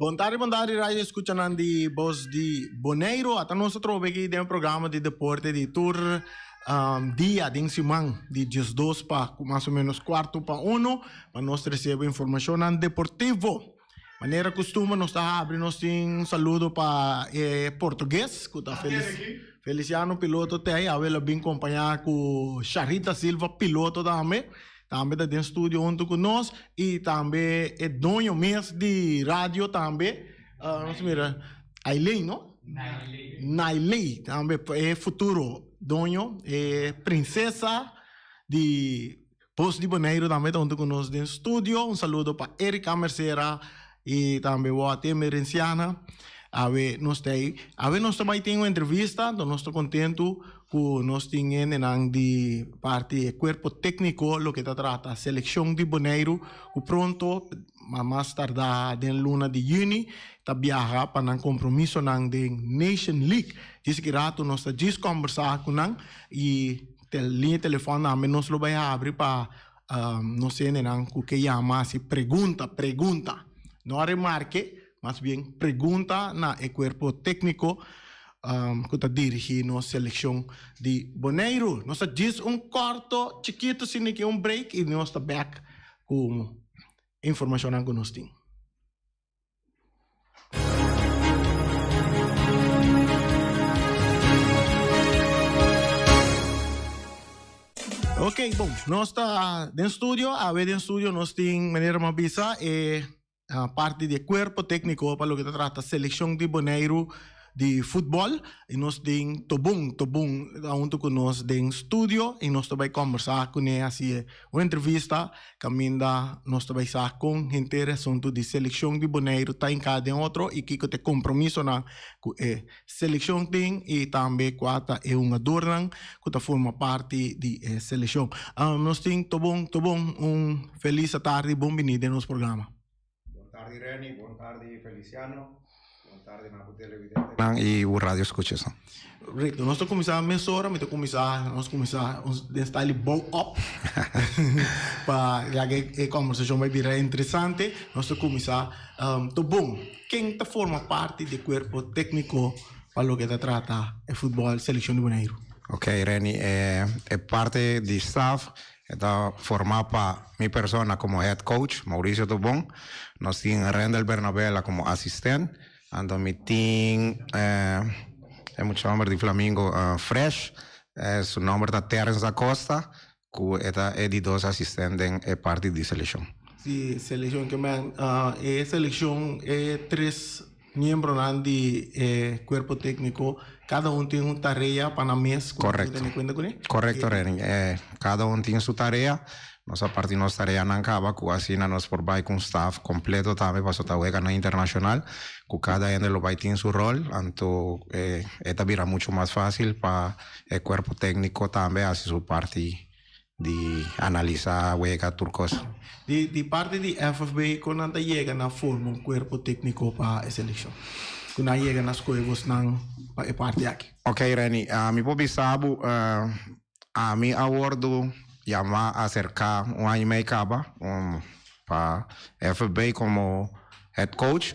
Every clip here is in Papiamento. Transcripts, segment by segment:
Bon tardi, bon tardi radio escuchanan di Bos di Boneiru. Ata nos atrobe aki den e programa di deporte di tur um, dia den siman di 12 pa mas o menos cuarto pa uno pa nos trece bo informacionnan deportivo. Manera costumber nos ta habri nos tin un saludo pa e portugues cu ta Felic Feliciano piloto te awe lo bin compaña cu Sharita Silva piloto tambe. Tambe ta den studio hunto cu nos y tambe e doño mes di radio tambe, nos mira, Ailey no? Nailey. Nailey tambe e futuro doño, e princesa di Voz di Boneiru tambe ta hunto cu nos den studio. Un saludo pa Erika Mercera y tambe Wati Emerenciana. Awe nos ta ey. Awe nos ta bay tin un entrevista, enton nos ta contento cu nos tin hendenan di parti e cuerpo tecnico loke ta trata seleccion di Boneiru cu pronto, ma mas tarda den luna di juni, ta biaha pa nan compromisonan den Nation League. Djis ki rato nos ta djis combersa cu nan y liña telefon tambe nos lo bay habri pa nos hendenan cu ke yama haci pregunta, pregunta, no a remarke, mas bien pregunta na e cuerpo tecnico cu ta dirigi nos seleccion di Boneiru. Nos ta djis un corto chikito sin di ki un break y nos ta bek cu informacionnan cu nos tin. Ok, bon, nos ta den studio, awe den studio nos tin, manera mi a bisa, e parti di e cuerpo tecnico pa loke ta trata seleccion di Boneiru di futbol y nos tin Tobon, Tobon ta hunto cu nos den studio y nos ta bay combersa cune haci un entrevista caminda nos ta bay sa con henter e asunto di seleccion di Boneiru ta hinca den otro y kico ta e compromisonan cu e seleccion tin y tambe cua ta e hungadornan cu ta forma parti di e seleccion. Nos tin Tobon, Tobon un feliz atardi, bon bini den nos programa. Bon tardi Renny, bon tardi Feliciano, bon tardi na bo televidentenan y bo radio escuchasnan. Recto, nos ta cuminsa mesora, mi ta cuminsa, nos cuminsa den style di bouw op pa ya ke e conversacion bay bira interesante, nos ta cuminsa Tobon, ken ta forma parti di e cuerpo tecnico pa loke ta trata e futbol seleccion di Boneiru? Ok Renny, e parti di staff E ta formá pa mi persona komo head coach, Mauricio Tobon. Nos tin Rendel Bernabela komo asistent. Anto mi tin e mucha hòmber di Flamingo Fresh, su nòmber ta Terence Acosta, ku e ta e di dos asistent den e parti di selekshon. Si, selekshon ke men e selekshon e tres Miembronan di e cuerpo tecnico, cada un tin un tarea pa nan mes cu nan tin tene cuenta cune? Correcto Reni, cada un tin su tarea, nos a parti nos tareanan caba cu asina nos por bay cu un staff completo tambe pasobra ta weganan internacional cu cada hende lo bay tin su rol, anto e ta bira mucho mas facil pa e cuerpo tecnico tambe haci su parti. Di analisa wega tur cos. Di di parti di FFB con nan ta yega na forma un cuerpo tecnico pa e seleccion? Con nan yega na scoge bosnan pa e parti aki? Ok Renny, mi por bisa bo ami a wordo yama acerca un aña y mei caba pa FFB como head coach.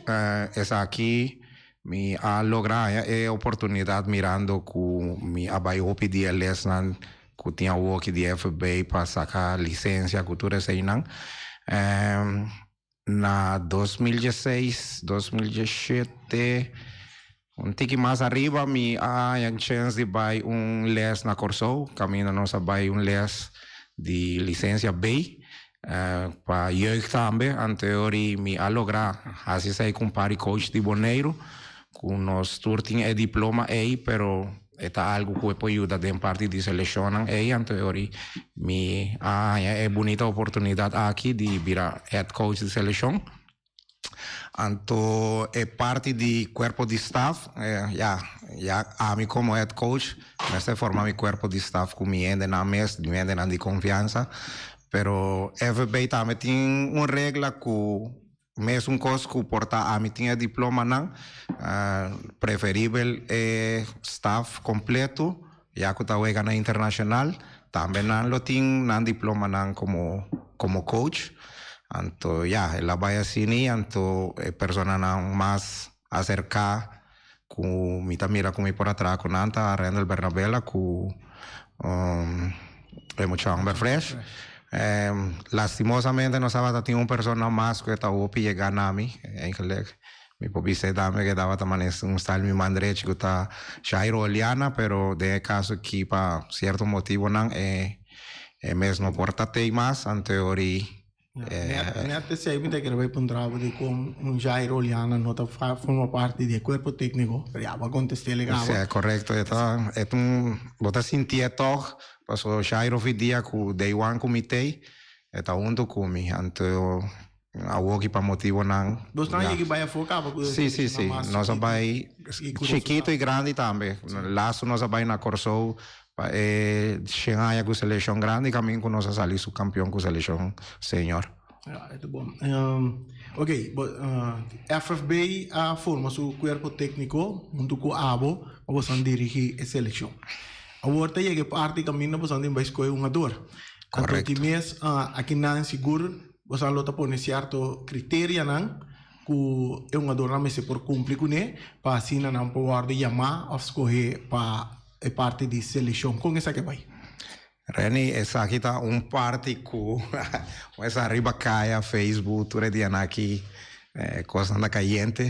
Esaki mi a logra haña e oportunidad mirando cu mi a bay hopi di e lesnan Ku tin awoki di FB pa saka lisensia ku tur eseinan. Na 2016, 2017, un tiki mas ariba mi a haña chens di bai un les na Kòrsou, kaminda nos a bai un les di lisensia B pa jeugd tambe. Anteori mi a logra hasi esei ku un par di coach di Boneiru, ku nos tur tin e diploma ei, pero E ta algu ku e por yuda den parti di selekshonnan ei, anto e ori mi a haña e bunita oportunidat aki di bira head coach di selekshon. Anto e parti di kuerpo di staf, ya, ya ami komo head coach mester forma mi kuerpo di staf ku mi hendenan mes, mi hendenan di konfiansa, pero FB tambe tin un regla ku Mesun kos ku por ta ami tin e diplomanan, preferibel e staf kompleto ya ku ta wega na internashonal, tambe nan lo tin nan diplomanan komo komo coach. Anto ya, el a bai asina anto e personanan mas aserká ku mi ta mira ku mi por a traha ku nan ta Randall Bernabela ku e mucha homber Fresh. Lastimosamente nos tabata tin un persona mas ku e ta hopi yega na mi, eigenlijk. Mi por bisa tambe ku e tabata manera un style mi man drechi ku ta Jairo Oliana, pero den e kaso aki pa sierto motibonan e e mes no por ta tei mas, anto e ori Net esei mi ta kere bai puntra bo di kon un Jairo Oliana no ta forma parti di e kuerpo tékniko, pero ya bo a kontest'é legal. Sí, korekto. E ta e ta un bo ta sintié tòg pasobra Jairo fi dia ku day one ku mi tei e ta huntu ku mi, anto Awoki pa motibonan. Bos nan yegi bai afó kaba ku Sí, sí, sí. Nos a bai chikito i grandi tambe. Lastu nos a bai na Kòrsou pa e shen aña ku selekshon grandi kamin ku nos a sali subkampion ku selekshon senior. Ya, e ta bon. Ok, FFB a forma su kuerpo tékniko huntu ku abo pa boso dirigí e selekshon. Awor ta yega e parti kaminda boso tin bai skohe un hungador. Korekto. Anto di mes akinan sigur Boso lo ta pone sierto kriterianan ku e hungadornan mester por kumpli kuné pa asina nan por wòrdu yamá òf skohé pa e parti di selekshon. Kon esaki a bai? Renny, esaki ta un parti ku bo sa riba kaya, Facebook, tur e dianan aki kosnan ta kayente.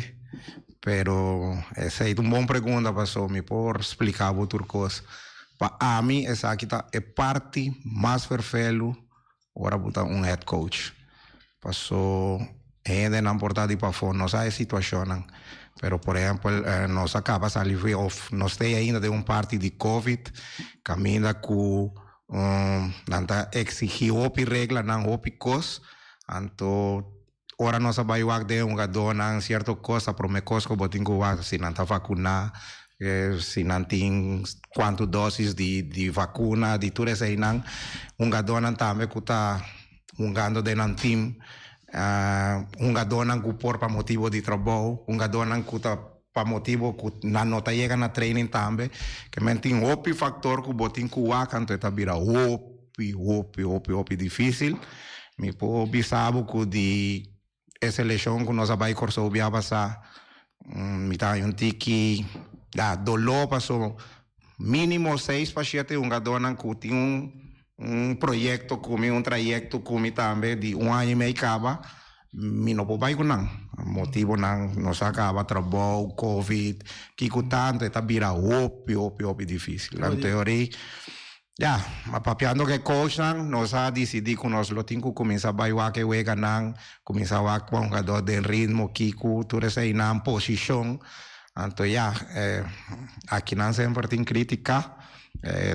Pero esei ta un bon pregunta pasobra mi por splika bo tur kos. Pa ami esaki ta e parti mas ferfelu Ora bo ta un head coach. Paso hendenan por ta di pafó no sa e situacionnan. Pero por ehempel nos a caba sali fi of nos ta ainda den un parti di covid caminda cu nan ta exigi hopi reglanan hopi cos. Anto ora nos a bai wak den e hungadónan sierto kos ta promé kos ku bo tin ku wak si nan ta vakuná, si nan tin kuantu dósis di di vakuna, di tur eseinan. Hungadónan tambe ku ta hungando den nan tim, hungadónan ku por pa motibu di trabou, hungadónan ku ta pa motibu ku nan no ta yega na training tambe. Ke men tin hopi faktor ku bo tin ku wak anto e ta bira hopi. Hopi, hopi, hopi, hopi difícil. Mi por bisa bo ku di e selekshon ku nos a bai Kòrsou bia pasá, mi ta haña un tiki ya doló paso mínimo seis pa shete hungadónan ku tin un un proyekto ku mi, un trayekto ku mi tambe di un aña i mei kaba, mi no por bai ku nan. Motibonan nos a kaba trabou, covid, kiko tantu e ta bira hopi, hopi, hopi difícil. Anto e ora ei. Ya, ma papiando ku e coachnan, nos a disidí ku nos lo tin ku kuminsá bai wak e weganan, kuminsá wak ku hungadó den ritmo, kiko, tur eseinan, posishon. Anto ya, akinan semper tin krítika,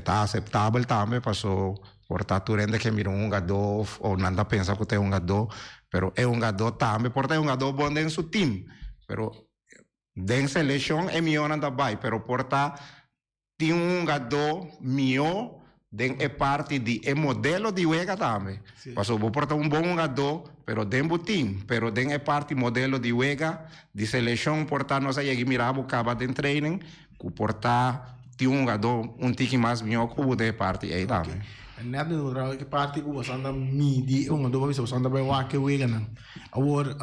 ta aseptabel tambe paso por ta tur hende ke mira un hungadó of nan ta pensa ku ta e hungadó, pero e hungadó tambe por ta e hungadó bon den su tim, pero den selekshon e mihónan ta bai, pero por ta Tin un hungadó mihó den e parti di e modelo di wega tambe. Pasobra bo por ta un bon hungadó, pero den bo team, pero den e parti modelo di wega, di selekshon por ta nos a yega i mira bo kaba den training ku por ta tin un hungadó un tiki mas mihó ku bo den e parti ei tambe. Nèt mi puntra e parti ku boso anda midi e hungadó pa bisa boso anda bai wak e weganan. Awor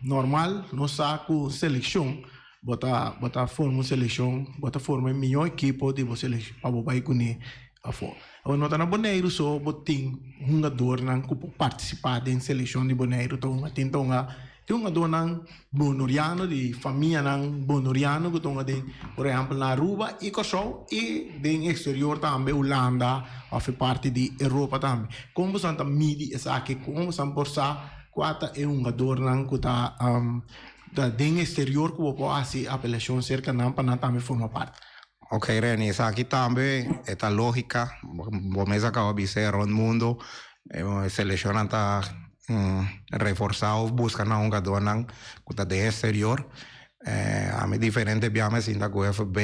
normal nos sa ku selekshon Bo ta bo ta forma un selekshon, bo ta forma e mihó ekipo di bo selekshon pa bo bai kuné afó. Awor no ta na Boneiru so bo tin hungadornan ku por partisipá den selekshon di Boneiru ta hunga. Tin ta hunga tin hungadornan bonoriano di famianan bonoriano ku ta hunga den por ehèmpel na Aruba i Kòrsou i den eksterior tambe Hulanda òf e parti di Europa tambe. Kon boso ta midi esaki? Kon boso por sa kua ta e hungadornan ku ta Ta den exterior cu bo por haci apelacion cerca nan pa nan tambe forma parti. Ok Reni, esaki tambe e ta logica, bo mes a caba bisa rond mundo e seleccionnan ta reforsa of busca nan hungadornan cu ta den exterior. Ami diferente bia mi a sinta cu FB,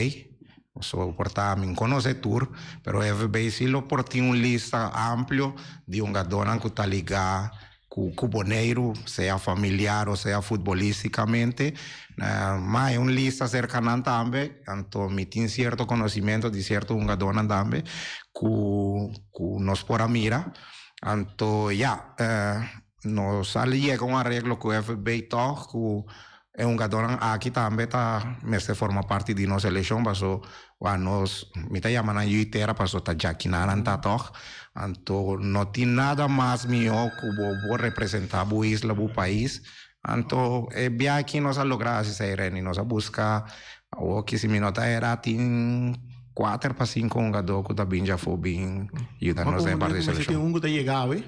so por ta mi conoce tur, pero FB si lo por tin un lista amplio di hungadornan cu ta liga ku Boneiru, sea familiar o sea futbolísticamente. Ma e un lista serka nan tambe, anto mi tin sierto konosimento di sierto hungadónan tambe ku ku nos por a mira. Anto ya, Nos a yega un areglo ku FB tòg ku e hungadónan aki tambe ta mester forma parti di nos selekshon paso wak nos mi ta yama nan yu tera paso ta djakiná nan ta tòg. Anto no tin nada mas mihó ku bo por representá bo isla, bo pais. Anto e bia aki nos a logra hasi esei Renny. Nos a buska awoki si mi no ta erá tin kuater pa sinku hungadó ku ta bin djafó bin yuda nos den e parti di selekshon. Tin un ku ta yega awe?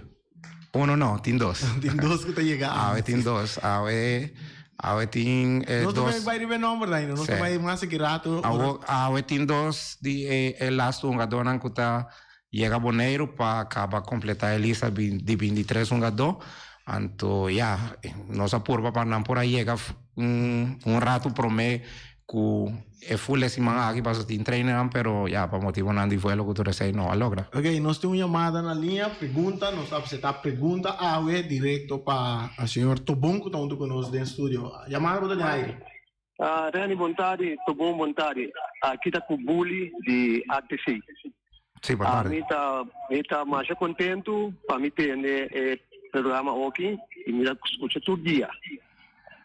Uno no, tin dos. Tin dos ku ta yega awe. Awe tin dos. Awe, awe tin e dos. Nos ta bai riba e nomber ainda. Nos ta bai mas aki rato. Awo, awe tin dos di e e lastu hungadónan ku ta yega Boneiru pa kaba kompletá e lista di bintitres hungadó. Anto ya, nos a purba pa nan por a yega un un ratu promé Ku e full e siman aki paso tin trainingnan pero ya pa motibonan di vuelo ku tur esei no a logra. Ok, nos tin un yamada na liña, pregunta, nos ta acepta pregunta awe directo pa señor Tobon ku ta hunto ku nos den studio. Yamada bo ta den aire. Renny bon tardi, Tobon bon tardi. Aki ta ku Bully di ATC. Si, bon tardi. Mi ta mi ta masha kontentu pa mi tende e programa oki i mi ta skucha tur dia.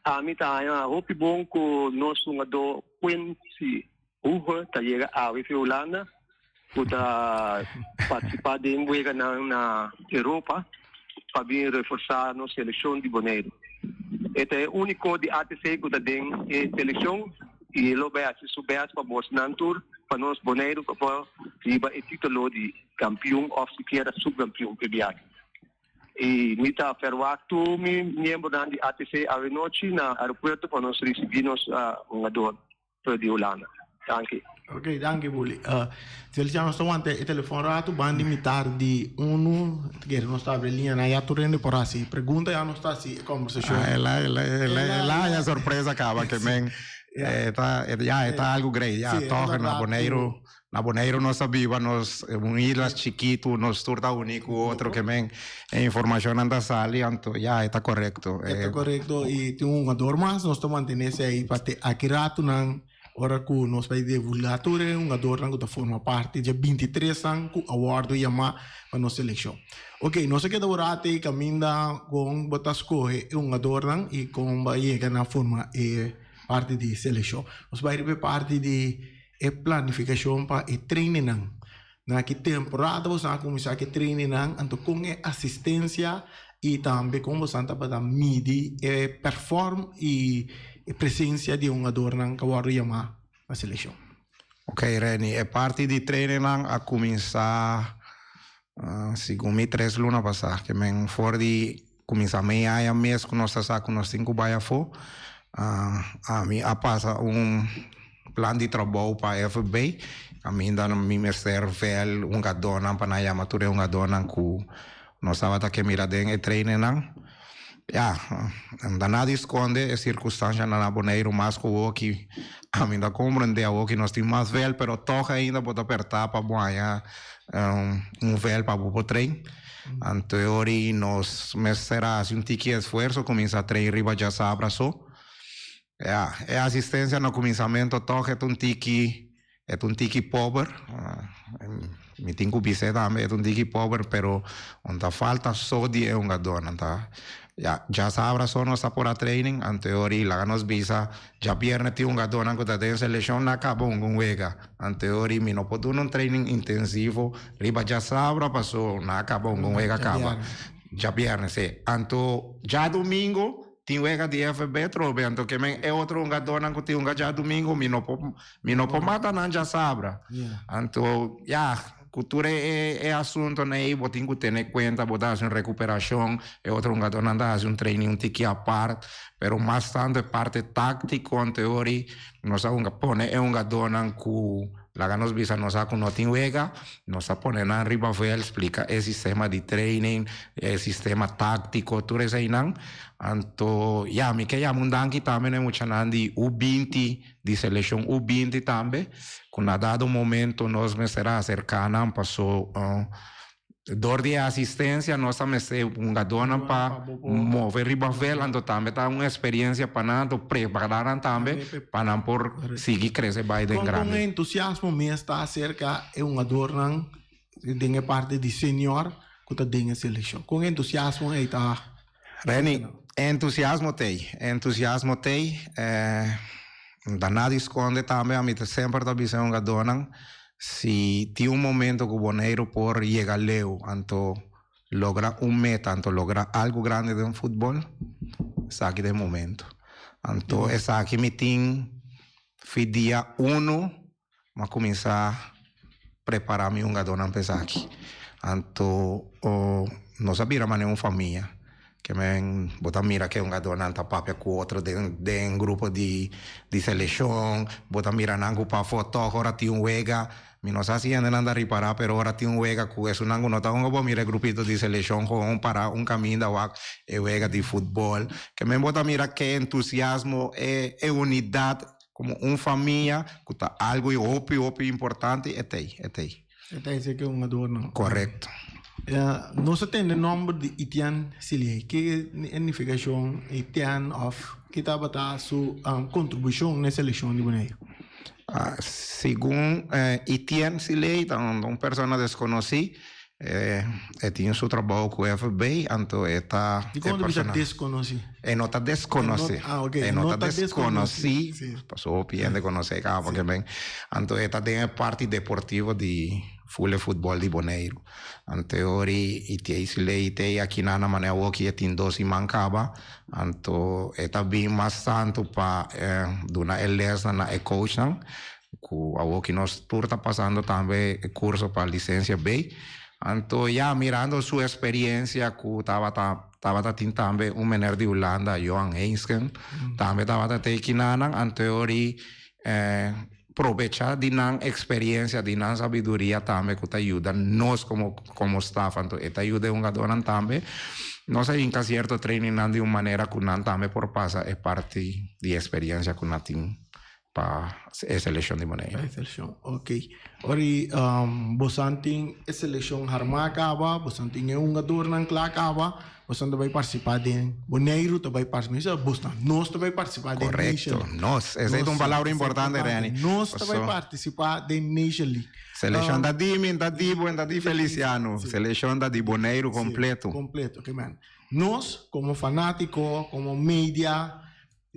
Ami ta haña hopi bon ku nos hungadó Quincy Hoeve ta yega awe fi Hulanda ku ta partisipá den weganan na Europa pa bin reforsá nos selekshon di Boneiru. E ta e úniko di ATC ku ta den e selekshon i e lo bai hasi su bèst pa bosnan tur pa nos Boneiru pa por riba e título di kampion òf sikiera supkampion p'e biahe. I mi ta ferwagt tur mi miembronan di ATC awenochi na aeropuerto pa nos risibí nos hungador di Hulanda. Danki. Ok, danki Bully. Feliciano, nos ta wanta e telefon rato, ban di mitar di unu, kere nos ta abri liña na ya tur hende por hasi pregunta, ya nos ta hasi e kombersashon. Ah, el a, el a, el a, el a haña sorpresa kaba ke men e ta, ya e ta algu grei, ya tòg na Boneiru. Na Boneiru nos ta biba, nos un isla chikitu, nos tur ta uní ku otro ke men e informashonnan ta sali, anto ya e ta korekto. E ta korekto i tin un hungador mas, nos ta mantené esei pa te aki ratunan ora ku nos bai divulgá tur e hungadornan ku ta forma parti dje bintitres-nan ku a wòrdu yamá pa nos selekshon. Oke, nos a keda un ratu ei kaminda kon bo ta skohe e hungadornan i kon bo a yega na forma e parti di selekshon. Nos bai riba e parti di E planifikashon pa e trainingnan. Na ki temporada boso a kuminsá ku e trainingnan, anto kon e asistensia i tambe kon boso tabata midi e perform i e presensia di e hungadornan ku a wòrdu yamá pa selekshon? Ok Renny, e parti di trainingnan a kuminsá segun mi tres luna pasá, ke men for di kuminsá mei aña mes ku nos ta sa ku nos tin ku bai afó, ami a pasa un plan di trabou pa FB, kaminda mi mester vèl hungadónan pa nan yama tur e hungadónan ku nos tabata ke mira den e trainingnan. Ya, no ta nada di skonde e sirkunstanshanan na Boneiru mas ku awoki. Ami ta komprendé awoki nos tin mas vèl, pero tòg ainda bo ta pèrtá pa bo haña un vèl pa bo por train. Anto e ora ei nos mester a hasi un tiki esfuerso kuminsá train riba djasabra so. Ya, e asistencia na cuminsamento toch e ta un tiki, e ta un tiki pober. Mi tin cu bis'é tambe, e ta un tiki pober, pero un ta falta so di e hungadornan ta. Ya, djasabra so nos ta por a training, anto e ora ei laga nos bisa, djabierne tin hungadornan cu ta den seleccion na caba hunga un wega. Anto e ora ei mi no por duna un training intensivo riba djasabra paso na caba hunga un wega caba. Djabierne, si. Anto djadomingo. Tin wega di FB trobe anto ke men e otro hungadornan ku tin hunga djadumingu mi no por mi no por mata nan djasabra. Anto ya ku tur e e asuntonan ei bo tin ku tene kuenta bo ta hasi un rekuperashon e otro hungadornan ta hasi un training un tiki apart pero mas tantu e parte táktiko anto e ora nos a hunga pone e hungadornan ku Laga nos bisa nos a ku no tin wega, nos a pone nan riba vèlt, splika e sistema di training, e sistema táktiko, tur eseinan. Anto, ya, mi ke yama un danki tambe na e muchanan di U binti, di selekshon U binti tambe, ku na dado momento nos mester a aserká nan paso Dor di e asistencia nos ta mester hungadornan pa move riba vel, anto tambe ta un experiencia pa nan, anto prepara nan tambe pa nan por sigui crece bay den grandi. Con entusiasmo mes ta acerca e hungadornan den e parti di senior cu ta den e seleccion? Con entusiasmo ey ta? Reni, entusiasmo t'ei, entusiasmo t'ei. No ta nada di skonde tambe, ami ta semper ta bisa e hungadónan, si tin un momento ku Boneiru por yega leu, anto logra un meta, anto logra algu grandi den futbòl, esaki ta e momento. Anto esaki mi tin fi dia uno Mi a kuminsá prepará mi hungadónan pa esaki. Anto nos a bira manera un famia. Ke men bo ta mira ke hungadónan ta papia ku otro den den grupo di di selekshon, bo ta mira nan ku pafó tòg ora tin un wega. Mi no sa si hendenan ta ripará pero ora tin un wega ku esunnan ku no ta hunga bo mira e grupito di selekshon gewoon pará un kaminda wak e wega di futbòl. Ke men bo ta mira ke entusiasmo, e e unidat. Como un famia cu ta algo y hopi hopi importante e t'ey, e t'ey. E t'ey si ke un adorno. Correcto. Nos a tende nomber di Etienne Silié. Ke e nificacion Etienne of ke tabata su contribucion na e seleccion di Boneiru? Segun Etienne Silié ta un persona desconoci. E tin su trabou ku FB, anto e ta e Dikon ta bisa deskonosí? E no ta deskonosí. Ah, ok. E no ta deskonosí, pasobra hopi hende konosé kaba ke men. Anto e ta den e parti deportivo di ful e futbòl di Boneiru. Anto e ora i tin e lei te akinan na manera awoki e tin dos siman kaba, anto e ta bin mas tantu pa duna e lèsnan na e coachnan. Ku awoki nos tur ta pasando tambe e kurso pa lisensia B. Anto ya mirando su esperiensia ku tabata tabata tin tambe un mener di Hulanda, Johan Heensken, tambe tabata te kinanan, anto e ori probecha di nan eksperiensia, di nan sabiduria tambe ku ta yuda nos komo komo staf, anto e ta yuda e hungadónan tambe. Nos a hinka sierto trainingnan di un manera ku nan tambe por pasa e parti di esperiensia ku nan tin. Pa e seleccion di Boneiru. Pa e seleccion, ok. Ora y bosan tin e seleccion harma caba, bosan tin e hungadornan cla caba, bosan ta bay participa den Boneiru ta bay participa, bosnan, nos ta bay participa den Nation League. Correcto, nos. Esey ta un palabra importante, Renny. Nos ta bay participa den Nation League. Seleccion ta di mi, ta di bo en ta di Feliciano. Seleccion ta di Boneiru completo. Completo, ok man. Nos como fanatico, como media,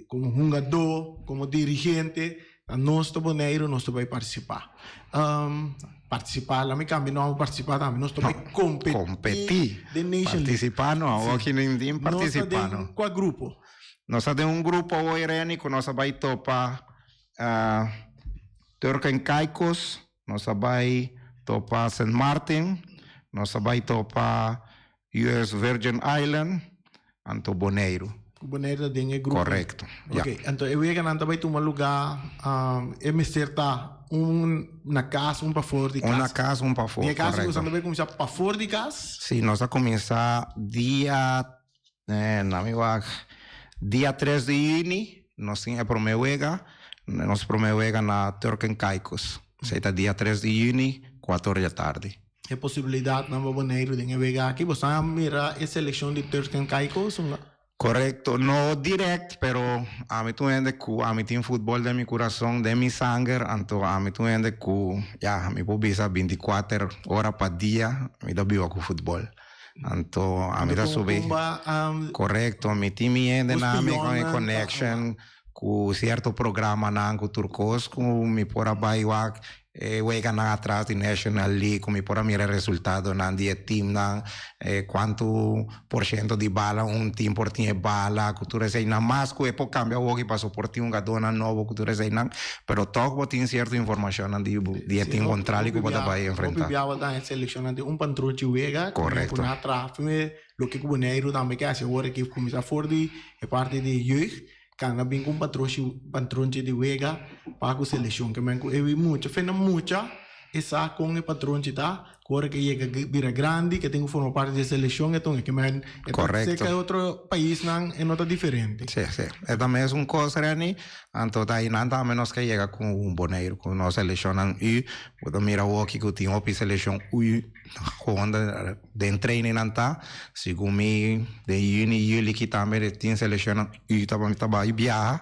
Komo hungadó, komo dirigente, ta nos ta Boneiru, nos ta bai partisipá. Partisipá, laat mi kambia nòmber partisipá tambe, nos ta bai kompetí. Kompetí. Den Nation League. Partisipá no, awor aki nin tin partisipá no. Nos ta den kua grupo? Nos ta den un grupo awor, Reni, ku nos a bai topa Turk en Caicos, nos a bai topa Sint Maarten, nos a bai topa US Virgin Island, anto Boneiru. Ku Boneiru ta den e grupo. Korekto, ya. Oke, anto e weganan ta bai tuma lugá, e mester ta un na kas, un pafor di kas. Un na kas, un pafor, korekto. Den e kas boso ta bai kuminsá pafor di kas? Si, nos a kuminsá dia, na mi wak, dia tres di yüni nos tin e promé wega, nos promé wega na Turk and Caicos. Esei ta dia tres di yüni, kuater or di atardi. E posibilidatnan pa Boneiru den e wega aki. Boso a mira e selekshon di Turks and Caicos? Korekto, no dirèkt, pero ami ta un hende ku ami tin futbòl den mi kurason, den mi sanger, anto ami ta un hende ku, ya, mi por bisa binti kuater ora pa dia mi ta biba ku futbòl. Anto ami ta subi. Korekto, mi tin mi hendenan, mi connection ku sierto programanan ku tur kos ku mi por a bai wak E weganan atras di National League ku mi por a mira e resultadonan di e teamnan, e kuantu por shento di bala un team por tin e bala ku tur eseinan. Mas ku e por kambia awoki paso por tin hungadónan nobo ku tur eseinan, pero tòg bo tin sierto informashonnan di di e team kontrali ku bo ta bai enfrentá. Hopi biaha bo ta haña selekshonnan den un pantronchi wega ku Korekto. nan a traha primer loke ku Boneiru tambe ke hasi awor aki kuminsá for di e parti di jeugd. Cana bin cu un patroshi patronchi di wega pa cu seleccion ke men cu e mucha fe na mucha e sa con e patronchi ta cu ora ke yega bira grandi ke tin cu forma parti di e seleccion e ton ke men e ta seca e otro paisnan e no ta diferente. Si si e ta mes un cos Renny anto ta ayinan tambe nos ke yega cu Boneiru cu nos seleccionnan U bo ta mira awoki cu tin hopi seleccion U Gewoon den trainingnan ta, segun mi den juni, juli ki tambe de tin seleccionnan U ta bai biaha,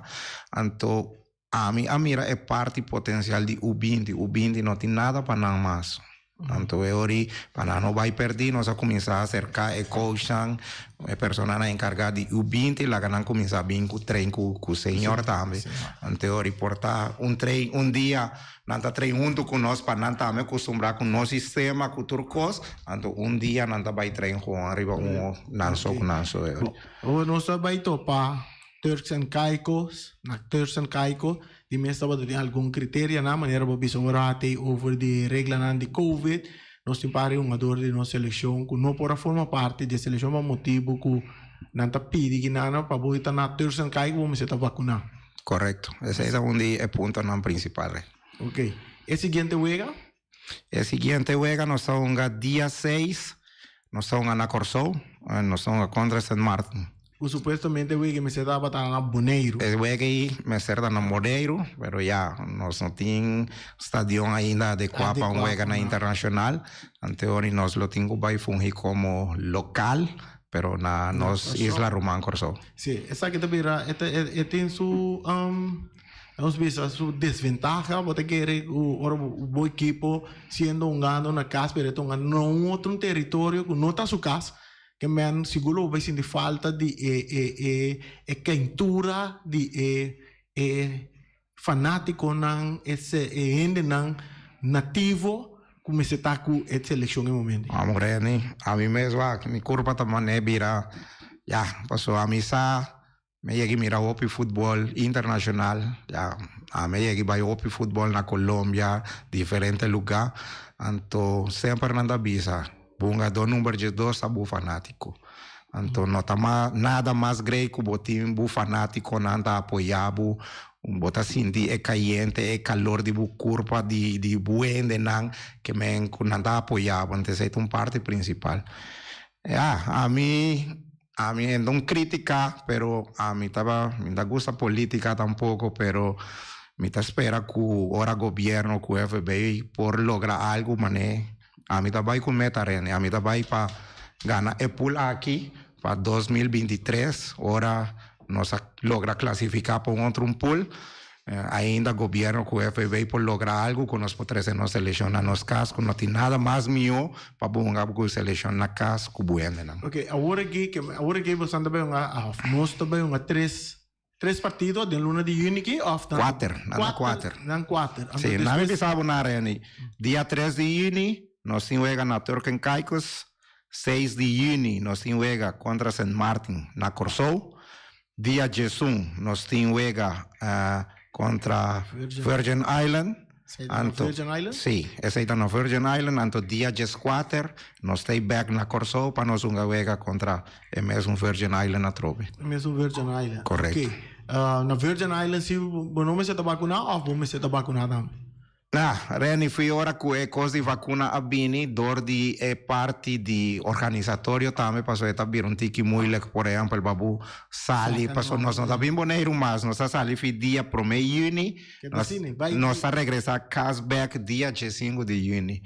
anto ami a mira e parti potencial di U binti, U binti no tin nada pa nan mas. Anto e ori pa nan no bai perdí nos a kuminsá aserká e coachnan, e personanan enkargá di U 20 laga nan kuminsá bin ku train ku ku señor tambe. Anto e ori por ta un train un dia nan ta train huntu ku nos pa nan tambe kustumbrá ku nos sistema ku tur kos, anto un dia nan ta bai train gewoon riba un nan so ku nan so e ori. Ora nos ta bai topa Turks and Caicos, na Turks and Caicos, Di mes tabata tin algun criterianan, manera bo bisa ora a tei over di reglanan di covid, nos tin par di hungador di nos seleccion cu no por a forma parti di e seleccion pa motibo cu nan ta pidi kinana pa bo ta na Turks and Caicos bo mester ta vacuna. Correcto, esey ta un di e puntonan principal. Ok, e siguiente wega? E siguiente wega nos ta hunga dia seis, nos ta hunga na Kòrsou, nos ta hunga kontra Sint Maarten. Ku supuestamente e wega mester tabata na Boneiru. E wega ei mester ta na Boneiru, pero ya, nos no tin stadion ainda adekuá pa un wega na internashonal. Ante ora nos lo tin ku bai fungi komo lokal, pero na nos isla ruman Kòrsou. Sí, esaki ta bira, e tin su. Nos bisa su desventaha, bo ta kere ku ora bo ekipo siendo hungando na kas pero e ta hunga na un otro teritorio ku no ta su kas, ke men sigur lo bo bai sinti falta di e e e e keintura di e e fanatikonan e e hendenan nativo ku mester ta ku e selekshon e momento. Amo Reni, ami mes wak mi kurpa ta man'é bira ya pasobra ami sa Mi a yega mira hopi futbol internacional, ya, ami a yega bai hopi futbol na Colombia, diferente lugar, anto semper nan ta bisa, bo hungador number 12 ta bo fanatico. Anto no ta nada mas grei ku bo tin bo fanaticonan ta apoya bo, bo ta sinti e cayente, e calor di bo curpa, di di bo hendenan ke men ku nan ta apoya bo, anto esei ta un parti principal. Ya, ami Ami e no critica, pero ami taba, mi ta gusta politica tampoco, pero mi ta spera cu ora gobierno cu FB por logra algo mane ami ta bay cu meta Rene, ami ta bay pa gana e pool aki pa 2023 ora nos a logra clasifica pa un otro un pool. Ainda gobierno cu FVV por logra algo cu nos por trece nos seleccion na nos cas cu no tin nada mas miho pa bo hunga cu seleccion na cas cu bo hendenan. Ok, awor aki, awor aki bosan ta bay hunga of nos ta bay hunga tres, tres partido den luna di juni aki of nan? Cuater, nan ta cuater. Nan cuater. Anto Si, nan mi bisa bo na Reni, dia tres di juni nos tin wega na Turk and Caicos, seis di juni nos tin wega contra Sint Maarten na Corsou, Dia 11 nos tin wega kontra Virgin Island. Esei ta na Virgin Island? Sí, esei ta na Virgin Island. Anto dia 14 nos ta bek na Kòrsou pa nos hunga wega kontra e mesun Virgin Island atrobe. E mesun Virgin Island. Korekto. Oké. Na Virgin Island si bo no mester ta bakuná òf bo mester ta bakuná tambe? Nah, Reni, fui ora ku e kos di vakuna a bini dor di e parti di organisatorio tambe pasobra e ta bira un tiki moeilijk, por ehèmpel pa bo sali, pasobra nos no ta bin Boneiru mas, nos a sali fi dia promé yüni, nos ta regresá kas bèk dia diesinku di yüni.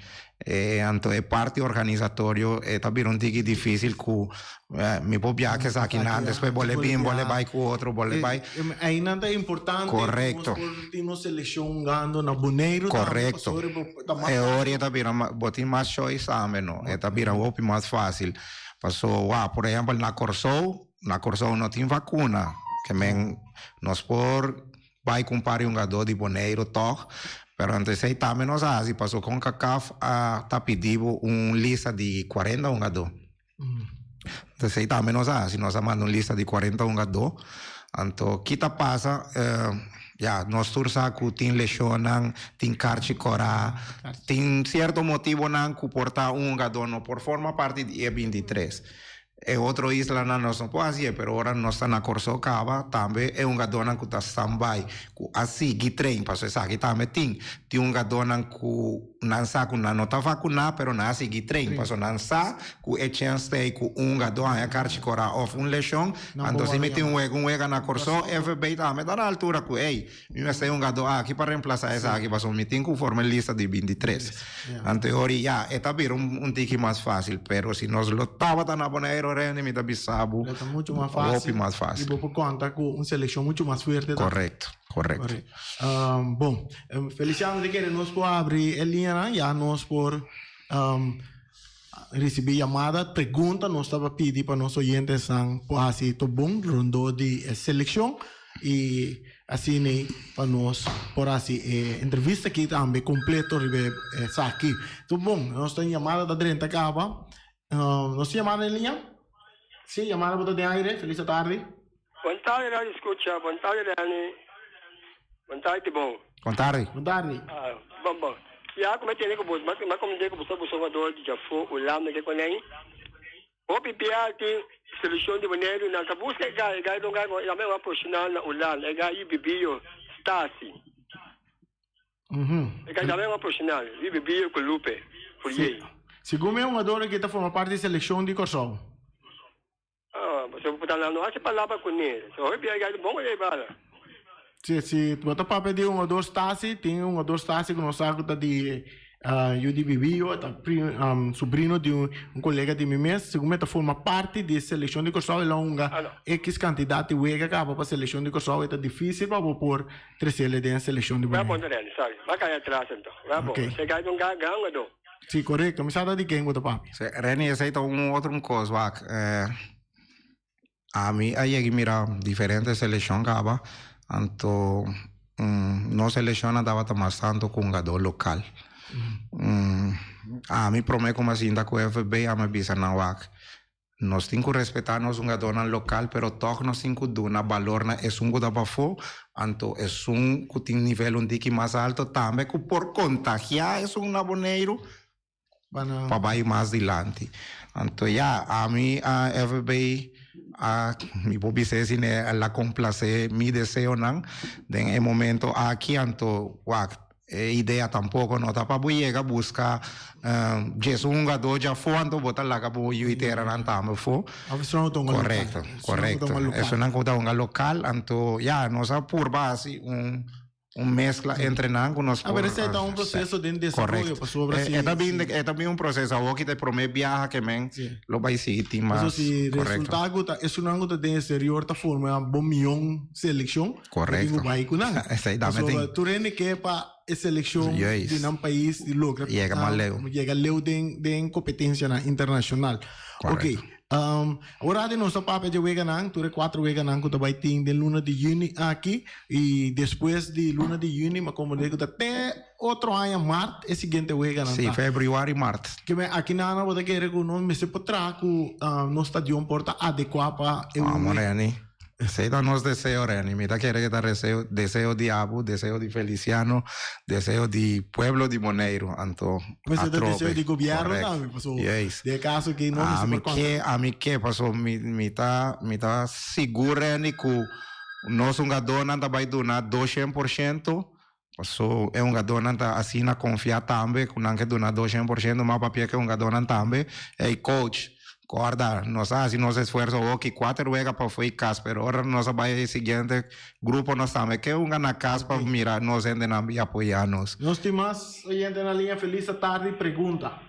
Anto e parti organisatorio e ta bira un tiki dificil cu mi por biaha cu esakinan, despues bo le bin, bo le bay cu otro, bo le bay. Einan ta importante Correcto. nos por tin nos seleccion hungando na Boneiru tambe, Correcto. pasobra bo ta mas E ora e ta bira bo tin mas choice tambe no, e ta bira hopi mas facil. Paso wak, por ehempel na Corsou, na Corsou no tin vacuna, ke men nos por Bai ku un par di hungadó di Boneiru tòg, pero anto esei tambe nos a hasi pasobra Concacaf a ta pidi bo un lista di 40 hungadó. Anto esei tambe nos a hasi, nos a manda un lista di 40 hungadó. Anto ki ta pasa, ya nos tur sa ku tin leshonnan, tin karchi kòrá, tin sierto motibonan ku por ta un hungadó no por forma parti di e 23. E otro islanan nos no por hacié, pero ora nos ta na Corsou caba, tambe e hungadónan cu ta stand-by, cu a sigui train, pasobra esaki tambe tin. Tin hungadónan cu nan sa cu nan no ta vacuná, pero nan a sigui train, pasobra nan sa cu e chens ta ei cu un hungadó haña karchi corá of un lesion, anto si mi tin un wega un wega na Corsou, FB tambe ta na altura cu, ey, Mi mester e hungadó aki pa reemplasá esaki pasobra mi tin ku forma e lista di 23. Anto e ora ya e ta bira un tiki mas fásil, pero si nos lo tabata na Boneiru Renny mi ta bisa bo Lo ta mucho mas fásil. Hopi mas fásil. I bo por konta ku un selekshon mucho mas fuerte tambe. Korekto, korekto. Korekto. Bon, Feliciano ta kere nos por abri e liñanan ya nos por. Ricibi yamada, pregunta nos taba pidi pa nos oyentesnan por haci to bon rondó di e seleccion y asina pa nos por haci e entrevista aki tambe completo riba esaki. To bon, nos tin yamada ta drenta caba. Nos tin yamada en liña? Si, yamada bo ta den aire. Feliz atardi. Bon tardi Radio Scucha, bon tardi Rene, bon tardi Tibon. Bon tardi. Bon tardi. Ah, bon bon. Ya ku mi tene ku bos, ma komende ku boso boso jugador di djafó Hulanda ke konei. Hopi bia tin seleccion di Boneiru nan ta buska e gai, e gai don gai e tambe un profesional na Hulanda, e gai Bibio Stasi. E gai tambe un profesional, Bibio ku Lupe Fourier. Segun mi e hungador aki ta forma parti di seleccion di Kòrsou. Ah, boso por ta no haci palabra cu ne. So hopi bia gadi bon e bala. Si, si bo ta papia di hungador Stasi, tin un hungador Stasi cu nos sa cu ta di yu di Bibio, ta sobrino di un colega di mi mes. Segun mi ta forma parti di e seleccion di Corsou, el a hunga X cantidad di wega caba pa seleccion di Corsou. E ta dificil pa bo por trecele den e seleccion di Bonaire. Bo bon, sorry. Bo a cay atras anto. Bo bon. Se gadi un gran hungador. Sí, korekto. Mi sa ta di ken bo ta papia. Sí, Renny, esei ta un otro un kos, wak. Ami a yega mira diferente selekshon kaba, anto nos selekshonnan tabata mas tantu ku hungadó lokal. Ami promé ku mi a sinta ku FB, ami a bisa nan, wak, Nos tin ku respetá nos hungadónan lokal, pero tòg nos tin ku duna balor na esun ku ta pafó, anto esun ku tin nivel un tiki mas alto tambe ku por kontagiá esun na Boneiru pa bai mas dilanti. Anto ya, ami a FB a, mi por bisa esei a la komplasé mi deseonan den e momento aki, anto wak. E idea tampoco no ta pa bo yega busca djes un hungador djafó anto bo ta laga bo yu teranan tambe afó. Correcto, correcto. Esunnan cu ta hunga local anto ya nos a purba haci un un mezcla entre nan cu nos por. Pero esey ta un proceso den desaroyo pasobra si. E ta bin e ta bin un proceso awor ki ta e prome biaha ke men lo bay sigui tin mas. Pasobra si resulta cu ta esunnan cu ta den exterior ta forma bo mion seleccion. Correcto. Bo tin cu bai cu nan. Esey tambe tin. Pasobra tur hende ke pa e seleccion di nan pais di logra Yega mas leu. Yega leu den den competencianan internacional. Correcto. Ok. Awor di nos ta papia dje weganan, tur e cuatro weganan cu ta bai tin den luna di juni aki y despues di luna di juni mi a comprende cu ta te otro aña mart e siguiente weganan ta. Si, februari, mart. Ke men aki nan bo ta kere cu nos mester por traha cu nos stadion por ta adecua pa e un. Amo Renny. Esei ta nos deseo, Renny. Mi ta kere ke ta reseo, deseo di abo, deseo di Feliciano, deseo di pueblo di Boneiru. Anto, Mester ta atrobe. deseo di gobierno Correcto. tambe, paso Juist. den e caso aki no mester Ami por conta. ke, ami ke, paso mi, mi ta, mi ta sigur, Renny, ku nos hungadónan ta bai duna doshen por shento, paso e hungadónan ta asina konfiá tambe ku nan ke duna 200%, ma papia ku e hungadónan tambe, ey coach, kòrda, nos a hasi nos esfuerso hoki, kuater wega pa fo'i kas, pero ora nos a bai e siguiente grupo nos tambe ke hunga na kas pa mira nos hendenan bin apoyá nos. Nos tin mas oyente na liña, Feliz atardi, pregunta.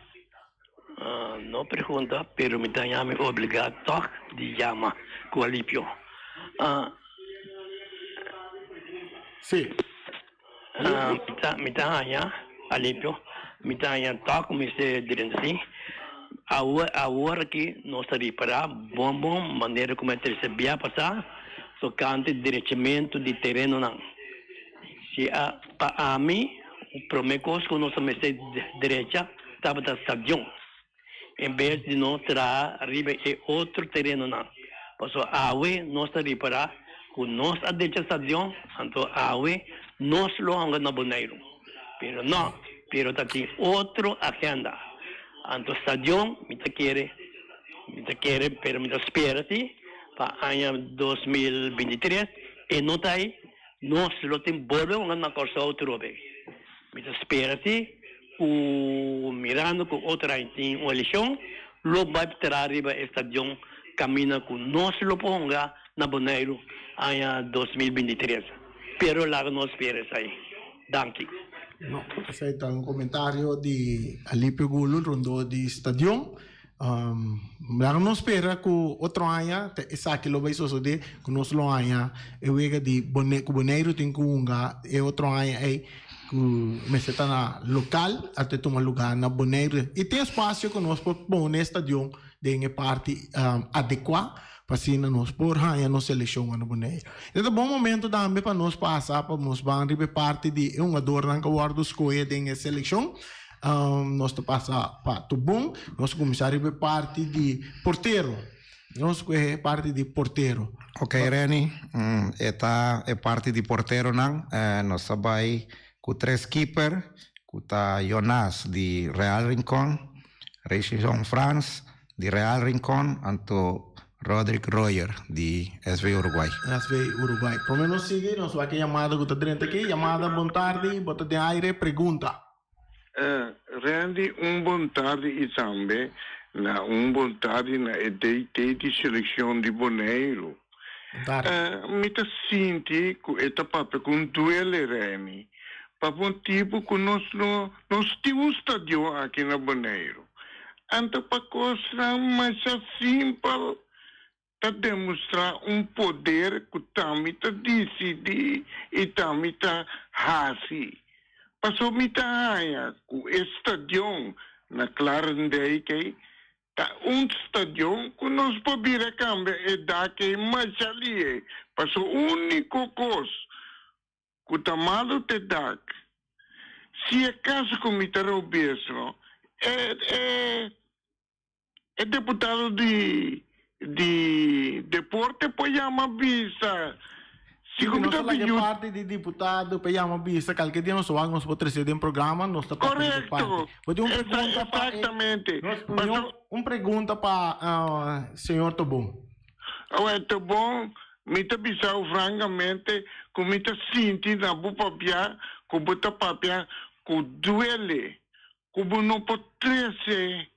No pregunta, pero mi ta haña mi obligá tòg di yama ku Alipio. Sí. Mi ta haña, Alipio, mi ta haña tòg ku mester drenta si. Awor, awor aki nos ta ripará bon bon manera ku mi a trese bia pasá tokante derechamentu di terenonan. Si a pa ami, promé kos ku nos a mester drecha tabata stadion, en bes di nos traha riba e otro terenonan. Pasobra awe nos ta ripará ku nos a drecha stadion, anto awe nos lo hunga na Boneiru. Pero no, pero ta tin otro agenda. Anto stadion mi ta kere, mi ta kere, pero mi ta spera si pa aña 2023 e no ta ei. Nos lo tin bolbe un na Kòrsou trobe. Mi ta spera si ku mirando ku otro aña tin un elekshon lo bai traha riba e stadion kaminda ku nos lo por hunga na Boneiru aña 2023. Pero laga nos spera esei. Danki. No, esei ta un komentario di Alipio Gulu rondó di stadion. Laga nos spera ku otro aña ta esaki lo bai sosodé, ku nos lo haña e wega di Bone ku Boneiru tin ku hunga e otro aña ei. ku mester ta na lokal a te tuma lugá na Boneiru. I tin espasio ku nos por pone e stadion den e parti adekuá pa asina nos por haña nos selekshon na Boneiru. E ta bon momento tambe pa nos pasa pa nos ban riba e parti di e hungadornan ku a wòrdu skohe den e selekshon. Nos ta pasa pa Tubun, nos kuminsá riba e parti di portero. Nos skohe e parti di portero. Ok Renny, e ta e parti di porteronan. Nos ta bai ku tres keeper ku ta Jonas di Real Rincon, Richardson Frans di Real Rincon anto Roderick Royer di SV Uruguay. SV Uruguay. Prome nos sigui nos wak e yamada ku ta drenta aki. Yamada bon tardi, bo ta den aire, pregunta. Randy un bon tardi i tambe na un bon tardi na e DT di selekshon di Boneiru. Mi ta sinti ku e ta papia ku un duele Remy pa motibu ku nos no nos tin un stadion aki na Boneiru. Anto pa kosnan masha simpel ta demostrá un poder ku ta mi ta disidí i ta mi ta hasi. Pasobra mi ta haña ku e stadion na Klarendijk ei ta un stadion ku nos por bira kambia e dak ei masha lihé. Pasobra úniko kos ku ta malu te dak, si e kaso ku mi ta robes no, e e. E deputado di di deporte por yama bisa si ku mi ta pidiu. Parti di diputado pa yama bisa kalke dia nos wak nos por trese den programa nos ta papia di parti. Korekto. Bo tin un pregunta pa e Exactamente. Un pregunta pa señor Tobon. Awel Tobon mi ta bisau frankamente ku mi ta sinti na bo papia ku bo ta papia ku duele ku bo no por trese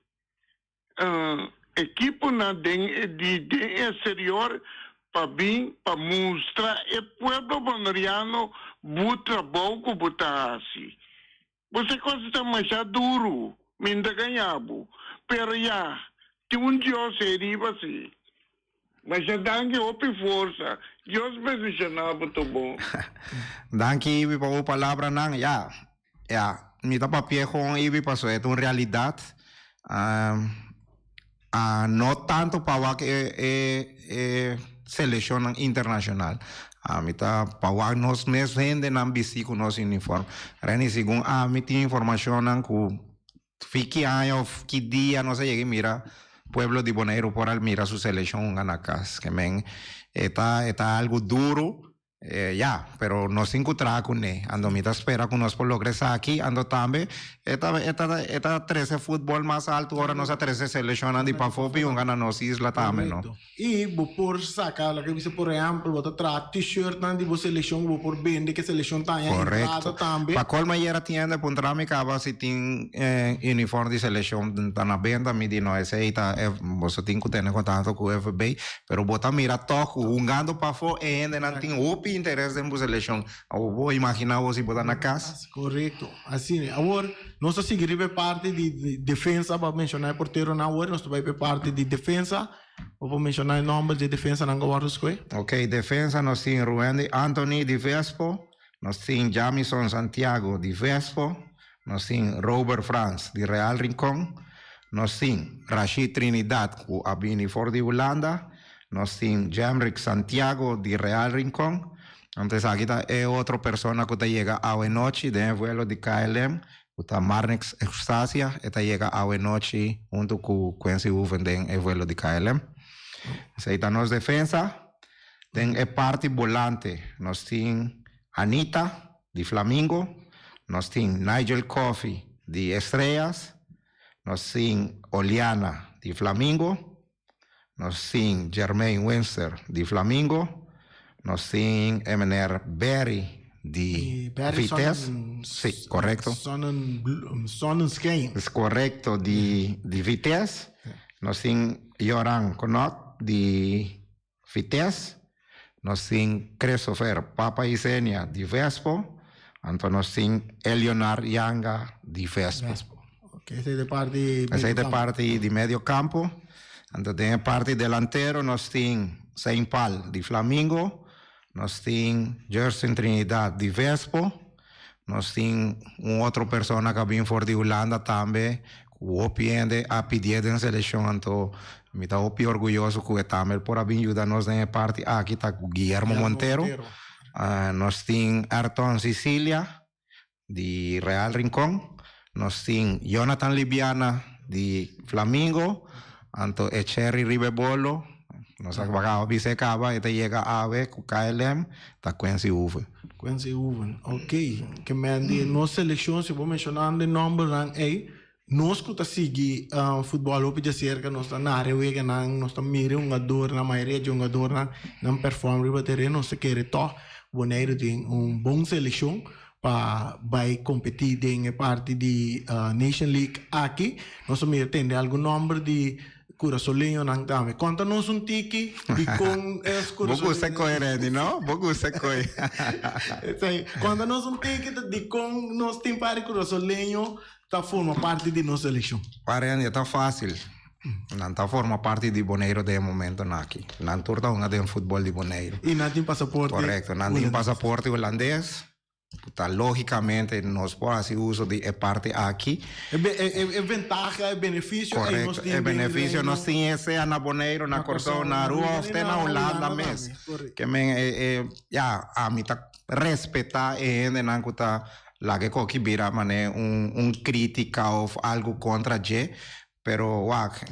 ekiponan den di den exterior pa bin pa mustra e pueblo boneriano bo trabou ku bo ta hasi. Bo sa kos ta masha duru, mi no ta gaña bo, pero ya, tin un Dios ei riba si. Masha danki, hopi forsa. Dios bendiciona bo tur bon. Danki Ibi pa bo palabranan. Ya, ya, mi ta papia con Ibi pasobra e ta un realidad. No tanto pa wak e e e seleccionnan internacional. Ami ta pa wak nos mes hendenan bisti cu nos uniform. Reni, segun ami tin informacionnan cu Fi ki aña of ki dia nos a yega i mira pueblo di Boneiru por al mira su selekshon hunga na kas. Ke men e ta e ta algu duru, ya, pero nos tin ku traha kuné. Anto mi ta spera ku nos por logra esaki. Anto tambe e ta e ta e ta trese futbol mas altu ora nos a trese selekshonnan di pafó pi hunga na nos isla tambe, no. I bo por saka, loke bisa por ehèmpel, bo ta traha t-shirtnan di bo selekshon ku bo por bende ku e selekshon ta haña entrada tambe. Pa colmo ayer a tienda puntra mi caba si tin uniform di selekshon ta na benta, mi di no esey ta boso tin ku tene kontakto ku FB, pero bo ta mira tòg ku hungando pafó e hendenan tin hopi interes den bo selekshon. Awor bo imagina bo si bo ta na kas. Korekto, asina. Awor nos ta sigui riba e parti di defensa, bo a menshoná e porteronan awor, nos ta bai pa e parti di defensa. Bo por menshoná e nòmber dje defensanan ku a wòrdu skohe? Ok, defensa nos tin Ruendy Anthony di Vespo, nos tin Jamison Santiago di Vespo, nos tin Robert Frans di Real Rincon, nos tin Rashid Trinidad ku a bini for di Hulanda, nos tin Jemrick Santiago di Real Rincon. Anto esaki ta e otro persona ku ta yega awe nochi den e vuelo di KLM Ku ta Marnix Eustacia, e ta yega awe nochi huntu ku Quincy Hoeven den e vuelo di KLM. Esei ta nos defensa. Den e parti bolante nos tin Anita di Flamingo, nos tin Nigel Coffey di Estrellas, nos tin Oliana di Flamingo, nos tin Jermaine Winster di Flamingo, nos tin e meneer Barry di Vitesse, si, korekto. Sonnenschijn. Es korekto, di Vitesse. Nos tin Joran Konot di Vitesse. Nos tin Christopher Papa Isenia di Vespo. Anto nos tin Elionar Yanga di Vespo. Ok, esei ta e parti medio campo. Esei ta e parti di medio campo. Anto den e parti delantero nos tin Saint Paul di Flamingo, nos tin Jersin Trinidad di Vespo, Nos tin un otro persona ku a bin for di Hulanda tambe, ku hopi hende a pidié den selekshon, anto mi ta hopi orguyoso ku e tambe por a bin yuda nos den e parti aki, ta Guillermo Montero. Nos tin Ayrton Cicilia di Real Rincon, nos tin Jonathan Libiana di Flamingo, anto e Cherry riba e bolo, nos a kaba bisa e kaba, e ta yega awe ku KLM, ta Quincy Hoeven. Quincy Hoeven, ok. Ke men di nos selekshon, si bo menshonando e nòmbernan ei, nos ku ta sigui futbòl hopi djaserka, nos ta nara e weganan, nos ta mira e hungadornan, mayoria di e hungadornan nan pèrfòm riba tereno, nos ta kere tòg Boneiru tin un bon selekshon pa bai kompetí den e parti di Nation League aki. Nos a mira tende algun nòmber di Kurasoleñonan tambe. Konta nos un tiki di kon es Bo gusta koi, Randy, no? Bo gusta koi. Esei. Konta nos un tiki di kon nos tin par di kurasoleño ta forma parti di nos selekshon. Pa Randy, e ta fásil. Nan ta forma parti di Boneiru den e momentonan aki. Nan tur ta hunga den futbòl di Boneiru. I nan tin pasaporte Korekto. Nan tin pasaporte hulandes. Ku ta lógikamente nos por hasi uso di e parti aki. E ventaha, e benefisio ei nos tin den Reino. E benefisio nos tin e sea na Boneiru, na Kòrsou, na Aruba òf te na Hulanda mes. Ke men e ya ami ta respetá e hendenan ku ta laga e koki bira manera un krítika òf algu kontra dje. Pero wak,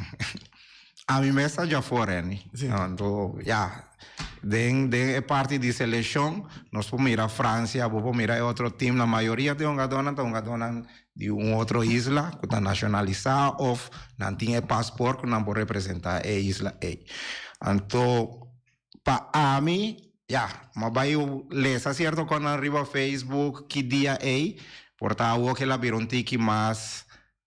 ami mes ta djafor Renny. Anto ya, den den e parti di selekshon nos por mira Francia, bo por mira e otro teamnan, mayoria di hungadónan ta hungadónan di un otro isla ku ta nashonalisá òf nan tin e pasport ku nan por representá e isla ei. Anto pa ami, ya, mi a bai lesa sierto kosnan riba Facebook ki dia ei, por ta awor ke el a bira un tiki mas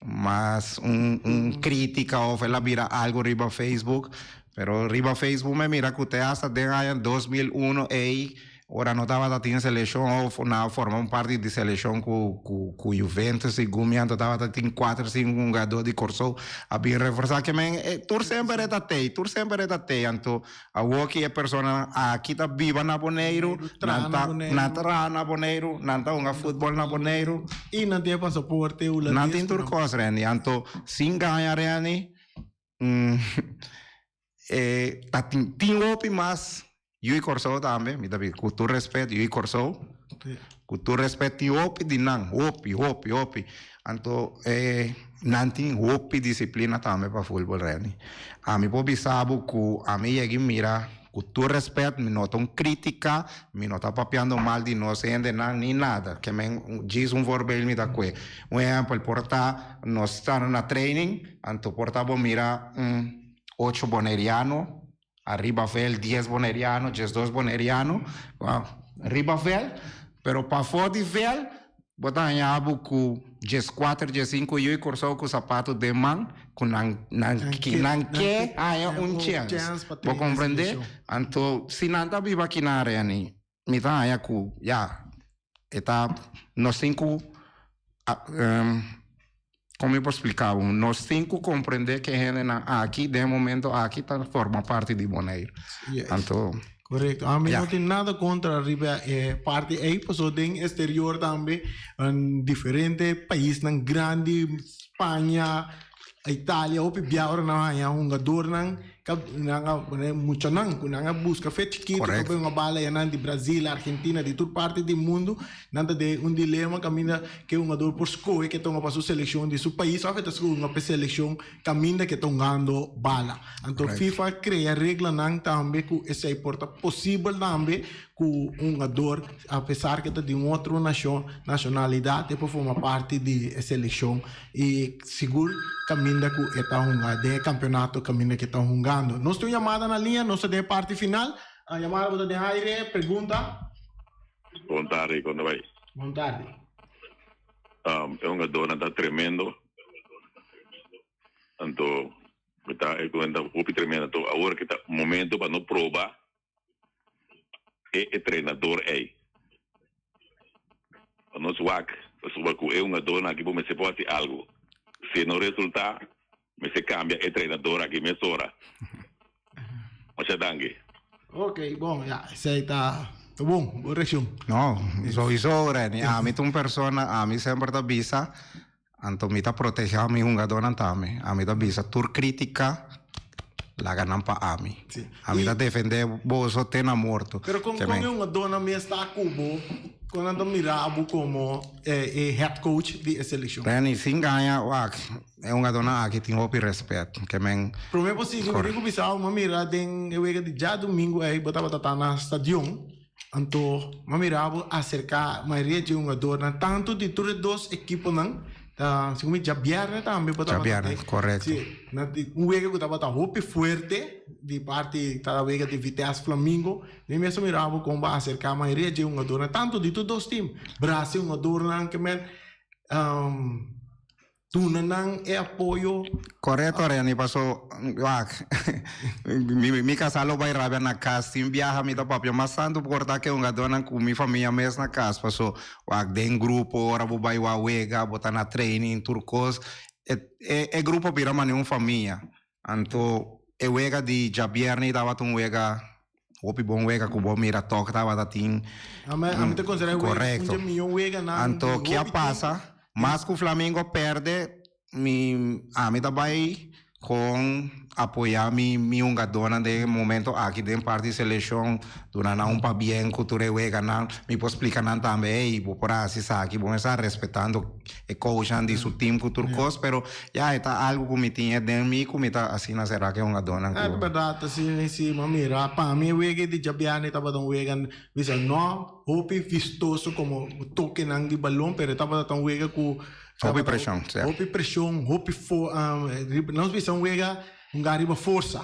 Mas un un crítica of el a bira algo riba Facebook, pero riba Facebook me mira cu te hasta den aña 2001 ey ora no tabata tin seleccion of nan a forma un parti di seleccion cu cu cu Juventus y Gumi anto tabata tin cuater cinco hungador di Corsou a bin reforsa ke men tur semper e ta tey tur semper e ta tey anto Awor ki e personanan aki ta biba na Boneiru, nan ta nan traha na Boneiru, nan ta hunga futbol na Boneiru. I nan tin e pasaporte hulandes. Nan tin tur kos, Renny. Anto, sin gaña, Renny, e ta tin tin hopi mas yu di Kòrsou tambe, mi ta bisa ku tur respet, yu di Kòrsou, ku tur respet tin hopi di nan, hopi, hopi, hopi. Anto e nan tin hopi disiplina tambe pa futbol Renny. Ami por bisa bo ku ami yega i mira ku tur respet mi no ta un kritika, mi no ta papiando mal di nos hendenan ni nada. Ke men djis un voorbeeld mi ta kue. Un ehempel por ta nos ta na training anto por ta bo mira un ocho boneriano ariba vel dies boneriano, diesdos boneriano riba vel, pero pafó di vel bo ta haña bo ku dieskuater, diesinku yu i Kòrsou ku sapato den man ku nan nan nan ke haña un chèns, bo komprendé? Anto si nan ta biba aki na área ni mi ta haña ku ya e ta nos tin ku Kon mi por splika bo? Nos tin ku komprendé ke hendenan aki den e momento aki ta forma parti di Boneiru. Yes. Anto. Korekto. Ami Ya. no tin nada kontra riba e parti ei, pasobra den exterior tambe diferente paisnan grandi, Spaña, Italia, hopi bia ora nan haña hungadornan Ka nan a pone muchanan ku nan a buska fe chikitu pa Correcto. bay un bala ya nan di Brazil, Argentina, di tur parti di mundu. Nan ta den un dilema kaminda ke hungador por skohe ke ta hunga pa su selekshon di su pais òf e ta skohe hunga pa e selekshon kaminda ke ta hungando bala. Anto Correcto. FIFA a krea reglanan tambe ku esei por ta posibel tambe ku un hungador apesar ke ta di un otro nashon, nashonalidat e por forma parti di e selekshon I sigur kaminda ku e ta hunga den e kampeonato kaminda ku e ta hungando. Nos tin un yamada na liña, nos ta den e parti final. Yamada bo ta den aire, pregunta. Bon tardi, kon ta bai? Bon tardi. E hungadornan ta tremendo. Anto mi ta e kuenta hopi tremendo. Anto awor ki ta momento pa no proba e entrenador ei. Pa nos wak pasobra ku e hungadornan aki bo mester por hasi algu. Si no resultá, mester kambia e entrenador aki mesora. Masha danki. Ok, bon, ya, esei ta. Ta bon, bon reaccion. No, sowieso Renny. Ami ta un persona, ami semper ta bisa, anto mi ta proteha mi hungadónan tambe. Ami ta bisa tur crítica laga nan pa ami. Ami ta defendé boso te na morto. Pero con con e hungadónan mes ta cu bo, con nan ta mira bo como e head coach di e seleccion? Renny, sin gaña, wak, e hungadónan aki tin hopi respet. Ke men. Prome bo sigui, mi tin cu bisa bo, mi a mira den e wega di djadumingu ey bo tabata ta na stadion, anto mi a mira bo acerca mayoria dje hungadornan, tanto di tur e dos ekiponan, ta segun mi djabierne tambe bo tabata Djabierne, corecto. Si, na di un wega cu tabata hopi fuerte di parti ta wega di Vitesse Flamingo, mi mes a mira bo con bo a acerca mayoria dje hungadornan, tanto di tur dos team, brasa e hungadornan, ke men. Duna nan e apoyo. Korekto Reni paso wak mi mi kasá lo bai rabia na kas tin biaha mi ta papia mas tantu por ta ke hungadónan ku mi famia mes na kas paso wak den grupo ora bo bai wak wega bo ta na training tur kos e e grupo bira manera un famia anto e wega di djabièrnè tabata un wega hopi bon wega ku bo mira tòg tabata tin Ami ta konsiderá e wega un dje mihó weganan Anto ke a pasa mas ku Flamingo pèrdè mi ami ta bai kon apoyá mi mi hungadónan den e momento aki den parti selekshon duna nan un pabien ku tur e weganan mi por splika nan tambe ey bo por hasi esaki bo mester respetando e coachnan di su team ku tur kos pero ya e ta algu ku mi tin e den mi ku mi ta asina sera ku e hungadónan ku. E bèrdat asina si mi a mira pa mi e wega di djabièrnè tabata un wega bisa no hopi vistoso komo tokenan di balon pero e tabata un wega ku Hopi preshon, si. Hopi preshon, hopi fo nos bisa un wega hunga riba forsa.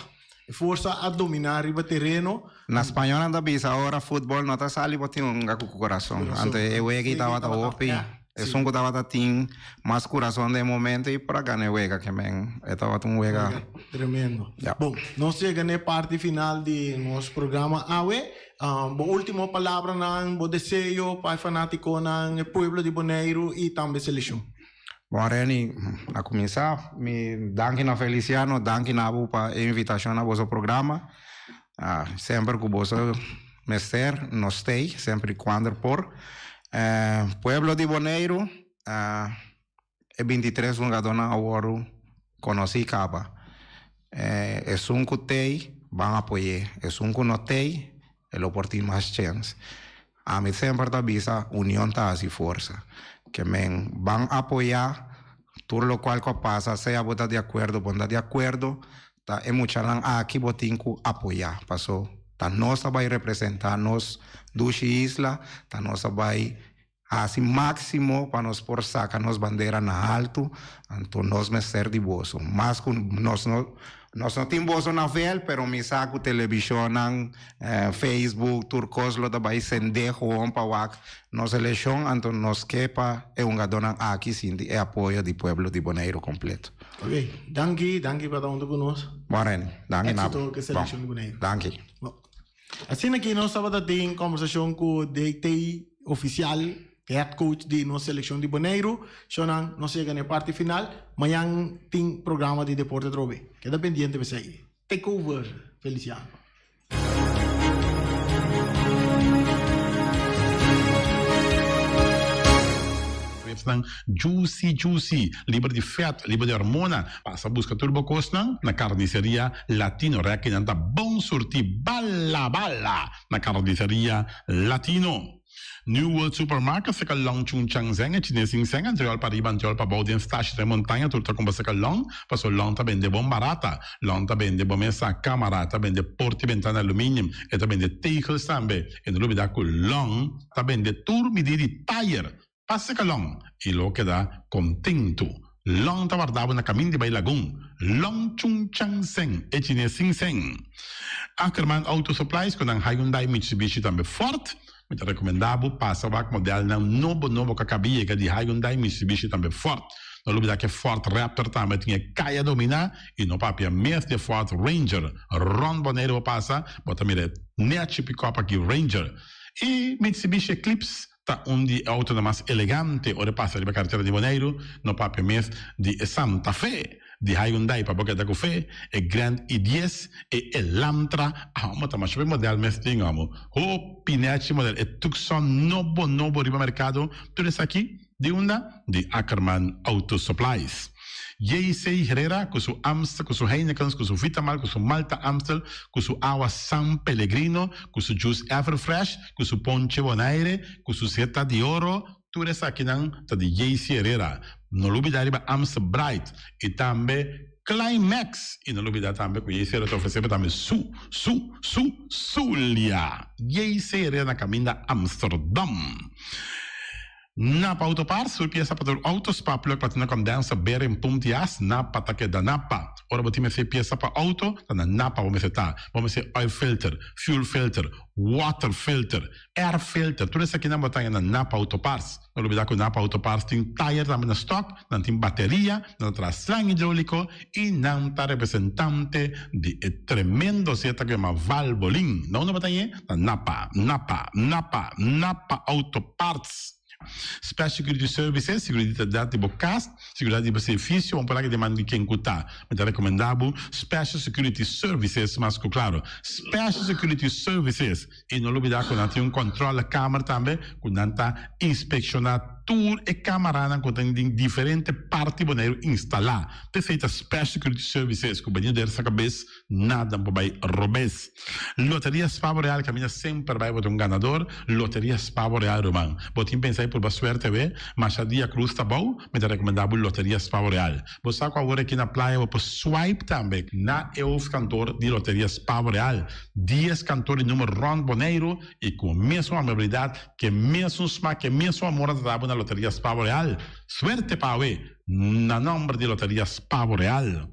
E forsa a dominá riba tereno. Na spañó nan ta bisa ora futbol no ta sali bo tin hunga ku kurason. Anto e wega ei tabata hopi, esun ku tabata tin mas kurason den e momento ei por a gana e wega ke men e tabata un wega. Tremendo. Bon, nos yega na e parti final di nos programa awe. Bo ultimo palabranan, bo deseo pa e fanatikonan, e pueblo di Boneiru i tambe selekshon. Bon Reni, a kuminsá mi danki na Feliciano, danki na bo pa e invitashon na boso programa. Semper ku boso mester, nos t'ei, semper i kuander por. Pueblo di Boneiru, e bintitres hungadónan a wòrdu konosí kaba. Esun ku t'ei, ban apoy'é. Esun ku no t'ei, e lo por tin mas chèns. Ami semper ta bisa union ta hasi forsa. Ke men ban apoyá tur lokual ku a pasa, sea bo ta di akuerdo bo no ta di akuerdo, ta e muchanan aki bo tin ku apoyá. Paso ta nos ta bai representá nos dushi isla, ta nos ta bai hasi máksimo pa nos por saka nos bandera na haltu, anto nos mester di boso. Mas ku nos no nos no tin boso na vel, pero mi sa ku televishonnan, Facebook, tur kos lo ta bai sendé gewoon pa wak nos elekshon, anto nos ke pa e hungadónan aki sinti e apoyo di pueblo di Boneiru kompleto. Oké, danki, danki pa ta huntu ku nos. Bon Reni, danki na bo. Éksito ku e selekshon di Boneiru. Danki. Bon. Asina ki nos tabata den kombersashon ku DT ofisial, head coach di nos selekshon di Boneiru. Shownan, nos yega na e parti final. Mañan tin programa di deporte atrobe. Keda pendiente p'esei. Take over, Feliciano. Ribsnan juicy juicy, liber di fèt, liber di hormona. Pasa buska tur bo kosnan na Carniceria Latino. Rèkinan ta bon surtí bala bala na Carniceria Latino. New World Supermarket seka Long Chun Chang Zeng e chines sin sèn antriòl pa riba antriòl pa bou den stashi den montaña tur ta kumpra seka Long paso Long ta bende bon barata. Long ta bende bo mesa, kamara, ta bende porta i bentana aluminium, e ta bende tegels tambe. E no lubida ku Long ta bende tur midí di tayer. Pasa ka Long i lo keda kontentu. Long ta warda bo na kamin di bai Lagun. Long Chung Chang Seng, e chines sin seng. Ackerman Auto Supplies ku nan Hyundai, Mitsubishi tambe Ford. Mi ta rekomendá bo pasa wak modelnan nobo nobo ku a kaba yega di Hyundai, Mitsubishi tambe Ford. No lubidá ku e Ford Raptor tambe tin e kaya dominá i no papia mes di e Ford Ranger. Rònt Boneiru bo pasa, bo ta mira e nechi pikòp aki Ranger. I Mitsubishi Eclipse. ta un di e autonan mas elegante ora e pasa riba karetera di Boneiru, no papia mes di e Santa Fe di Hyundai pa bo keda ku fe, e Grand i dies, e Elantra, amo ta masha hopi model mes tin amo, hopi nechi model, e Tucson nobo nobo riba merkado, tur esaki Di unda? Di Ackerman Auto Supplies. JC Herrera cu su Amstel, cu su Heinekens, cu su Vitamal, cu su Malta Amstel, cu su awa San Pellegrino, cu su juice Everfresh, cu su ponche Bonaire, cu su Zeta di Oro, tur esakinan ta di JC Herrera. No lubida riba Amstel Bright y tambe Climax! Y no lubida tambe cu JC Herrera ta ofrece bo tambe su, su, su, Zulia! JC Herrera na caminda Amsterdam. Napa Autoparts, tur piesa pa tur auto, spark plug, platina condenser, bearing, pump di as, Napa ta keda Napa. Ora bo tin mester piesa pa auto, ta na Napa bo mester ta. Bo mester oil filter, fuel filter, water filter, air filter, tur esakinan bo ta haña na Napa Autoparts. No lubida ku Napa Autoparts tin tayer tambe na stock, nan tin bateria, nan ta traha slang hidroliko i nan ta representante di e tremendo zeta ku yama Valvoline. Na unda bo ta hañ'e? Na Napa, Napa, Napa, Napa Auto Parts. Special Security Services, seguridat di bo kas, seguridat di bo servicio, bo por laga den man di ken ku ta. Mi ta rekomendá bo Special Security Services mas ku klaro. Special Security Services. I no lubidá ku nan tin un kòntròlekamer tambe ku nan ta inspekshoná tur e kamaranan ku tin den diferente parti Boneiru instalá. P'esei ta Special Security Services ku benido der sa kabes nada por bai robes. Loteria Spavo Real kaminda semper bai bo ta un ganador. Loteria Spavo Real ruman. Bo tin pensa di purba suerte awe? Masha dia krus ta bou, mi ta rekomendá bo Loteria Spavo Real. Bo sa ku awor aki na playa bo por swipe tambe na e hoofdkantoor di Loteria Spavo Real. Dies kantoor di numer rònt Boneiru i ku e mesun amabilidat, ku e mesun smak, ku e mesun amor a trata bo na Loteria Spavo Real. Suerte pa awe na nòmber di Loteria Spavo Real.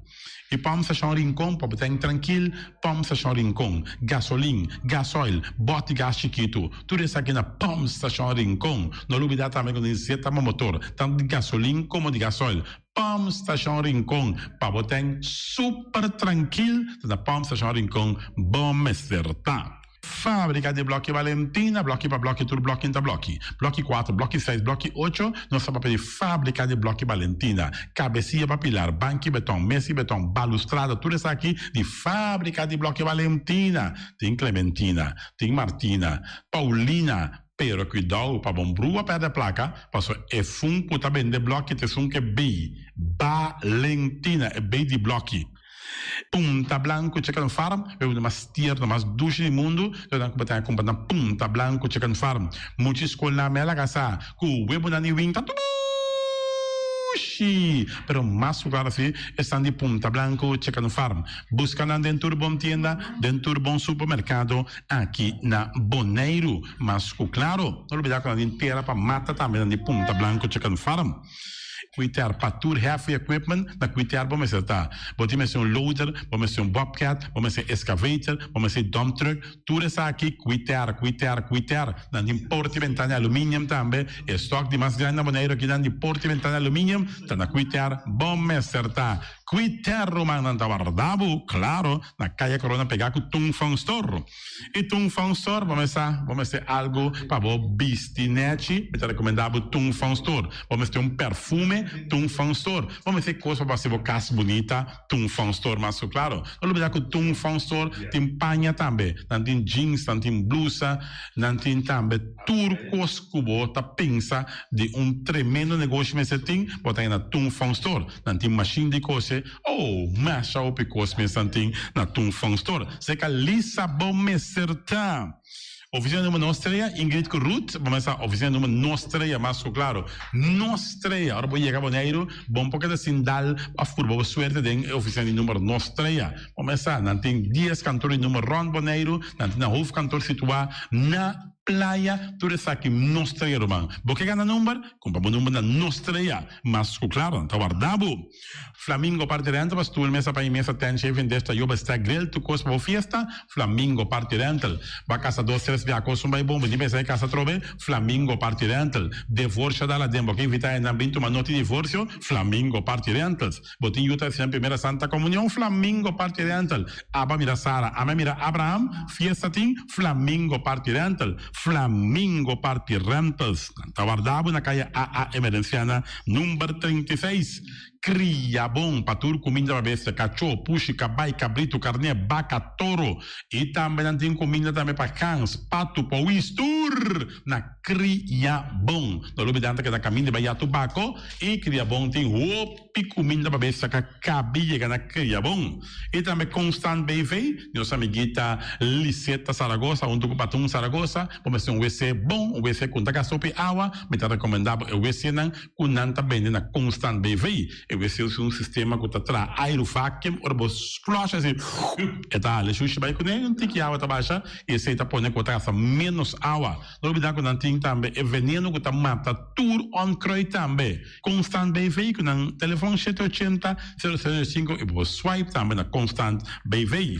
I Pòmp Stashon Rincon pa bo ta trankil, Pòmp Stashon Rincon, gasolin, gasoil, bòt di gas chikitu, tur esaki na Pòmp Stashon Rincon. No lubidá tambe ku tin zeta pa motor, tantu di gasolin komo di gasoil. Pòmp Stashon Rincon, pa bo ten super trankil, ta na Pòmp Stashon Rincon bo mester ta. Fábrika di blòki Valentina, blòki pa blòki, tur blòki ta blòki. Blòki kuater, blòki seis, blòki ocho, nos ta papia di fábrika di blòki Valentina. Kabesia pa pilar, banki beton, mesa di beton, balustrada, tur esaki di fábrika di blòki Valentina. Tin Clementina, tin Martina, Paulina, pero kuidou pa bon brua pèrdè plaka, pasobra e fun ku ta bende blòki ta esun ku e bei, Valentina, e bei di blòki. Punta Blanco Chicken Farm, e un mas tierno, mas dushi di mundu, lo nan ku bo ta kumpra na Punta Blanco Chicken Farm. Mucha skolnan me a laga sa ku webunan di win ta dushi, pero mas ku klaro si esnan di Punta Blanco Chicken Farm. Buska nan den tur bon tienda, den tur bon supermerkado aki na Boneiru. Mas ku klaro, no lubida ku nan tin tera pa mata tambe nan di Punta Blanco Chicken Farm. Kwiter pa tur heavy equipment na kwiter bo mester ta. Bo tin mester un loader, bo mester un bobcat, bo mester excavator, bo mester dump truck, tur esaki kwiter, kwiter, kwiter. Nan tin porta y bentana aluminium tambe. E stock di mas grandi na Boneiru aki nan di porta y bentana aluminium ta na kwiter bo mester ta. Kwiter ruman nan ta warda bo, claro, na Kaya Corona pega cu Tung Fong Store. I Tung Fong Store bo mester bo mester algu pa bo bisti nechi, mi ta rekomendá bo Tung Fong Store. Bo mester un perfume, Tung Fong Store. Bo mester kos pa bo hasi bo kas bunita, Tung Fong Store mas ku klaro. No lubidá ku Tung Fong Store tin paña tambe. Nan tin jeans, nan tin blusa, nan tin tambe tur kos ku bo ta pensa di un tremendo negoshi mester tin, bo ta haña na Tung Fong Store. Nan tin mashin di kose. Oh, masha hopi kos mes nan tin na Tung Fong Store. Seka Lisa bo mester ta. Oficina number nos trea, Ingrid ku Ruth, bo mester sa oficina number nos trea mas ku klaro. Nos trea, ora bo yega Boneiru, bo no por keda sin dal of purba bo suerte den e oficina di number nos trea. Bo mester sa, nan tin dies kantor di number rond Boneiru, nan tin nan hoofdkantoor situa na Playa, tur esaki nos trea ruman. Bo ke gana number? Kumpra bo number na nos trea. Mas ku klaro, nan ta warda bo. Flamingo Party Rental pa stoel, mesa pa mesa, tent, shaving desk, tayoba, stack, grill, tur kos pa bo fiesta, Flamingo Party Rental. Bo a kasa dos, tres bia kos un bai bon, bo tin pensa di kasa atrobe, Flamingo Party Rental. Devorsio dal aden, bo ke invita hendenan bin tuma noti di divorsio, Flamingo Party Rentals. Bo tin yu ta hasi nan primera Santa Comunion, Flamingo Party Rental. Aba mira Sara, ami a mira Abraham, fiesta tin, Flamingo Party Rental. Flamingo Party Rentals. Nan ta warda bo na kaya AA Emerenciana number 36. Kria bon pa tur kuminda pa bestia, kachó, pushi, kabai, kabritu, karné, baka, toro. I tambe nan tin kuminda tambe pa gans, patu, powis, tur na Kria Bon. No lubida nan ta keda kaminda bai Yatu Bako i Kria Bon tin hopi kuminda pa bestia ka kabi yega na Kria Bon. I tambe Constant BV, nos amiguita Liseta Saragoza huntu ku Patun Saragoza, bo mester un wc bon, un wc ku no ta gasta hopi awa, mi ta rekomendá bo e wcnan ku nan ta bende na Constant BV. E wc usa un sistema ku ta traha airu vacuum, ora bo flush asi e ta hala e shushi bai kuné, un tiki awa ta basha i esei ta pone ku bo ta gasta ménos awa. No olbidá ku nan tin tambe e veneno ku ta mata tur onkruid tambe. Constant BV ku nan telefòn shete ochenta, sero sero sinku i bo por swipe tambe na Constant BV.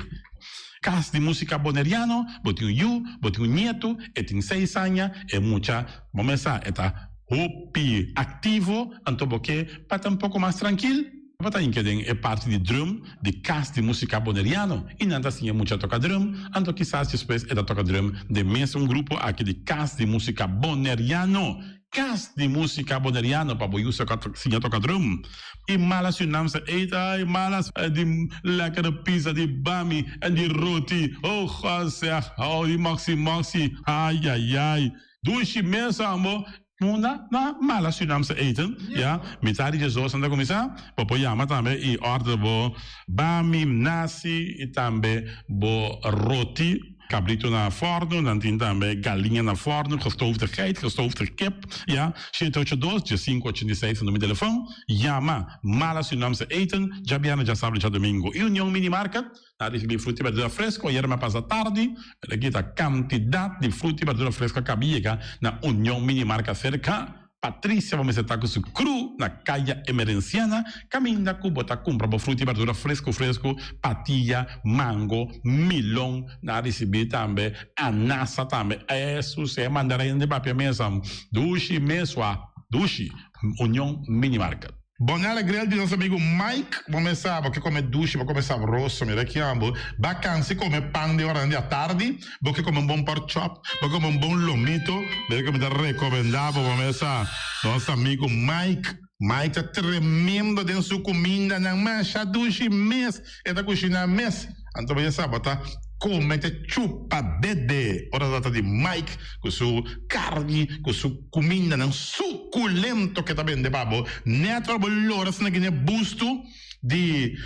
Kas di Músika Boneriano, bo tin un yu, bo tin un nietu, e tin seis aña, e mucha, bo mes sa, e ta hopi aktivo, anto bo ke pa ta un poko mas trankil, bo ta hinka den e parti di drum di Kas di Músika Boneriano i nan ta siña mucha toka drum, anto kisas despues e ta toka drum den mes un grupo aki di Kas di Músika Boneriano. Kas di Músika Boneriano pa bo yu siña toka drum. I mala Surinaamse eten, ai malas di lekkere pizza, di bami en di roti, oh God zeg, oh di moxi moxi, ai ai ai. Dushi mes ambo. Munda na mala Surinaamse eten, ya, mitad di diesdos nan ta kuminsá, bo por yama tambe i order bo bami, nasi i tambe bo roti, kabritu na fòrnu, nan tin tambe galiña na fòrnu, gestoofde geit, gestoofde kip, ya, shete ocho dos, diesinku ochenta i seis ta numero di telefòn, yama mala Surinaamse eten, djabièrnè, djasabra, djadumingu. I Union Mini Market. Ta ricibi fruta y berdura fresco. Ayer mi a pasa tardi, pero aki ta cantidad di fruta y berdura fresco a caba yega na Union Mini Marca cerca Patricia bo mester ta cu su crew na Caya Emerenciana caminda cu bo ta cumpra bo fruta y berdura fresco fresco, patilla, mango, milon, nan a ricibi tambe anasa tambe, Jesus e mandarin di papia mesa dushi mesua dushi Union Mini Market. Bonella Grill di nos amigo Mike, bo mes sa bo ke kome dushi, bo kome sabroso, mira ki ambo, ba kansi kome pan den oranan di atardi, bo ke kome un bon pork chop, bo ke kome un bon lomito, mira ke mi ta rekomenda bo, bo mes sa, nos amigo Mike, Mike ta tremendo den su kumindanan, masha dushi mes e ta kushina mes, anto bo ya sa bo ta kome te chupa dede ora ta trata di Mike ku su karni, ku su Kumindanan sukulento ke ta bende pa bo. Nèt ora bo lora asina gine bustu di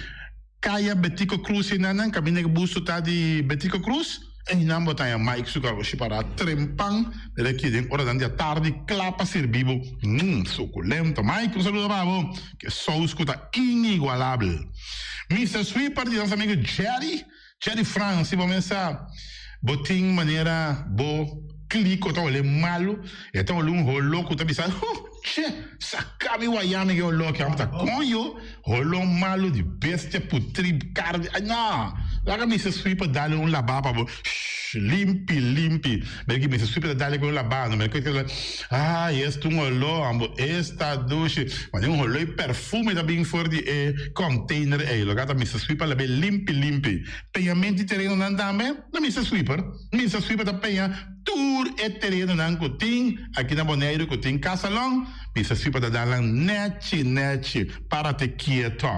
Kaya Betico Cruz einan kaminda ke bustu ta di Betico Cruz, einan bo ta haña Mike su karoshi pará trempan mira aki den oranan di atardi kla pa sirbi bo. Mmm sukulento. Mike un saludo pa bo. Ke sous ku ta inigualabel. Mister Sweeper di nos amigo Jerry. Jerry Frans, si bo mesa bo tin manera bo kliko ta ole malu, e ta ole un holo ku ta bisa, huh, che, saka mi waya mi ke holo aki, amo ta koño, holo malu di bestia putri karni, ay no, laga Mister Sweeper dale un laba pa bo, shh, limpi, limpi, mira ki Mister Sweeper ta dale ku un laba, no mira ku ay esta un holo, amo esta dushi, mane un holo i perfume ta bin for di e Container ei loke ta Mister Sweeper la be limpi limpi. Peñament di terenonan tambe na Mister Sweeper. Mister Sweeper ta peña tur e terenonan ku tin aki na Boneiru ku tin kasalon. Mister Sweeper ta dal nan nechi nechi. Parate kieto.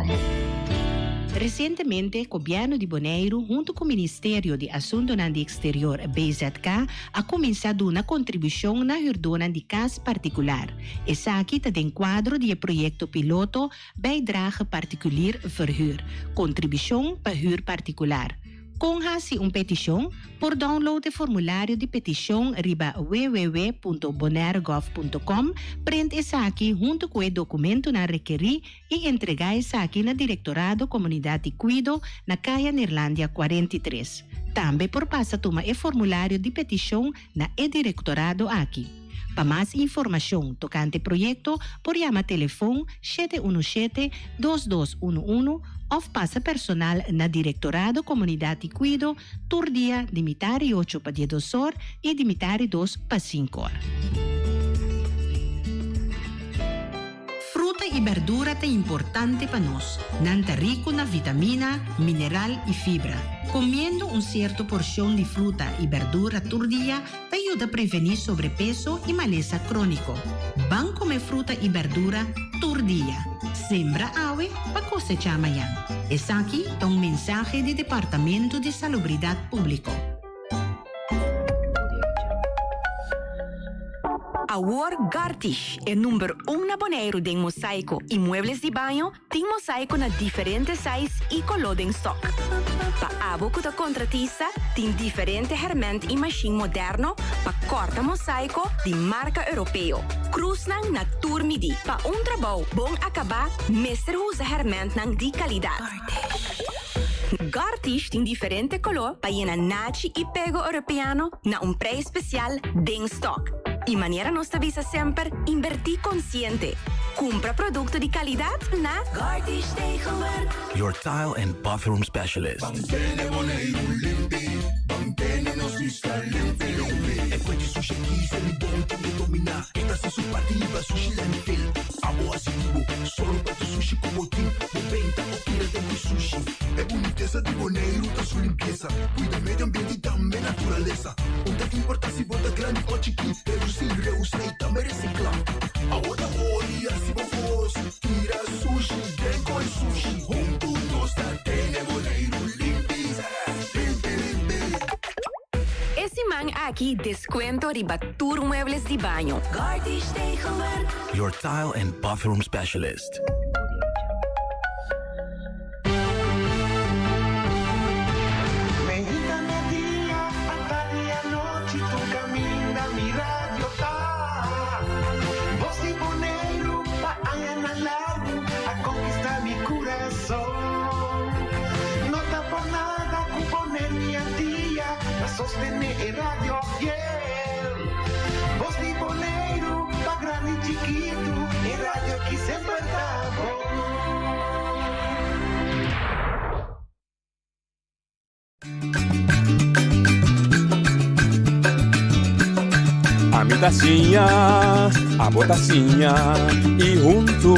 Resientemente Gobièrnu di Boneiru huntu ku Ministerio di Asuntunan di Eksterior, BZK, a kuminsá duna kontribushon na hürdónan di kas partikular. Esaki ta den kuadro di e proyekto piloto Bijdrage particulier verhuur, Kontribushon pa hür partikular. Kon hasi un petishon? Por download e formulario di petishon riba www.bonairegov.com, print esaki huntu ku e dokumentunan rekerí i entregá esaki na Direktorado Komunidat di Kuido na Kaya Neerlandia 43. Tambe por pasa tuma e formulario di petishon na e direktorado aki. Pa mas informashon tokante proyekto por yama telefon 717 2211 òf pasa personal na Direktorado Komunidat di Kuido tur dia di mitar i ocho pa diesdos or i di mitar i dos pa sinku or. Fruta. Fruta i berdura ta importante pa nos. Nan ta riku na vitamina, mineral i fibra. Komiendo un sierto porshon di fruta i berdura tur dia ta yuda prevení sobrepeso i malesa króniko. Ban kome fruta i berdura tur dia. Sembra awe pa kosechá mañan. Esaki ta un mensahe di Departamento di Salubridat Públiko. Awor Gartish, e number un na Boneiru den mosaiko i muebles di baño, tin mosaiko na diferente size i koló den stok. Pa abo ku ta kontratista, tin diferente hèrmènt i mashin moderno pa kòrta mosaiko di marka europeo. Krusnan na tur midí. Pa un trabou bon akabá mester usa hèrmèntnan di kalidat. Gartish tin diferente koló pa yena nachi i pego europeano na un prijs spesial den stok. I manera nos ta bisa semper, inbertí konsiente. Kumpra produkto di kalidat na Gartish Tegelwerk. Your tile and bathroom specialist. Ban tene Boneiru limpi, ban tene nos isla limpi limpi. E kue di sushi aki se mi bon tin e dominá. E ta hasi su parti riba sushi landfill. Abo hasi di bo, solo pa tu sushi ku bo tin. Bo benta o tira den ku sushi. E bunitesa di Boneiru ta su limpiesa. Kuida medio ambiente i tambe naturalesa. Un ta importa si bo ta grandi o chikí. Redusí, reusa i tambe resiklá. Abo ta holi hasi bo kos. Tira sushi den koi sushi. Huntu nos ta tene Boneiru limpi. Limpi limpi. E siman aki descuento riba tur muebles di baño. Gartish Tegelwerk. Your tile and bathroom specialist. Meinta media, atardi anochi, tur caminda mi radio ta. Voz di Boneiru pa añanan largu a conquista mi curason. No ta por nada cu Boneiru y Antia ta sostene e radio fiel. Voz di Boneiru pa grandi y chikitu, e radio aki semper ta bon. Ami ta siña, abo ta siña y huntu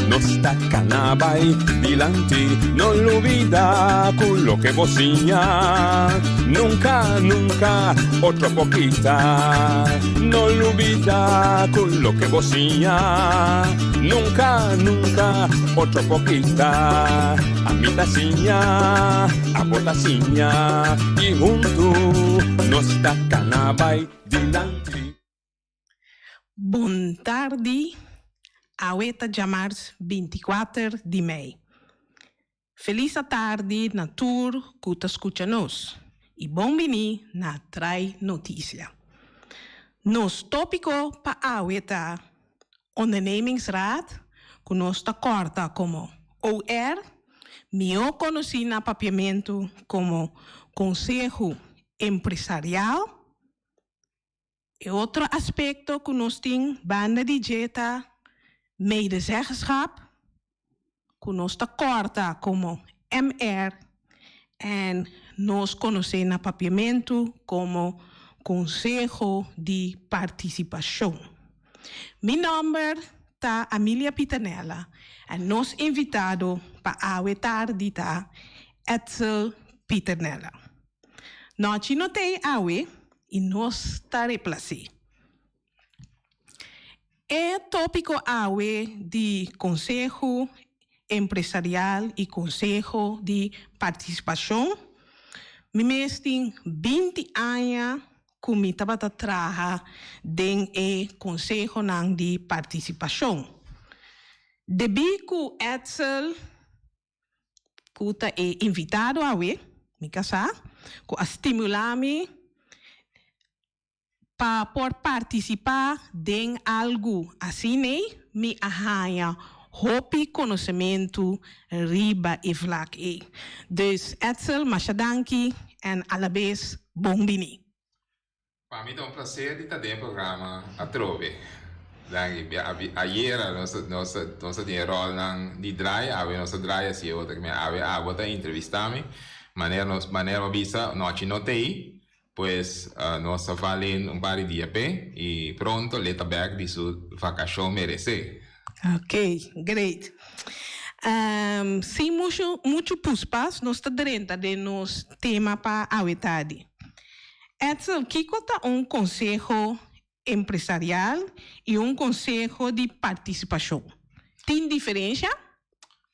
nos ta cana bay dilanti. No lubida cu loke bo siña nunca, nunca otro por kita. No lubida cu loke bo siña nunca, nunca otro por kita. Ami ta siña, abo ta siña y huntu nos ta cana bay dilanti. Bon tardi, awe ta djamars bintikuater di mei. Felis atardi na tur ku ta skucha nos i bon bini na Trai Notisia. Nos tópiko pa awe ta Ondernemingsraad, ku nos ta kòrta komo OR, mihó konosí na papiamentu komo Konseho Empresarial. E otro aspekto ku nos tin banda di dje ta medezeggenschap, ku nos ta kòrta komo MR en nos konosé na papiamentu komo Konseho di Partisipashon. Mi nòmber ta Amelia Pitanella en nos invitado pa awe tardi ta Edsel Pieternella. Nochi no t'ei awe i nos ta replas'é. E tópiko awe di Konseho Empresarial i Konseho di Partisipashon, mi mes tin 20 aña ku mi tabata traha den e konsehonan di partisipashon. Debí ku Edsel ku ta e invitado awe, mi kasá, ku a stimulá mi pa por partisipá den algu asin'ei, mi a haña hopi konosementu riba e vlak ei. Dus Edsel, masha danki en alabes bon biní. Pa mi ta un placer di ta den e programa atrobe. Danki. Ayera nos nos nos a tin e rolnan di draai, awe nos a draai asi e otro. Awe abo ta entrevista mi. Manera nos manera bo a bisa nochi no t'ei, pues nos a val in un par di dia p'e y pronto le ta bek di su vacacion merece. Ok, great. Um, sin mucho, mucho puspas, nos ta drenta den nos tema pa awe tardi. Edsel, kiko ta un konseho empresarial i un konseho di partisipashon? Tin diferensha?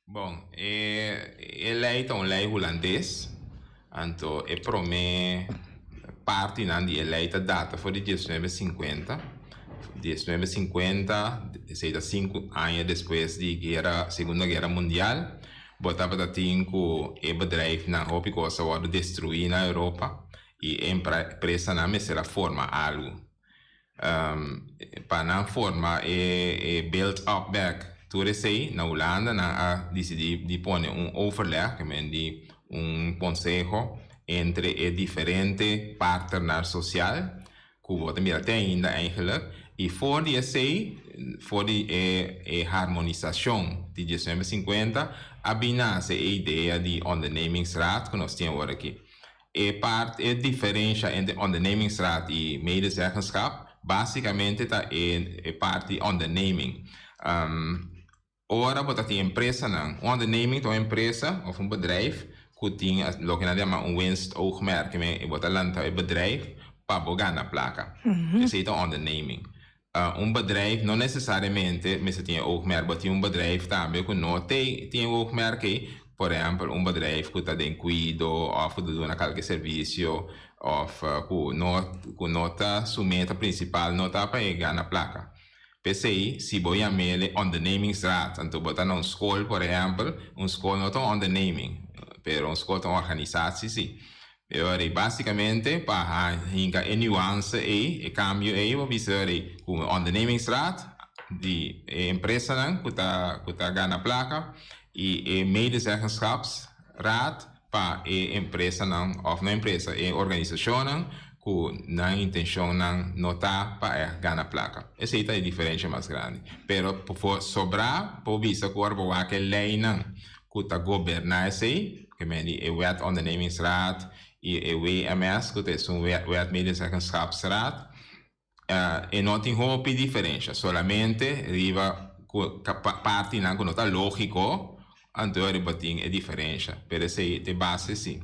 Bon, e e lei ta un lei hulandes, anto e promé partinan di e lei ta data for di diesnuebe sinkuenta. Diesnuebe sinkuenta, esei ta sinku aña despues di guera, Segunda Guera Mundial, bo tabata tin ku e bedrijfnan hopi kos a wòrdu destruí na Europa i e empresanan mester a forma algu. Pa nan forma e build up bek tur esey na Hulanda nan a dicidi di pone un overleg, ke men di un conseho entre e diferente partnernan social cu bo ta mira te ainda eigenlijk y for di esey, for di e harmonisacion di diesnuebe sinkuenta a bin nace e idea di ondernemingsraad cu nos tin awor aki. E part, e diferensha entre ondernemingsraad i medezeggenschap basicamente ta e e parti onderneming. Ora bo ta tin empresanan, un onderneming ta un empresa of un bedrijf ku tin loke nan ta yama un winstoogmerk, ke bo ta lanta e bedrijf pa bo gana plaka. Esei ta un onderneming. Un bedrijf no necesariamente mester tin e oogmerk, bo tin un bedrijf tambe ku no tin e oogmerk ei, por ehempel un bedrijf ku ta den kuido òf ku ta duna kalke servisio òf ku no ku no ta su meta prinsipal no ta pa e gana plaka. P'esei si bo yam'el e ondernemingsraad, anto bo ta na un skol por ehempel, un skol no ta un onderneming, pero un skol ta un organisatie si. E ora ei básicamente pa hinka e nuance ei, e cambio ei, bo bisa e ora ei cu ondernemingsraad di e empresanan cu ta cu ta gana placa y e medezeggenschapsraad pa e empresanan of no empresa, e organisacionnan cu nan intencionnan no ta pa e gana placa. Esei ta e diferencia mas grandi. Pero por sobra por bisa cu ora bo wak e leynan ku ta goberná esei, ke men di e Wet Ondernemingsraad i e WMS, ku ta esun Wet Medezeggenschapsraad, e no tin hopi diferensha, solamente riba ku partinan ku no ta lógiko, anto riba tin e diferensha, pero esei ta e base sí.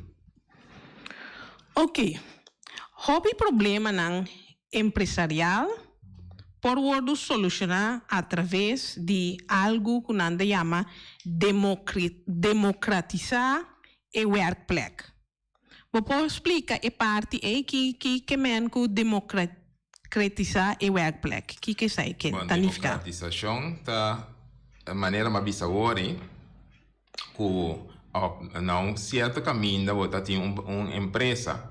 Oké, hopi problemanan empresarial por wordu solushoná atraves di algu ku nan ta yama demokratisá e wèrkplek. Bo por splika e parti ei ki ki ke men ku demokratisá e wèrkplek? Kiko esei ke Bon, ta nifiká? demokratisashon ta manera mi a bisa awor ei ku na un sierto kaminda bo ta tin un empresa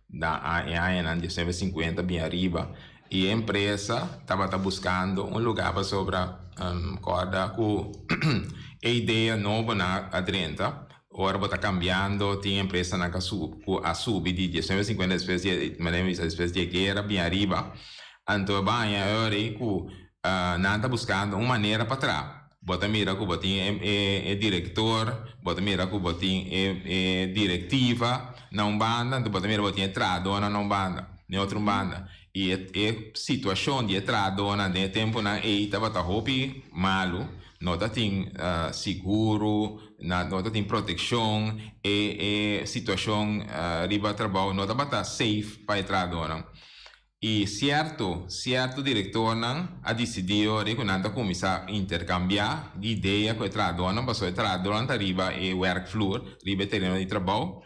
na e añanan diesnuebe sinkuenta bin ariba i e empresa tabata buskando un luga pasobra kòrda ku e idea nobonan a drenta ora bo ta kambiando tin empresanan ku a subi di diesnuebe sinkuenta despues di manera mi bisa despues di e guera bin ariba anto e baña e ora ei ku nan ta buskando un manera pa traha. Bo ta mira ku bo tin e direktor, bo ta mira ku bo tin e direktiva na un banda, anto bo ta mira bo tin e trahadónan na un banda, na e otro banda. I e situashon di e trahadónan den e tempunan ei tabata hopi malu, no ta tin siguro, no ta tin protekshon, e situashon riba trabou no tabata safe pa e trahadónan. I sierto, sierto direktornan a disidí ora ku nan ta kuminsá interkambiá di idea ku e trahadónan, pasobra e trahadónan ta riba e wèrkvloer, riba e tereno di trabou,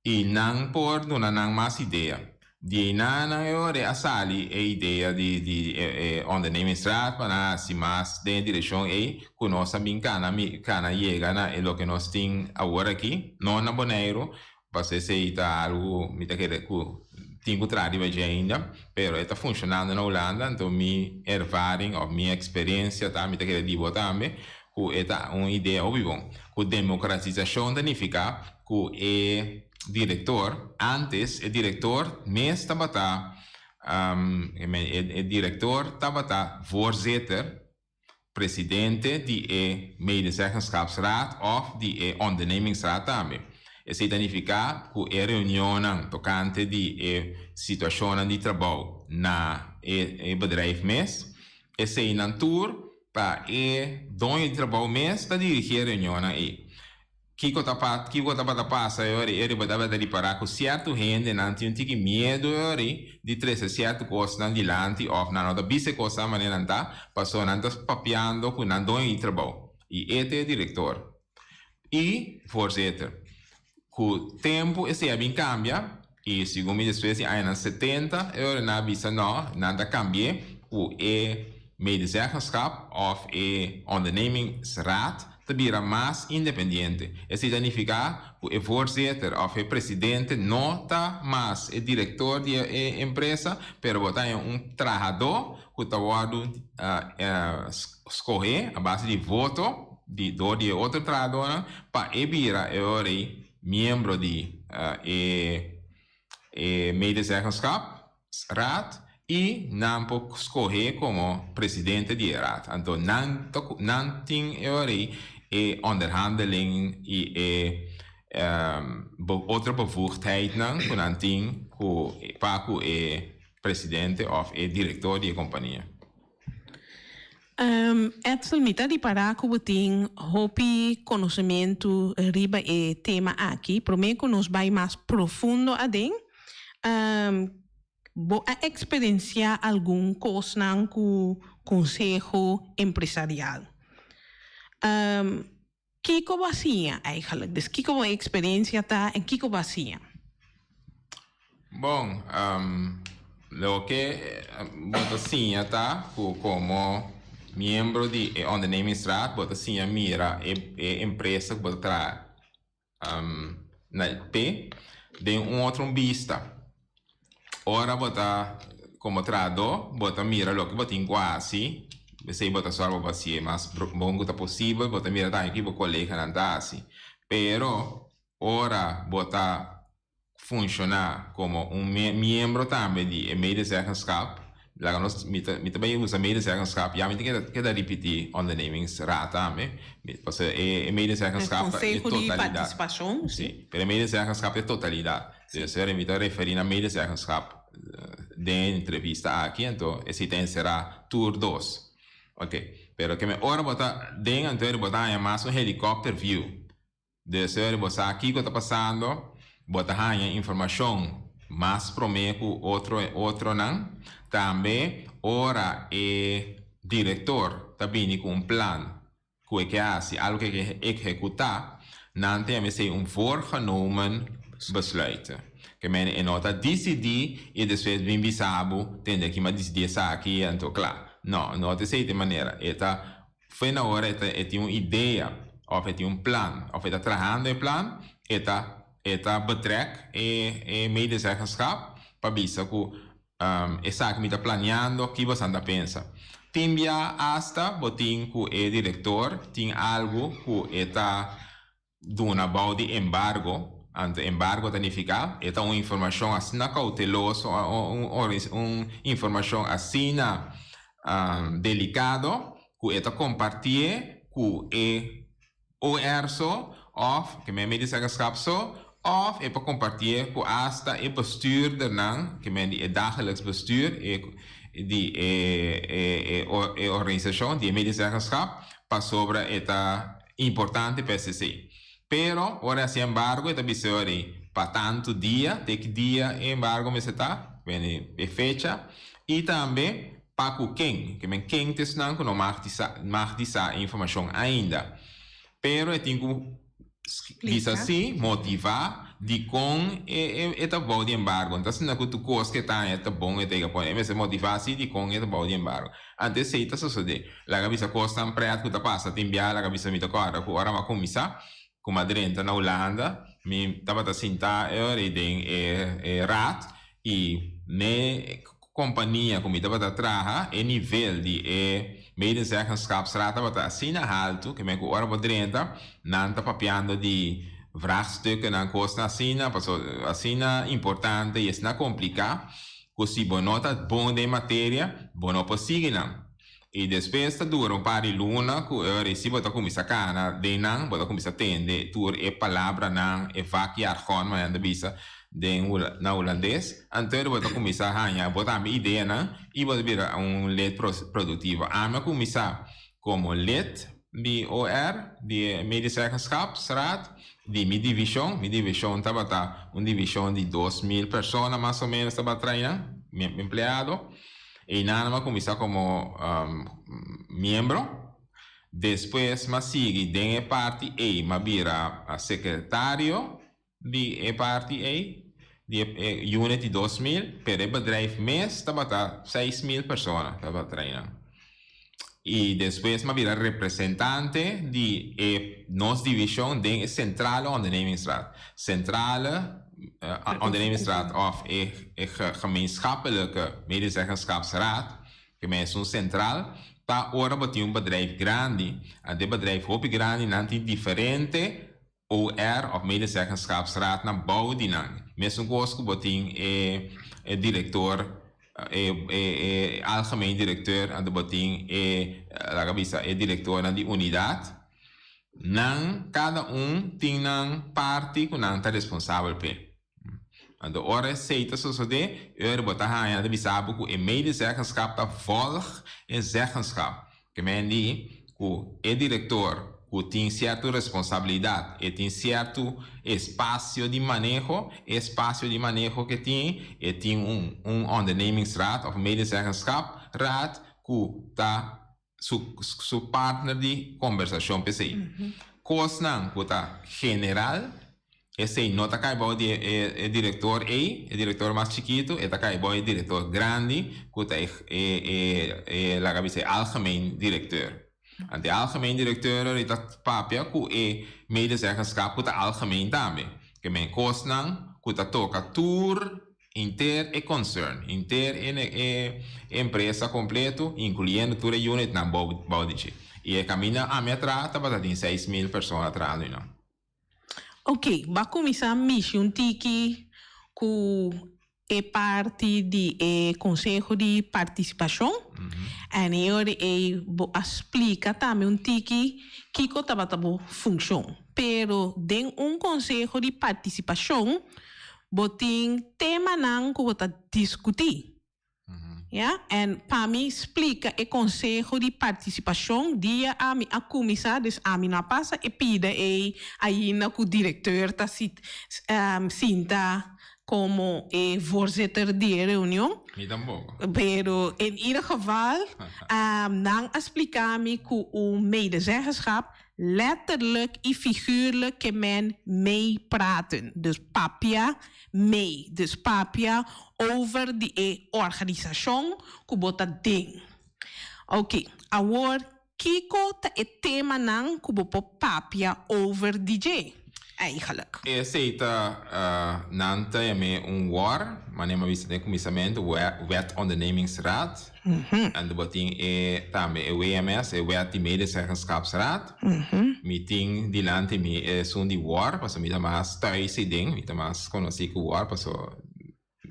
i nan por duna nan mas idea. Di einan e ora a sali e idea di di e ondernemingsraad pa nan hasi mas den e direkshon ei ku nos a bin kana kana yega na e loke nos tin awor aki, no na Boneiru, Pasobra esei ta algu mi ta kere ku tin ku traha riba dje ainda, pero e ta funshonando na Hulanda, anto mi ervaring òf mi eksperensia ta, mi ta kere di bo tambe, ku e ta un idea hopi bon. Ku demokratisashon ta nifiká ku e direktor, ántes e direktor mes tabata, e direktor tabata voorzitter, presidente di e Medezeggenschapsraad of di e Ondernemingsraad tambe. Esei ta nifiká ku e reunionnan tokante di e situashonnan di trabou na e bedrijf mes, eseinan tur. Ta e doño di trabou mes ta dirigí e reunionnan ei. Kiko ta pa kiko tabata pasa e ora ei? Riba tabata ripará ku sierto hendenan tin un tiki miedu e ora ei di trese sierto kosnan dilanti òf nan no ta bisa e kosnan manera nan ta, pasobra nan ta papiando ku nan doño di trabou i e ta e direktor i voorzitter. Ku tempu esei a bin kambia i segun mi despues di añanan setenta e ora nan a bisa no, nan ta kambi'é ku e medezeggenschap òf e ondernemingsraad ta bira mas independiente. Esei ta nifiká ku e voorzitter òf e presidente no ta mas e direktor di e empresa pero bo ta haña un trahadó ku ta wòrdu skohé a base di voto di dor di e otro trahadónan pa e bira e ora ei miembro di e e medezeggenschap, raad, i nan por skohé komo presidente di e raad. Anto nan ta nan tin e ora ei e onderhandeling i e otro bevoegdheidnan ku nan tin ku pa ku e presidente òf e direktor di e kompania. Edsel, mi ta ripará ku bo tin hopi konosementu riba e tema aki. Promé ku nos bai mas profundo aden, bo a eksperensiá algun kosnan ku konseho empresarial. Kiko bo a siña eigenlijk? Dus kiko bo eksperensia ta en kiko bo a siña? Bon, loke bo ta siña ta ku komo miembro di e ondernemingsraad bo ta siña mira e empresa ku bo ta traha na p'e den un otro bista. Ora bo ta komo trahadó bo ta mira loke bo tin ku hasi, p'esei bo ta sòru pa bo hasié mas bon ku ta posibel, bo ta mira tambe ki bo koleganan ta hasi. Pero ora bo ta funshoná komo un miembro tambe di e medezeggenschap, laga nos, mi ta mi ta bai usa medezeggenschap, ya mi tin keda keda ripití ondernemingsraad tambe, pasobra e medezeggenschap ta e Konseho di totalidat. partisipashon, Sí, pero e medezeggenschap ta e totalidat. Dus ora mi ta referí na medezeggenschap den e entrevista aki, anto esei ta enserá tur dos. Ok, pero ke me ora bo ta den anto bo ta haña mas un helicopter view. Dus ora bo sa kiko ta pasando, bo ta haña informashon mas promé ku otro otronan. Tambe ora e direktor ta bini ku un plan ku e ke hasi, algu ku e ke ehekutá, nan ta yama esei un voorgenomen besluit. Ke mende e no ta disidí i despues bin bisa bo, tende aki mi a disidí esaki anto kla. No, no ta esei ta e manera. E ta Fe na ora e ta e tin un idea of e tin un plan of e ta trahando e plan, e ta e ta betrek e e medezeggenschap pa bisa ku esaki mi ta planeando ki boso ta pensa. Tin bia asta bo tin ku e direktor tin algu ku e ta duna bou di embargo, anto embargo ta nifiká e ta un informashon asina kouteloso, un informashon asina delikado ku e ta kompartié ku e OR so òf ke men medezeggenschap so òf e por kompartié ku asta e bestuurdernan, ke men di e dagelijks bestuur di e organisashon di e medezeggenschap pasobra e ta Importante pa esei. Pero, ora hasi embargo e ta bisa ori pa tantu dia, te ki dia e embargo mester ta, wene e fecha, i tambe pa ku ken, ke men ken ta esnan ku no mag di sa, mag di sa e informashon ainda. Pero e tin ku bisa si, motivá dikon e e ta bou di embargo. No ta asina ku tur kos ke ta haña ta bon e ta yega pone, e mester motivá si dikon e ta bou di embargo. Anto esei ta sosodé. Laga bisa kosnan prèt ku ta pasa tin bia laga bisa mi ta kòrda ku ora mi a kuminsá ku mi a drenta na Hulanda mi tabata sintá e ora ei den e e raad i n'e kompania ku mi tabata traha e nivel di e medezeggenschapsraad tabata asina haltu ke men ku ora bo drenta nan ta papiando di vraagstukken kosnan asina paso asina importante i asina kompliká ku si bo no ta bon den materia bo no por sigui nan. I despues ta dura un par di luna ku e ora si bo ta kuminsá kana den nan, bo ta kuminsá tende tur e palabranan, e vakjargon manera nan ta bisa den na hulandes, anto bo ta kuminsá haña bo tambe ideanan i bo ta bira un lid produktivo. Ami a kuminsá. komo lid di OR, di e Medezeggenschapsraad, di mi divishon. Mi divishon tabata un divishon di 2000 persona mas o menos tabata traina, mi empleado. Einan mi a kuminsá komo miembro. Despues mi a sigui den e parti ei, mi a bira sekretario di e parti ei, di e unit di 2000, pero e bedrijf mes tabata 6000 persona tabata traina. I despues mi a bira representante di e nos divishon den e Centrale Ondernemingsraad. Centrale Ondernemingsraad òf e Gemeenschappelijke Medezeggenschapsraad, ke men esun sentral, ta ora bo tin un bedrijf grandi, anto e bedrijf hopi grandi nan tin diferente OR of medezeggenschapsraad nan bou di nan. Mesun kos ku bo tin e e direktor e e e algemeen directeur anto bo tin e laga bisa e direktornan di unidat. Nan kada un tin nan parti ku nan ta responsabel p'e. Anto ora esei ta sosodé, ora bo ta haña ta bisa bo ku e medezeggenschap ta volg e zeggenschap. Ke men di ku e direktor ku tin sierto responsabilidat, e tin sierto espasio di maneho, e espasio di maneho ke tin, e tin un un ondernemingsraad òf medezeggenschap raad ku ta su su partner di kombersashon p'esei. Kosnan ku ta general, esei no ta kai bou di e e direktor ei, e direktor mas chikitu, e ta kai bou e direktor grandi ku ta e e e e laga bisa e algemeen directeur. Anto e algemeen directeur ora e ta papia ku e medezeggenschap ku ta algemeen tambe. Ke men kosnan ku ta toka tur Henter e concern, henter e empresa completo, incluyendo tur e unitnan bou di dje. Y e caminda ami a traha tabata tin 6000 persona trahando eynan. Ok, bo a cuminsa mishi un tiki cu e parti di e conseho di participacion en e ora ey bo a splica tambe un tiki kico tabata bo funcion. Pero den un conseho di participacion Bo tin temanan ku bo ta diskutí. Ya, en pa mi splika e konseho di partisipashon dia ami a kuminsá, dus ami no a pasa e pida ei ainda ku direkteur ta sit sinta komo e voorzitter di e reunion. Mi tampoko. Pero in ieder geval nan a splika mi ku un medezeggenschap Letterlijk i figuurlijk ke men meepraten, dus papia mee, dus papia over di e organisashon ku bo ta den. Oké, awor kiko ta e temanan ku bo por papia over di dje eigenlijk? Esei ta, nan ta yam'é un wor, manera mi a bisa den kuminsamentu, Wet Ondernemingsraad. En bo tin e tambe e WMS, e Wet di Medezeggenschapsraad. Mi tin dilanti mi esun di wor, pasobra mi ta mas thuis eiden, mi ta mas konosí ku wor, pasobra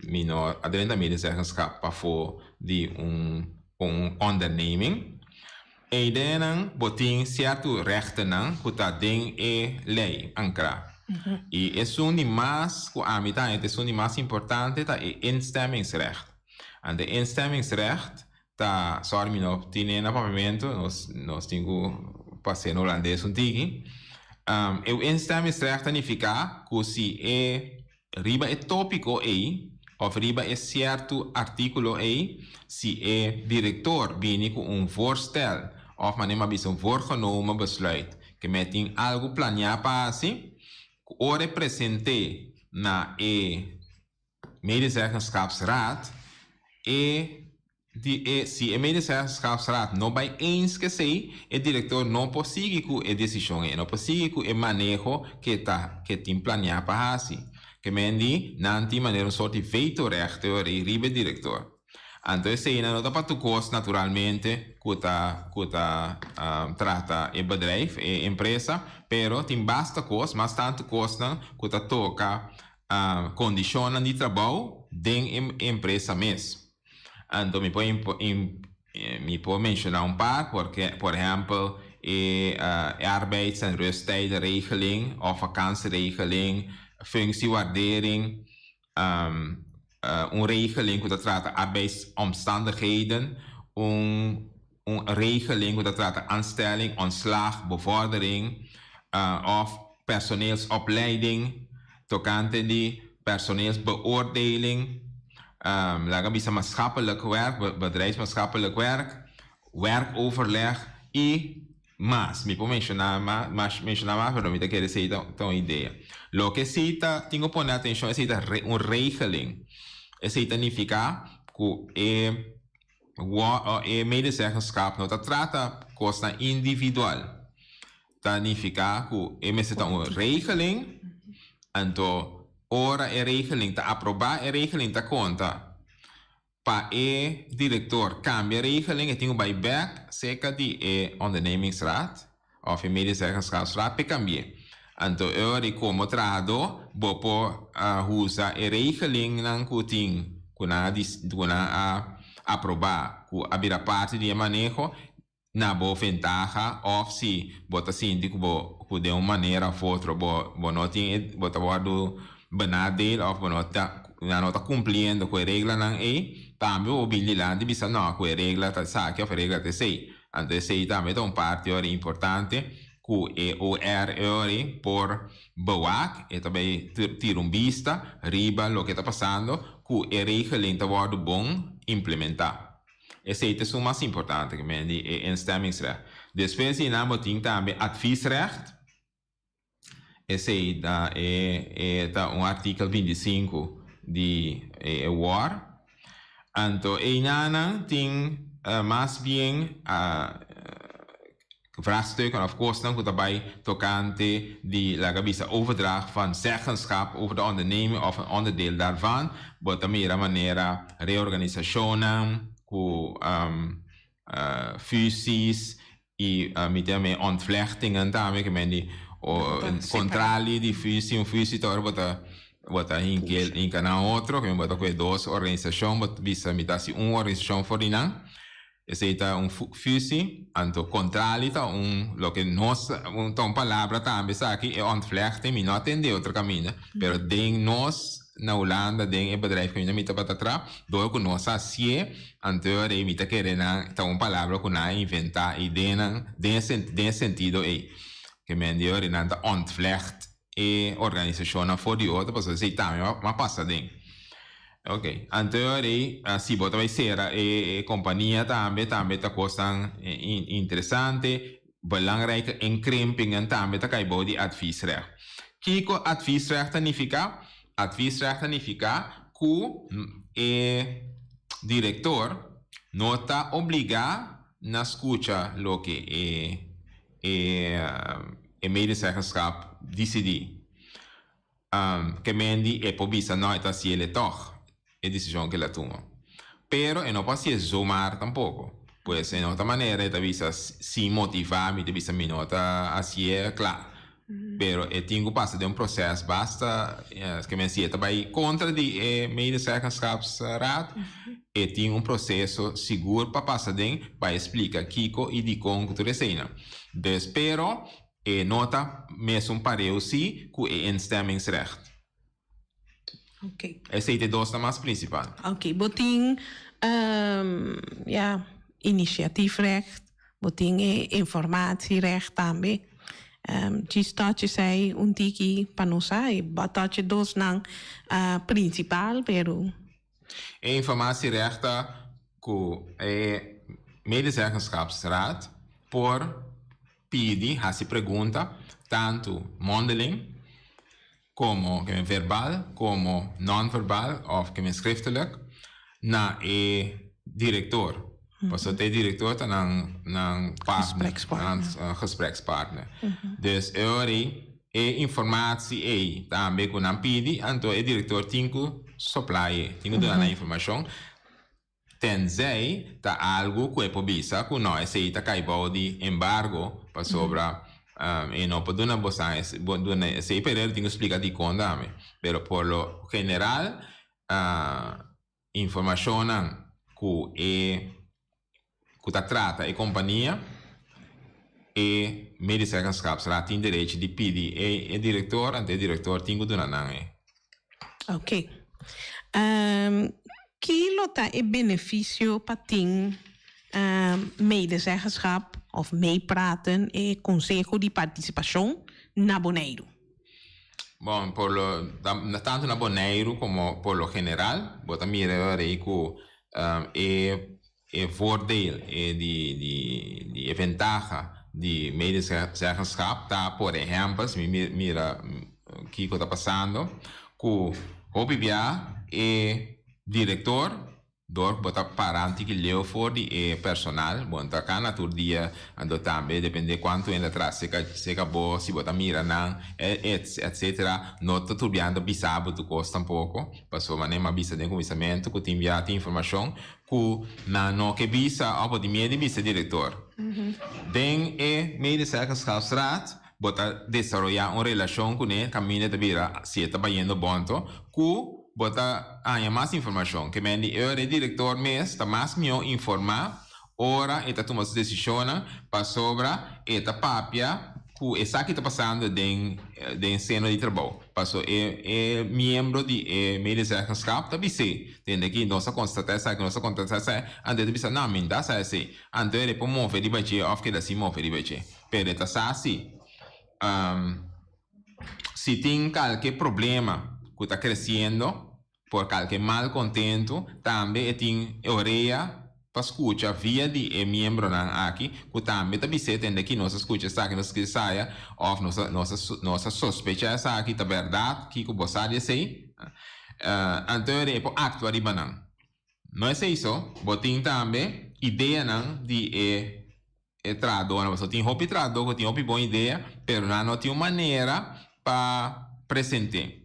mi no a drenta medezeggenschap pafó di un un onderneming. Eidennan bo tin sierto rechtennan ku ta den e lei ankrá. I esun di mas ku ami ta haña ta esun di mas importante ta e instemmingsrecht. Ante instemmingsrecht ta, sorry mi no tine na papiamentu, nos nos tin ku pas'é na hulandes un tiki. E instemmingsrecht ta nifiká ku si e riba e tópiko ei òf riba e sierto artíkulo ei, si e direktor bini ku un voorstel òf manera mi a bisa un voorgenomen besluit ke mi a tin algu planiá pa hasi, ku ora e present'é na e Medezeggenschapsraad, e di e si e Medezeggenschapsraad no bai eens ku esei, e direktor no por sigui ku e desishon ei, no por sigui ku e maneho ke ta ke tin planiá pa hasi. Ke men di nan tin manera un sort di vetorecht ei riba e direktor. Anto eseinan no ta pa tur kos naturalmente ku ta ku ta trata e bedrijf, e empresa, pero tin basta kos, mas tantu kosnan ku ta toka kondishonnan di trabou den e empresa mes. Anto mi por mi por menshoná un par, porque por ehèmpel e arbeids en rusttijdenregeling òf vakantieregeling, functiewaardering, un regeling ku ta trata arbeidsomstandigheden, un. un regeling ku ta trata aanstelling, ontslag, bevordering òf personeelsopleiding, tokante di personeelsbeoordeling, laga bisa maatschappelijk werk, bedrijfsmaatschappelijk werk, werkoverleg i mas. Mi por menshoná mas, menshoná mas, pero mi ta kere esei ta ta un idea. Loke si ta tin ku pone atenshon esei ta un regeling. Esei ta nifiká ku e e medezeggenschap no ta trata kosnan individual. Ta nifiká ku e mester ta un regeling, anto ora e regeling ta aprobá e regeling ta konta. Pa e direktor kambia regeling e tin ku bai bèk serka di e ondernemingsraad òf e medezeggenschapsraad p'e kambi'é. Anto e ora di komo trahadó bo por usa e regelingnan ku tin ku nan a ku nan a aprobá ku a bira parti di e maneho na bo ventaha òf si bo ta sinti ku bo ku den un manera òf otro bo bo no tin e bo ta wòrdu benadeel òf bo no ta nan no ta kumpliendo ku e reglanan ei tambe bo bin dilanti bisa no ku e regla ta esaki òf e regla ta esei. Anto esei tambe ta un parti ora importante ku e OR e ora por bewak e ta bai tira un bista riba loke ta pasando ku e regeling ta wòrdu bon implementá. Esei ta esun mas importante ke men di e instemmingsrecht. Despues di nan bo tin tambe adviesrecht. Esei ta e e ta un artikel 25 di e WOR. Anto einanan tin mas bien Vraagstukken of kosnan ku ta bai tokante di, laga bisa, overdracht van zeggenschap over de onderneming of een onderdeel daarvan. Bo ta mira manera reorganisashonnan ku fusies i mi ta yama e ontvlechtingen tambe ke men di kontrali di fusie. Un fusie ta ora bo ta bo ta hinka nan otro, ke men bo ta kohe dos organisashon bo ta bisa mi ta hasi un organisashon for di nan. Esei ta un fusie, anto kontrali ta un loke nos ta un palabra tambe esaki e ontvlechten, mi no a tende otro kaminda, pero den nos na Hulanda den e bedrijf kaminda mi tabata tra, dor ku nos a hasié, anto e ora ei mi ta kere nan ta un palabra ku nan a inventá i den nan den e sentido ei ke men di ora nan ta ontvlecht e organisashonnan for di otro pasobra esei tambe a pasa den. Ok, anto e ora ei si bo ta bai sera e kompania tambe, tambe ta kosnan interesante, belangrijke inkrimpingen tambe ta kai bou di adviesrecht. Kiko adviesrecht ta nifiká? Adviesrecht ta nifiká ku e direktor no ta obligá na skucha loke e e medezeggenschap disidí. Ke men di e por bisa no e ta hasiel e tòg e desishon ke el a tuma. Pero e no por hasié zomaar tampoko. Pues e no ta manera e ta bisa sin motivá mi ta bisa mi no ta hasié kla. Pero e tin ku pasa den un proses basta ke men si e ta bai kontra di e medezeggenschapsraad e tin un proseso sigur pa pasa den pa e splika kiko i dikon ku tur eseinan. Dus pero e no ta mesun pareu si ku e instemmingsrecht. Ok. Esei ta e dosnan mas prinsipal. Ok, bo tin ya initiatiefrecht, bo tin e informatierecht tambe. Djis touch esei un tiki pa nos sa, e bo a touch e dosnan prinsipal pero. E informatierecht ta ku e medezeggenschapsraad por pidi, hasi pregunta, tantu mondeling komo ke men verbal komo non-verbal òf ke men schriftelijk na e direktor. Pasobra ta e direktor ta nan nan partner, nan gesprekspartner. Dus e ora ei e informatie ei tambe ku nan pidi, anto e direktor tin ku soplá e, tin ku duna nan informashon. Tenzij ta algu ku e por bisa ku no esei ta kai bou di embargo pasobra e no por duna bosan duna esei pero e tin ku splika dikon tambe. Pero por lo general informashonnan ku e ku ta trata e kompania e medezeggenschapsraad tin derecho di pidi e direktor anto e direktor tin ku duna nan e. Ok. Ki lo ta e benefisio pa tin. Medezeggenschap òf meepraten, e konseho di partisipashon na Boneiru? Bon, por lo, tantu na Boneiru komo por lo general, bo ta mira e ora ei ku e e voordeel, e di di di e ventaha di medezeggenschap ta por ehèmpel, si mi mira kiko ta pasando, ku hopi bia e direktor Dor ku bo ta para un tiki leu for di e personal, bo no ta kana tur dia, anto tambe depende kuantu hende ta traha seka seka bo, si bo ta mira nan, etcetera, no ta tur biaha ta bisa bo tur kos tampoko, pasobra manera mi a bisa den kuminsamentu ku tin biaha tin informashon ku nan no ke bisa òf bo tin miedu di bisa e direktor. Den e Medezeggenschapsraad bo ta desaroyá un relashon kuné kaminda ta bira si e ta bayendo bonto ku Bo ta haña mas informashon. Ke men di ora e direktor mes ta mas mihó informá ora e ta tuma su desishonnan pasobra e ta papia ku e sa ki ta pasando den den seno di trabou. Paso e e miembro di e medezeggenschap ta bis'é, Tende aki nos a konstatá esaki, nos a konstatá esaki, anto e ta bisa, No, mi no ta sa esei. Anto e por move riba dje òf keda sin move riba dje. Pero e ta sa si. Si tin kalke problema ku ta kresiendo por kalke malkontentu, tambe e tin e orea pa skucha via di e miembronan aki ku tambe ta bis'é tende ki nos a skucha esaki, nos a skucha esaya òf nos a nos a nos a sospecha esaki ta bèrdat, kiko bo sa di esei? Anto e por aktua riba nan. No esei so, bo tin tambe ideanan di e e trahadónan pasobra tin hopi trahadó ku tin hopi bon idea pero nan no tin un manera pa present'é.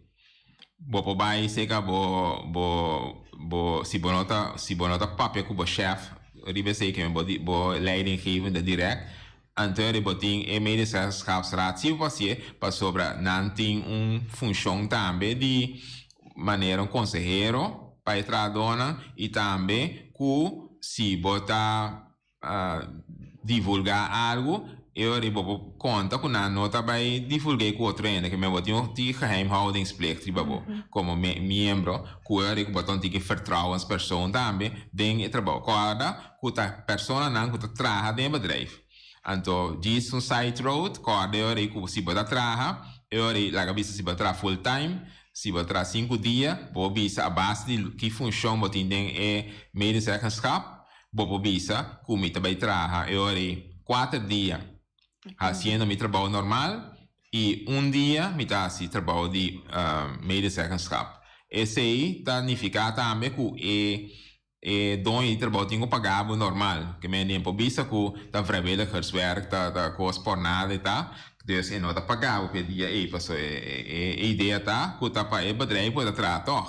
Bo por bai serka bo bo bo si bo no ta si bo no ta papia ku bo shèf riba esei ke bo bo leidinggevende dirèkt anto bo tin e medezeggenschapsraad si bo por hasié pasobra nan tin un funshon tambe di manera un konsehero pa e trahadónan i tambe ku si bo ta divulgá algu, e ora ei bo por konta ku nan no ta bai divulg'é ku otro hende, ke men bo tin un tiki geheimhoudingsplicht riba bo komo miembro, ku e ora ei ku bo ta un tiki vertrouwenspersoon tambe den e trabou. Kòrda ku ta personanan ku ta traha den e bedrijf. Anto djis un side road, kòrda e ora ei ku si bo ta traha, e ora ei laga bisa si bo ta traha full time, si bo ta traha sinku dia, bo bisa a base di ki funshon bo tin den e medezeggenschap, Bo por bisa ku mi ta bai traha e ora ei kuater dia hasiendo mi trabou normal i un dia mi ta hasi trabou di medezeggenschap. Esei ta nifiká tambe ku e e doño di trabou tin ku paga bo normal. Ke men por bisa ku ta vrijwilligerswerk, ta ta kos por nada e ta, dus e no ta paga bo pa e dia ei pasobra e idea ta ku ta pa e bedrijf bo ta traha tòg.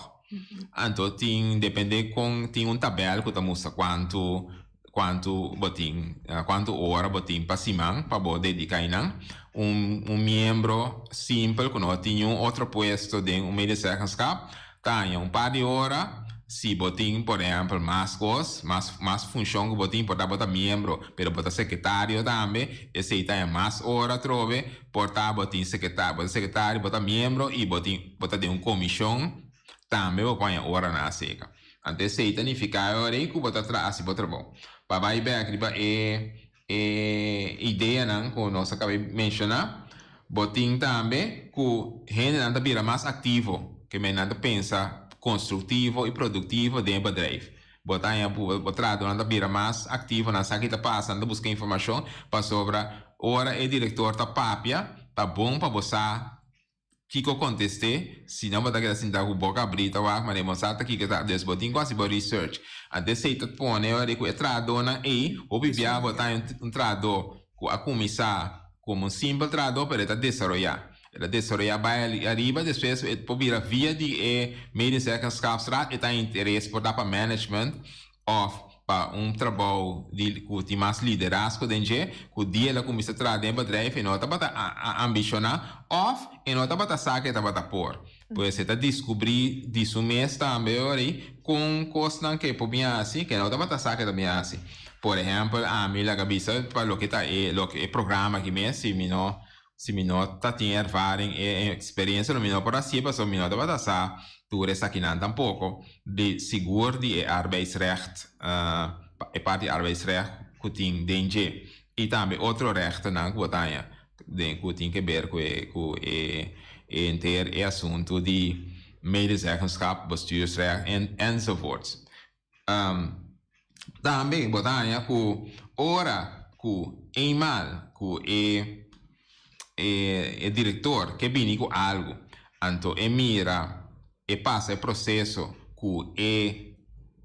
Anto tin depende kon tin un tabel ku ta mustra kuantu kuantu bo tin kuantu ora bo tin pa siman pa bo dediká einan. Un un miembro simpel ku no tin niun otro puesto den un medezeggenschap ta haña un par di ora si bo tin por ehèmpel mas kos mas mas funshon ku bo tin por ta bo ta miembro pero bo ta sekretario tambe esei ta haña mas ora atrobe por ta bo tin sekretario bo ta sekretario bo ta miembro i bo tin Bo ta den un komishon, tambe bo por haña oranan aserka. Anto esei ta nifiká e ora ei ku bo ta traha hasi bo trabou. Pa bai bèk riba e e ideanan ku nos a kaba di menshoná, bo tin tambe ku hendenan ta bira mas aktivo, ke men nan ta pensa konstruktivo i produktivo den e bedrijf. Bo ta haña bo bo trahadónan ta bira mas aktivo, nan sa ki ta pasa, nan ta buska informashon, pasobra ora e direktor ta papia, ta bon pa bo sa Kiko kontest'é, Si no bo ta keda sinta ku boka abrí ta wak manera bo sa ta kiko ta. Dus bo tin ku hasi bo research. Anto esei ta pone ora ku e trahadónan ei, hopi bia bo ta haña un trahadó ku a kuminsá komo un simpel trahadó pero e ta desaroyá. E ta desaroyá bai ariba despues e por bira via di e medezeggenschapsraad e ta haña interes por ta pa management Òf pa un trabou di ku tin mas liderazgo den dje, ku dia el a kuminsá traha den e bedrijf e no tabata ambishoná òf e no tabata sa ku e tabata por. Pues e ta diskubrí di su mes tambe ora ei kon kosnan ku e por bin hasi ku e no tabata sa ku e ta bin hasi. Por ehèmpel, ami laga bisa pa loke ta e loke e programa aki mes, si mi no Si mi no ta tin ervaring e experiencia lo mi no por hacié pasobra mi no tabata sa tur esakinan tampoco. Di sigur di e arbeidsrecht. e parti arbeidsrecht ku tin den dje i tambe otro rechtennan ku bo ta haña den ku tin keber ku e ku e henter e asuntu di medezeggenschap, bestuursrecht en enzovoorts. Tambe bo ta haña ku ora ku eenmaal ku e e direktor ke bini ku algu, anto e mira, e pasa e proseso ku e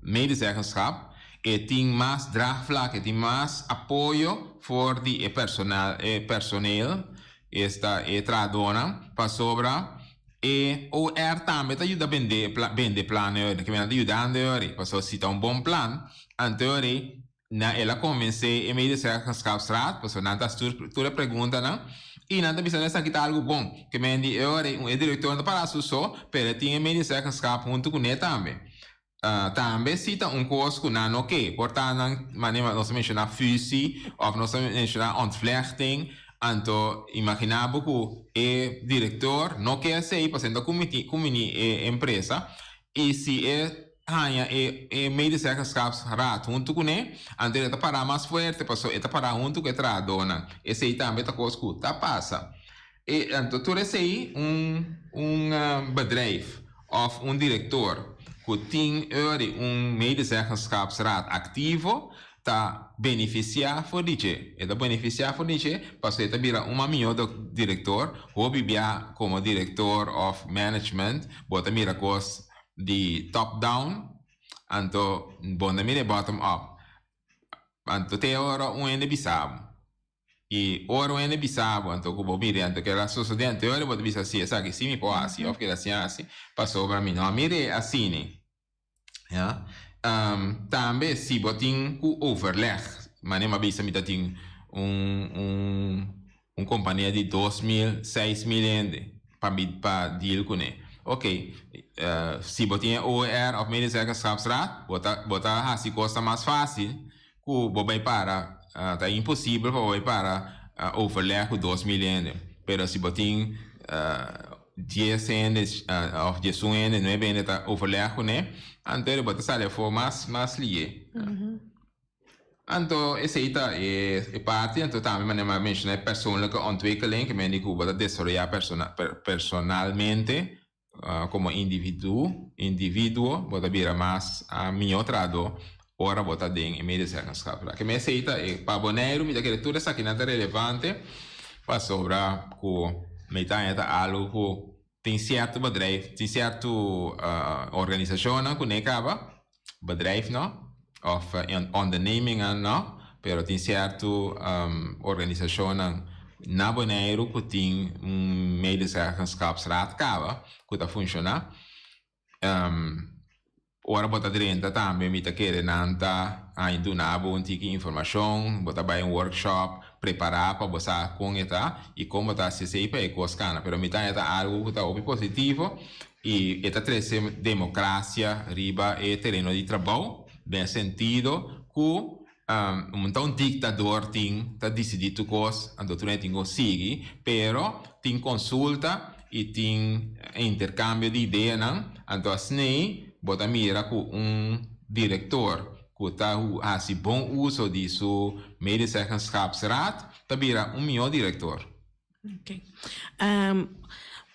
medezeggenschap, e tin mas draagvlak, e tin mas apoyo for di e personal, e personeel, esta e trahadónan, pasobra E OR tambe ta yuda bende bende plan eori, ke nan ta yudando eori, pasobra si ta un bon plan, anto eori nan el a konvensé e medezeggenschapsraad, pasobra nan ta hasi tur tur e preguntanan, i nan ta bisa no esaki ta algu bon, ke men di eori un e direktor no ta para su so, pero e tin e medezeggenschap huntu kuné tambe. Tambe si ta un kos ku nan no ke, por ta nan manera nos a menshoná fusie òf nos a menshoná ontvlechting, anto imaginá bo ku e direktor no ke esei pasobra e ta kumini e empresa i si e haña e e medezeggenschapsraad huntu kuné anto e ta pará mas fuerte pasobra e ta pará huntu ku e trahadónan. Esei tambe ta kos ku ta pasa. E anto tur esei un un bedrijf of un director cu tin ori un medezeggenschapsraad activo ta beneficia for di dje. E ta beneficia for di dje pasobra e ta bira un mas miho director. Hopi bia como director of management bo ta mira cos di top down anto bo no ta mira e bottom up. Anto te ora un hende bisa bo. I ora un hende bisa bo, anto ku bo mira anto keda sosodé, anto e ora bo ta bisa, Sí, esaki sí mi por hasi, òf keda sin hasi, pasobra mi no a mir'é asina. Ya. Tambe si bo tin ku overleg, manera mi a bisa mi ta tin un un un kompania di 2000, 6000 hende pa mi pa deal kuné. Ok, si bo tin e OR òf Medezeggenschapsraad, bo ta bo ta hasi kosnan mas fásil Ku bo bai para, ta imposibel pa bo bai para overleg ku 2000 hende. Pero si bo tin dies hende òf diesun hende, nuebe hende ta overleg kuné, anto bo ta sali afó mas mas lié. Anto esei ta e parti. Anto tambe manera mi a menshoná e persoonlijke ontwikkeling, ke mende ku bo ta desaroyá personalmente Komo individu, individuo, bo ta bira mas mihó trahadó ora bo ta den e medezeggenschap. Ke mester ta e pa Boneiru mi ta kere tur esakinan ta relevante pasobra ku mi ta haña ta algu ku tin sierto bedrijf, tin sierto organisashonnan ku ne kaba, bedrijf no, òf ondernemingen no, pero tin sierto organisashonnan na Boneiru ku tin un medezeggenschapsraad kaba ku ta funshoná. Ora bo ta drenta tambe mi ta kere nan ta haña duna bo un tiki informashon, bo ta bai un workshop prepará pa bo sa kon e ta i kon bo ta hasi esei pa e kos kana. Pero mi ta haña ta algu ku ta hopi positivo I e ta trese demokrasia riba e tereno di trabou, den sentido ku un ta un diktador tin ta disidí tur kos, anto tur hende tin ku sigui, pero tin konsulta i tin interkambio di ideanan, anto asina bo ta mira ku un direktor ku ta hasi bon uso di su medezeggenschapsraad ta bira un mihó direktor. Ok. Um,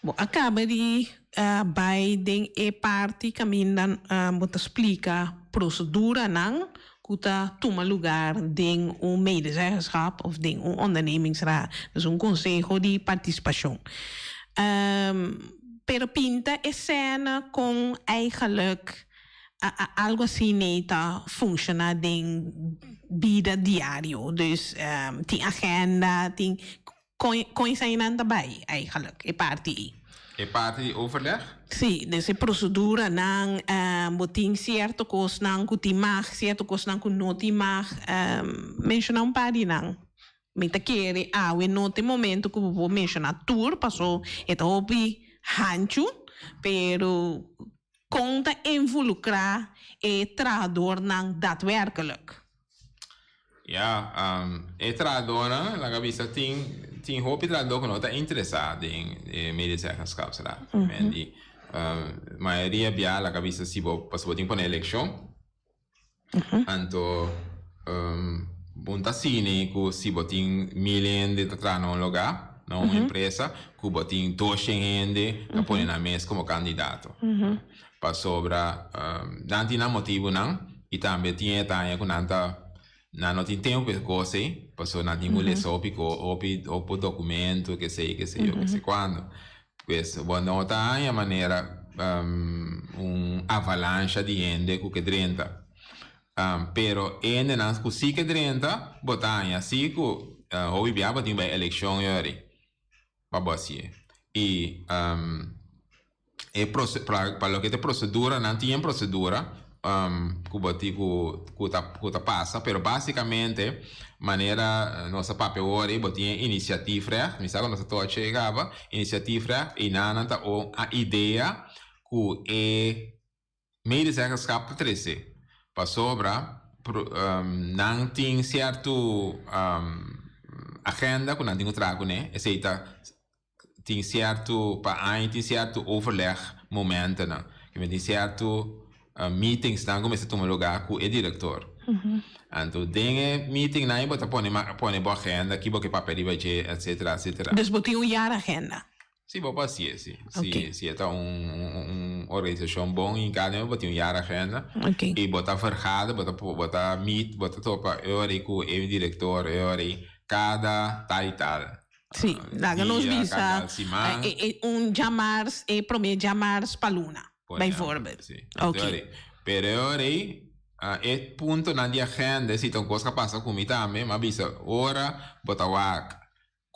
bo a kaba di uh, bai den e parti kaminda um, bo ta splika proseduranan ku ta tuma lugar den un medezeggenschap of den un ondernemingsraad, dus un konseho di partisipashon. Um, pero pinta e sène kon eigenlijk algo asina ta funciona den bida diario. Dus tin agenda, tin con con esainan ta bay eigenlijk e parti ey. E parti di overleg? Sí, dus e proceduranan, bo tin cierto cosnan cu tin mag, cierto cosnan cu no tin mag. Menciona un par di nan. Mi ta kere awe no ta e momento cu bo por menciona tur, paso e ta hopi hanchu, pero Kon ta involukrá e trahadornan daadwerkelijk? Ya, e trahadornan, laga bisa, tin tin hopi trahador ku no ta interesá den e medezeggenschapsraad. Men di mayoria bia laga bisa si bo pasobra bo tin pone elekshon, anto. Um, bon ta asina ku si bo tin mil hende ta traha na un lugá, na un empresa, ku bo tin doshen hende ta pone nan mes komo kandidato. Pasobra nan tin nan motibunan i tambe tin e taña ku nan ta nan no tin tempu pa e kos ei, pasobra nan tin ku lesa hopi ko hopi hopi dokumento kesei kesei yo kese kuando. Pues bo no ta haña manera un avalansha di hende ku ke drenta. Pero e hendenan ku si ke drenta bo ta haña si ku hopi bia bo tin bai elekshon yori pa bo hasié. I e pa loke ta e prosedura nan tin e prosedura ku bo tin ku ku ta ku ta pasa pero basikamente manera nos a papia awor ei bo tin e initiatiefrecht mi sa ku nos a tochi e kaba initiatiefrecht einan nan ta un a idea ku e Medezeggenschap ta trese pasobra nan tin sierto agenda ku nan tin ku traha kuné, esei ta tin sierto pa aña tin sierto overleg momentonan, tin sierto meetingsnan ku mester tuma lugá ku e direktor. Anto den e meetingnan bo ta pone pone bo agenda, ki bo ke papia riba dje etcetera etcetera. Dus bo tin un jaar agenda. Si, bo por hasié, si. Si, si e ta un, un organisashon bon hinká den, bo tin un jaaragenda. I bo ta vergader, bo ta, bo ta meet, bo ta topa e ora ei ku e direktor, e ora ei kada tal i tal Si, laga nos dia, bisa kada siman. e, e un djamars, e promé djamars pa luna, Por ehèmpel, bijvoorbeeld. si. Anto e ora ei. Pero e ora ei, e puntonan di agenda, si ta un kos ku a pasa ku mi tambe, mi a bisa ora bo ta wak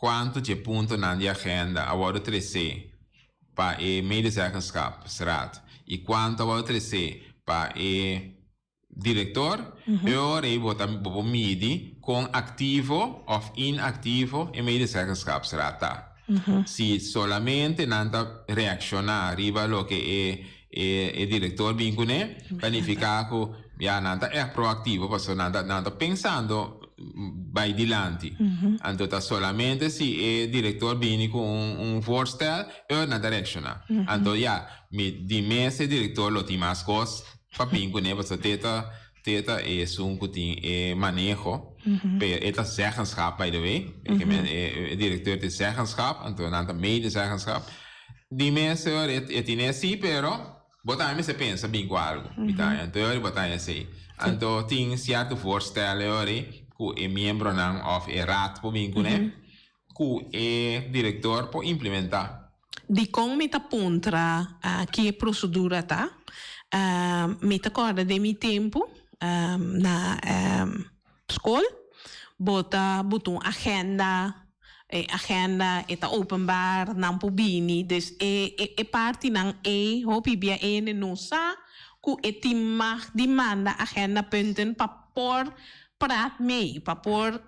Kuantu dje puntonan di agenda a wòrdu tresé pa e medezeggenschapsraad i kuantu a wòrdu tresé pa e direktor, e ora ei bo ta bo por midi kon aktivo òf inaktivo e medezeggenschapsraad ta. Si solamente nan ta reakshoná riba loke e e direktor bin kuné, ta nifiká ku ya nan ta ègt proaktivo pasobra nan ta nan ta pensando bai dilanti. Anto ta solamente si e direktor bini ku un un voorstel e ora nan ta reakshoná. Anto ya, mi di mes e direktor lo tin mas kos pa bin kuné pasobra te ta te ta esun ku tin e maneho, pero e ta zeggenschap by the way, e direkteur tin zeggenschap, anto nan ta medezeggenschap. Di mes señor e tin esei pero bo tambe mester pensa bin ku algu. Mi ta haña anto e ora bo ta haña esei. Anto tin sierto voorstel e ora ku e miembronan òf e raad por bin kuné ku e direktor por implementá. Dikon mi ta puntra ki e prosedura ta? Mi ta kòrda den mi tempu na skol bo ta buta un agenda, e agenda e ta openbaar, nan por bini. Dus e e partinan ei hopi bia ene no sa ku e tin mag di manda agendapunten pa por praat mee, pa por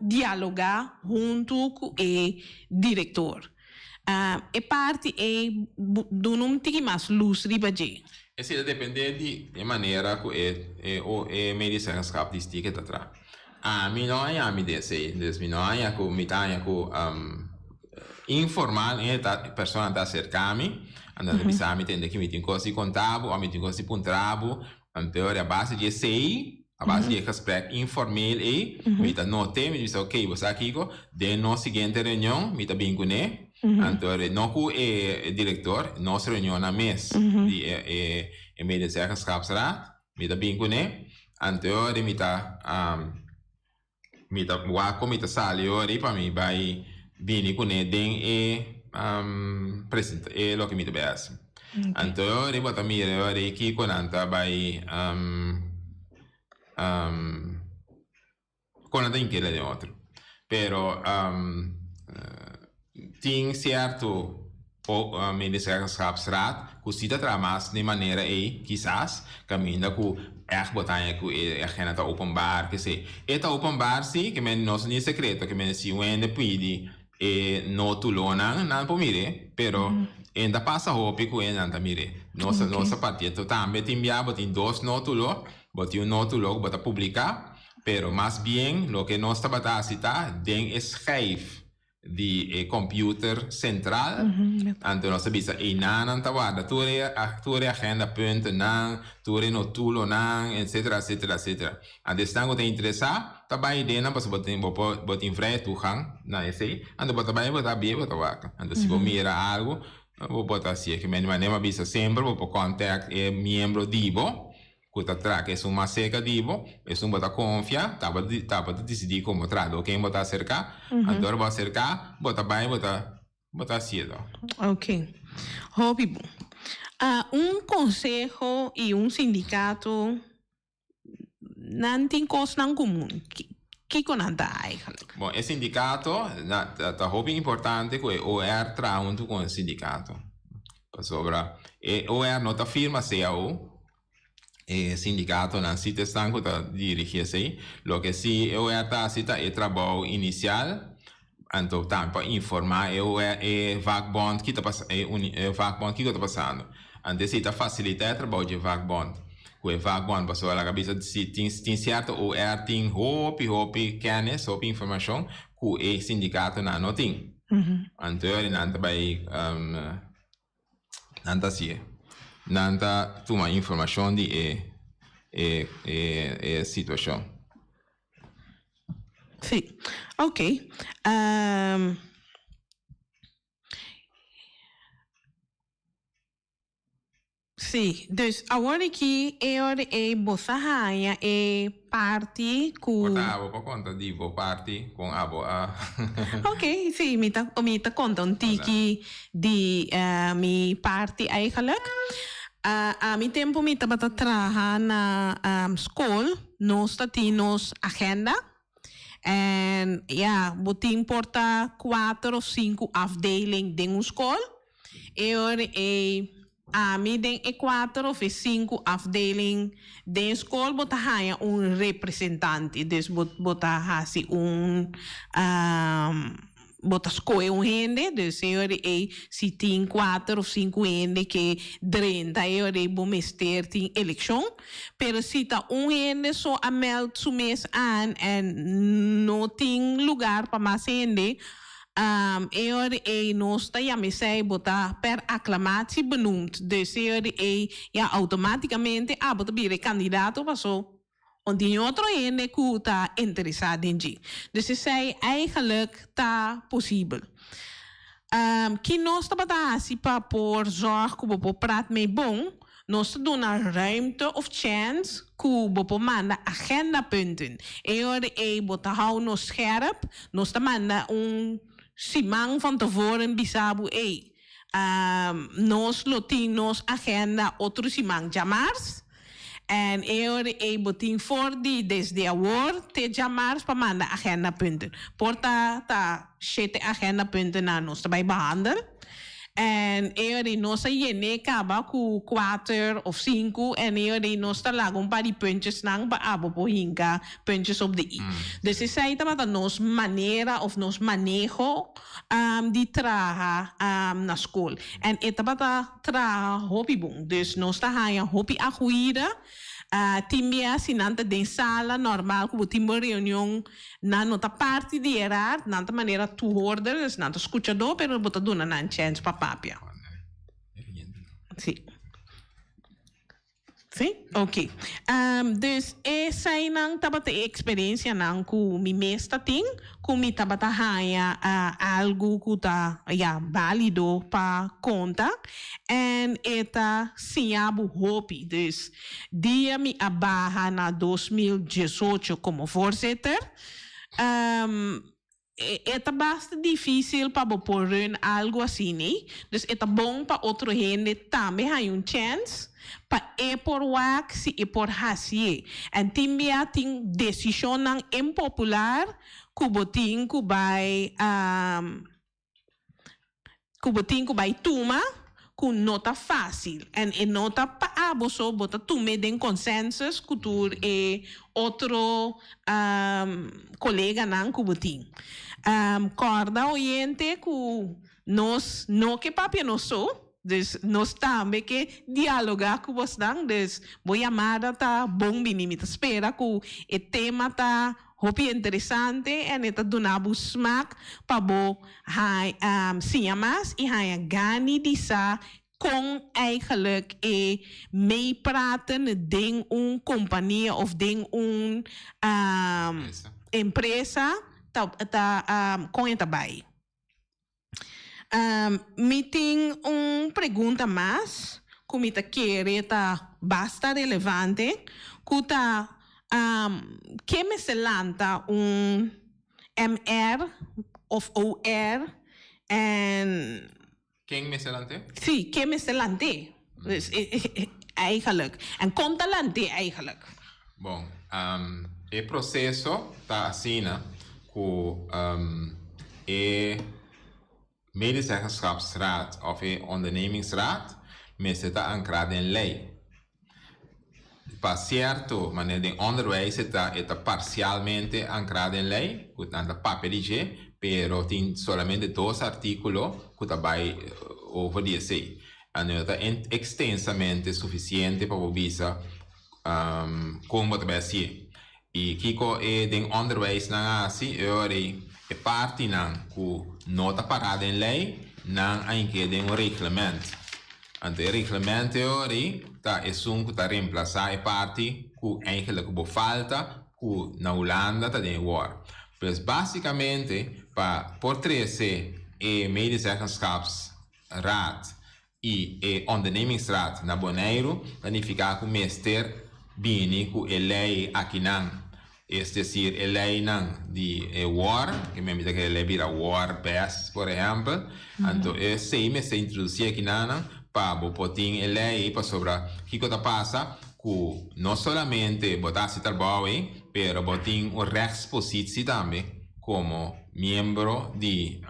dialoga huntu ku e direktor. E parti ei duna un tiki mas lus riba dje. Esei ta depende di e manera ku e e medezeggenschap di sticker ta traha. Ami no haña mi den esei, dus mi no haña ku mi ta haña ku informal e ta persona ta aserka mi, anto ta bisa mi tende ki mi tin kos di konta bo òf mi tin kos di puntra bo, anto a base di esei, a base di e gesprek informeel ei, mi ta not'é, mi ta bisa ok bo sa kiko, den nos siguiente reunion mi ta bin kuné, anto no ku e direktor, nos reunionnan mes di e e medezeggenschapsraad. Mi ta bin kuné, anto e ora mi ta mi ta wak ku mi ta sali e ora pa mi bai bini kuné den e presenta e loke mi ta bai hasi. Anto e ora bo ta mira e ora kiko nan ta bai Kon nan ta inkela den otro. Pero tin sierto medezeggenschapsraad ku si ta traha mas den manera ei, kisas, kaminda ku ègt bo ta haña ku e agenda ta openbaar, kesei. E ta openbaar si, ke men no ta ni sekreto, ke men si un hende pidi e notulonan, nan por mir'é, pero e no ta pasa hopi ku e nan ta mir'é. Nos nos a parti. Enton tambe tin bia bo tin dos notulo, bo tin un notulo ku bo ta publiká, Pero mas bien loke nos tabata hasi ta den e schijf. di e computer central. Anto nos a bisa einan nan ta warda tur e tur e agenda puntennan, tur e notulonan, etcetera, etcetera, etcetera. Anto esnan ku ta interesá ta bai den nan pasobra bo tin bo por bo tin vrije toegang na esei. Anto bo ta bai bo ta bia bo ta wak. Anto si bo mira algu bo por ta hasié. Ke men manera mi a bisa semper bo por contact e miembro di bo. Ku ta traka esun mas serka di bo, esun bo ta konfia, ta bo ta bo ta disidí kon bo trata o ken bo ta aserká. Anto ora bo aserká, bo ta bai bo ta bo ta hasié to. Ok. Hopi bon. Un konseho i un sindikato nan tin kosnan komun. Kiko nan ta eigenlijk? Bon, e sindikato na ta ta hopi importante ku e OR traha huntu ku e sindikato. Pasobra e OR no ta firma cao, e sindikatonan si ta esnan ku ta dirigí esei. Loke si e OR ta hasi ta e trabou inisial, anto tambe pa informá e OR, e vakbond ki ta pas e uni e vakbond kiko ta pasando. Anto esei ta fasilitá e trabou dje vakbond. Ku e vakbond pasobra laga bisa si tin tin sierto OR tin hopi hopi kennis, hopi informashon ku e sindikatonan no tin. Anto e ora nan ta bai nan ta hasié. Nan ta tuma informashon di e e e e situashon. Sí, ok. Sí, dus awor aki e ora ei bo sa haña e parti ku. Por ta abo pa konta di bo parti kon abo a. Ok, sí, mi ta mi ta konta un tiki di mi parti eigenlijk. Ami tempu mi tabata traha na skol, nos ta tin nos agenda. En ya, bo tin por ta kuater of sinku afdeling den un skol. E ora ei ami den e kuater of e sinku afdeling den skol bo ta haña un representante. Dus bo bo ta hasi un bo ta skohe un hende, dus e ora ei si tin kuater of sinku hende ke drenta e ora ei bo mester tin elekshon. Pero si ta un hende so a meld su mes aan en no tin lugar pa mas hende, e ora ei nos ta yama esei bo ta per aclamatie benoemd. Dus e ora ei ya automaticamente abo ta bira e kandidato paso un tin otro hende ku ta interesá den dje. Dus esei eigenlijk ta posibel. Ki nos tabata hasi pa por zòrg ku bo por prat mei bon? Nos ta duna ruimte of chèns ku bo por manda agendapunten. E ora ei bo ta hou nos scherp. Nos ta manda un siman van tevoren bisa bo, ey, nos lo tin nos agenda otro siman djamars. En e ora ei bo tin for di desde awor te djamars pa manda agendapunten. Por ta ta shete agendapuntennan nos ta bai behandel. En e ora ei nos a yen'é kaba ku kuater of sinku en e ora ei nos ta laga un par di puntjesnan pa abo por hinka puntjes op de i. Dus esei tabata nos manera of nos maneho di traha na skol. En e tabata traha hopi bon. Dus nos ta haña hopi ajuida. Tin bia si nan ta den sala normal ku bo tin bo reunion, nan no ta parti di e raad, nan ta manera toehoorder, dus nan ta skuchadó, pero bo ta duna nan chèns pa papia. Sí. Sí? Ok. Dus eseinan tabata e eksperensianan ku mi mes ta tin, ku mi tabata haña algu ku ta, ya, bálido pa konta. En e ta siña bo hopi. Dus dia mi a baha na 2018 komo voorzitter, E ta basta difícil pa bo por run algu asina, dus e ta bon pa otro hende tambe haña un chèns pa e por wak si e por hasié. En tin bia tin desishonnan impopular ku bo tin ku bai ku bo tin ku bai tuma ku no ta fácil. En e no ta pa abo so, bo ta tum'é den consensus ku tur e otro coleganan ku bo tin. Kòrda oyente ku nos no ke papia nos so, dus nos tambe ke dialogá ku bosnan, dus bo yamada ta bon bini. Mi ta spera ku e tema ta. Hopi interesante en e ta duna bo smaak pa bo siña mas y haña gani di sa kon eigenlijk e meepraten den un compania of den un empresa ta ta kon e ta bay. Mi tin un pregunta mas ku mi ta kere ta basta relevante, ku ta ke mester lanta un MR of OR en. Ken mester lant'é? Sí, ken mester lant'é? Dus eigenlijk. En kon ta lant'é eigenlijk? Bon, e proseso ta asina ku e medezeggenschapsraad òf e ondernemingsraad mester ta ankrá den lei. Pa sierto manera den onderwijs e ta e ta parcialmente ankrá den lei, ku nan ta papia di dje, pero tin solamente dos artíkulo ku ta bai over di esei. Anto no ta ekstensamente sufisiente pa bo bisa kon bo ta bai hasié. I kiko e den onderwijs nan a hasi? E ora ei e partinan ku no ta pará den lei, nan a hink'é den un reglement. Anto e reglement e ora ei ta esun ku ta remplasá e parti ku eigenlijk bo falta ku na Hulanda ta den e wor. Pues básikamente pa por trese e medezeggenschapsraad i e ondernemingsraad na Boneiru ta nifiká ku mester bini ku e lei akinan, es desir e leinan di e wor, ke men bisa ke e lei bira wor bes por ehèmpel, anto esei mester introdusí akinanan pa bo por tin e lei pasobra kiko ta pasa ku no solamente bo ta hasi trabou ei pero bo tin un rechtspositie tambe komo miembro di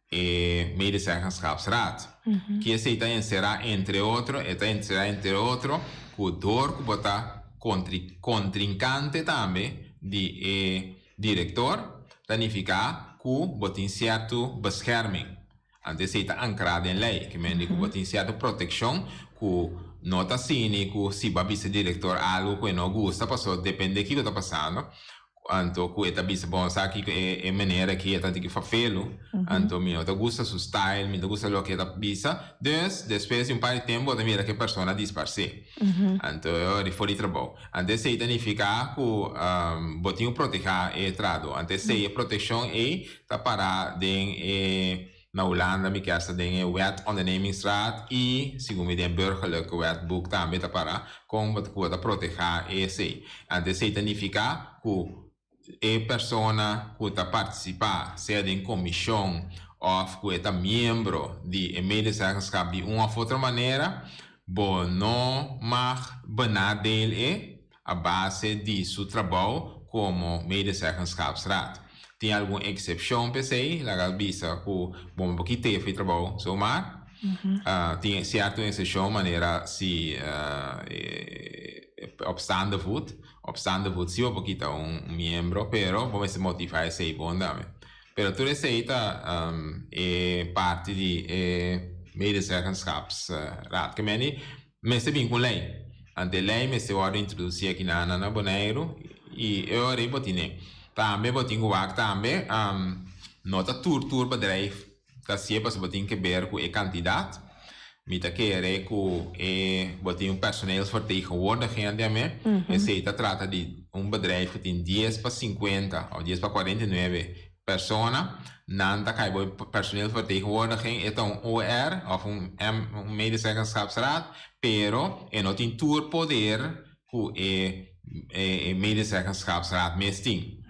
E Medezeggenschapsraad. Ki esei ta enserá entre otro? E ta enserá entre otro ku dor ku bo ta kontrinkante tambe di e direktor, ta nifiká ku bo tin sierto bescherming. Anto esei ta ankrá den lei, ke men di ku bo tin sierto protekshon ku no ta asini ku si bo a bisa direktor algu ku e no gusta pasobra depende kiko ta pasando, Anto ku e ta bisa, bon, sa kiko e e meneer aki e ta tiki fafelu, anto mi no ta gusta su style, mi no ta gusta loke e ta bisa. Dus, despues di un par di tempu bo ta mira ku e persona a disparsé. Anto e ora di for di trabou. Anto esei ta nifiká ku bo tin ku protehá e trahadó. Anto esei, e protekshon ei ta pará den e, na Hulanda mi kier sa den e Wet Ondernemingsraad i segun mi den Burgerlijke Wetboek tambe ta para kon bo ku bo ta protehá esei. Anto esei ta nifiká ku e persona ku ta partisipá sea den komishon òf ku e ta miembro di e medezeggenschap di un òf otro manera bo no mag benadeel e a base di su trabou komo medezeggenschapsraad. Tin algun eksepshon p'esei, laga bisa ku bo no por kit'é for e trabou zomaar. Tin sierto eksepshon manera si op staande voet, op staande voet si bo por kita un miembro, pero bo mester motivá esei bon tambe. Pero tur esei ta e parti di e medezeggenschapsraad. Ke meni Mester bin ku lei. Ante lei mester wòrdu introdusí aki na na Boneiru i e ora ei bo tine. Tambe bo tin ku wak tambe no ta tur tur bedrijf ta hasié pasobra bo tin ke ber ku e kantidat. Mi ta kere ku e bo tin un personeelsvertegenwoordiging ante amé. Esei ta trata di un bedrijf ku tin dies pa sinkuenta òf dies pa kuarenta i nuebe Persona, nan ta kai bo personeelsvertegenwoordiging, e ta un OR of un M, un medezeggenschapsraad, pero e no tin tur poder ku e e medezeggenschapsraad mes tin.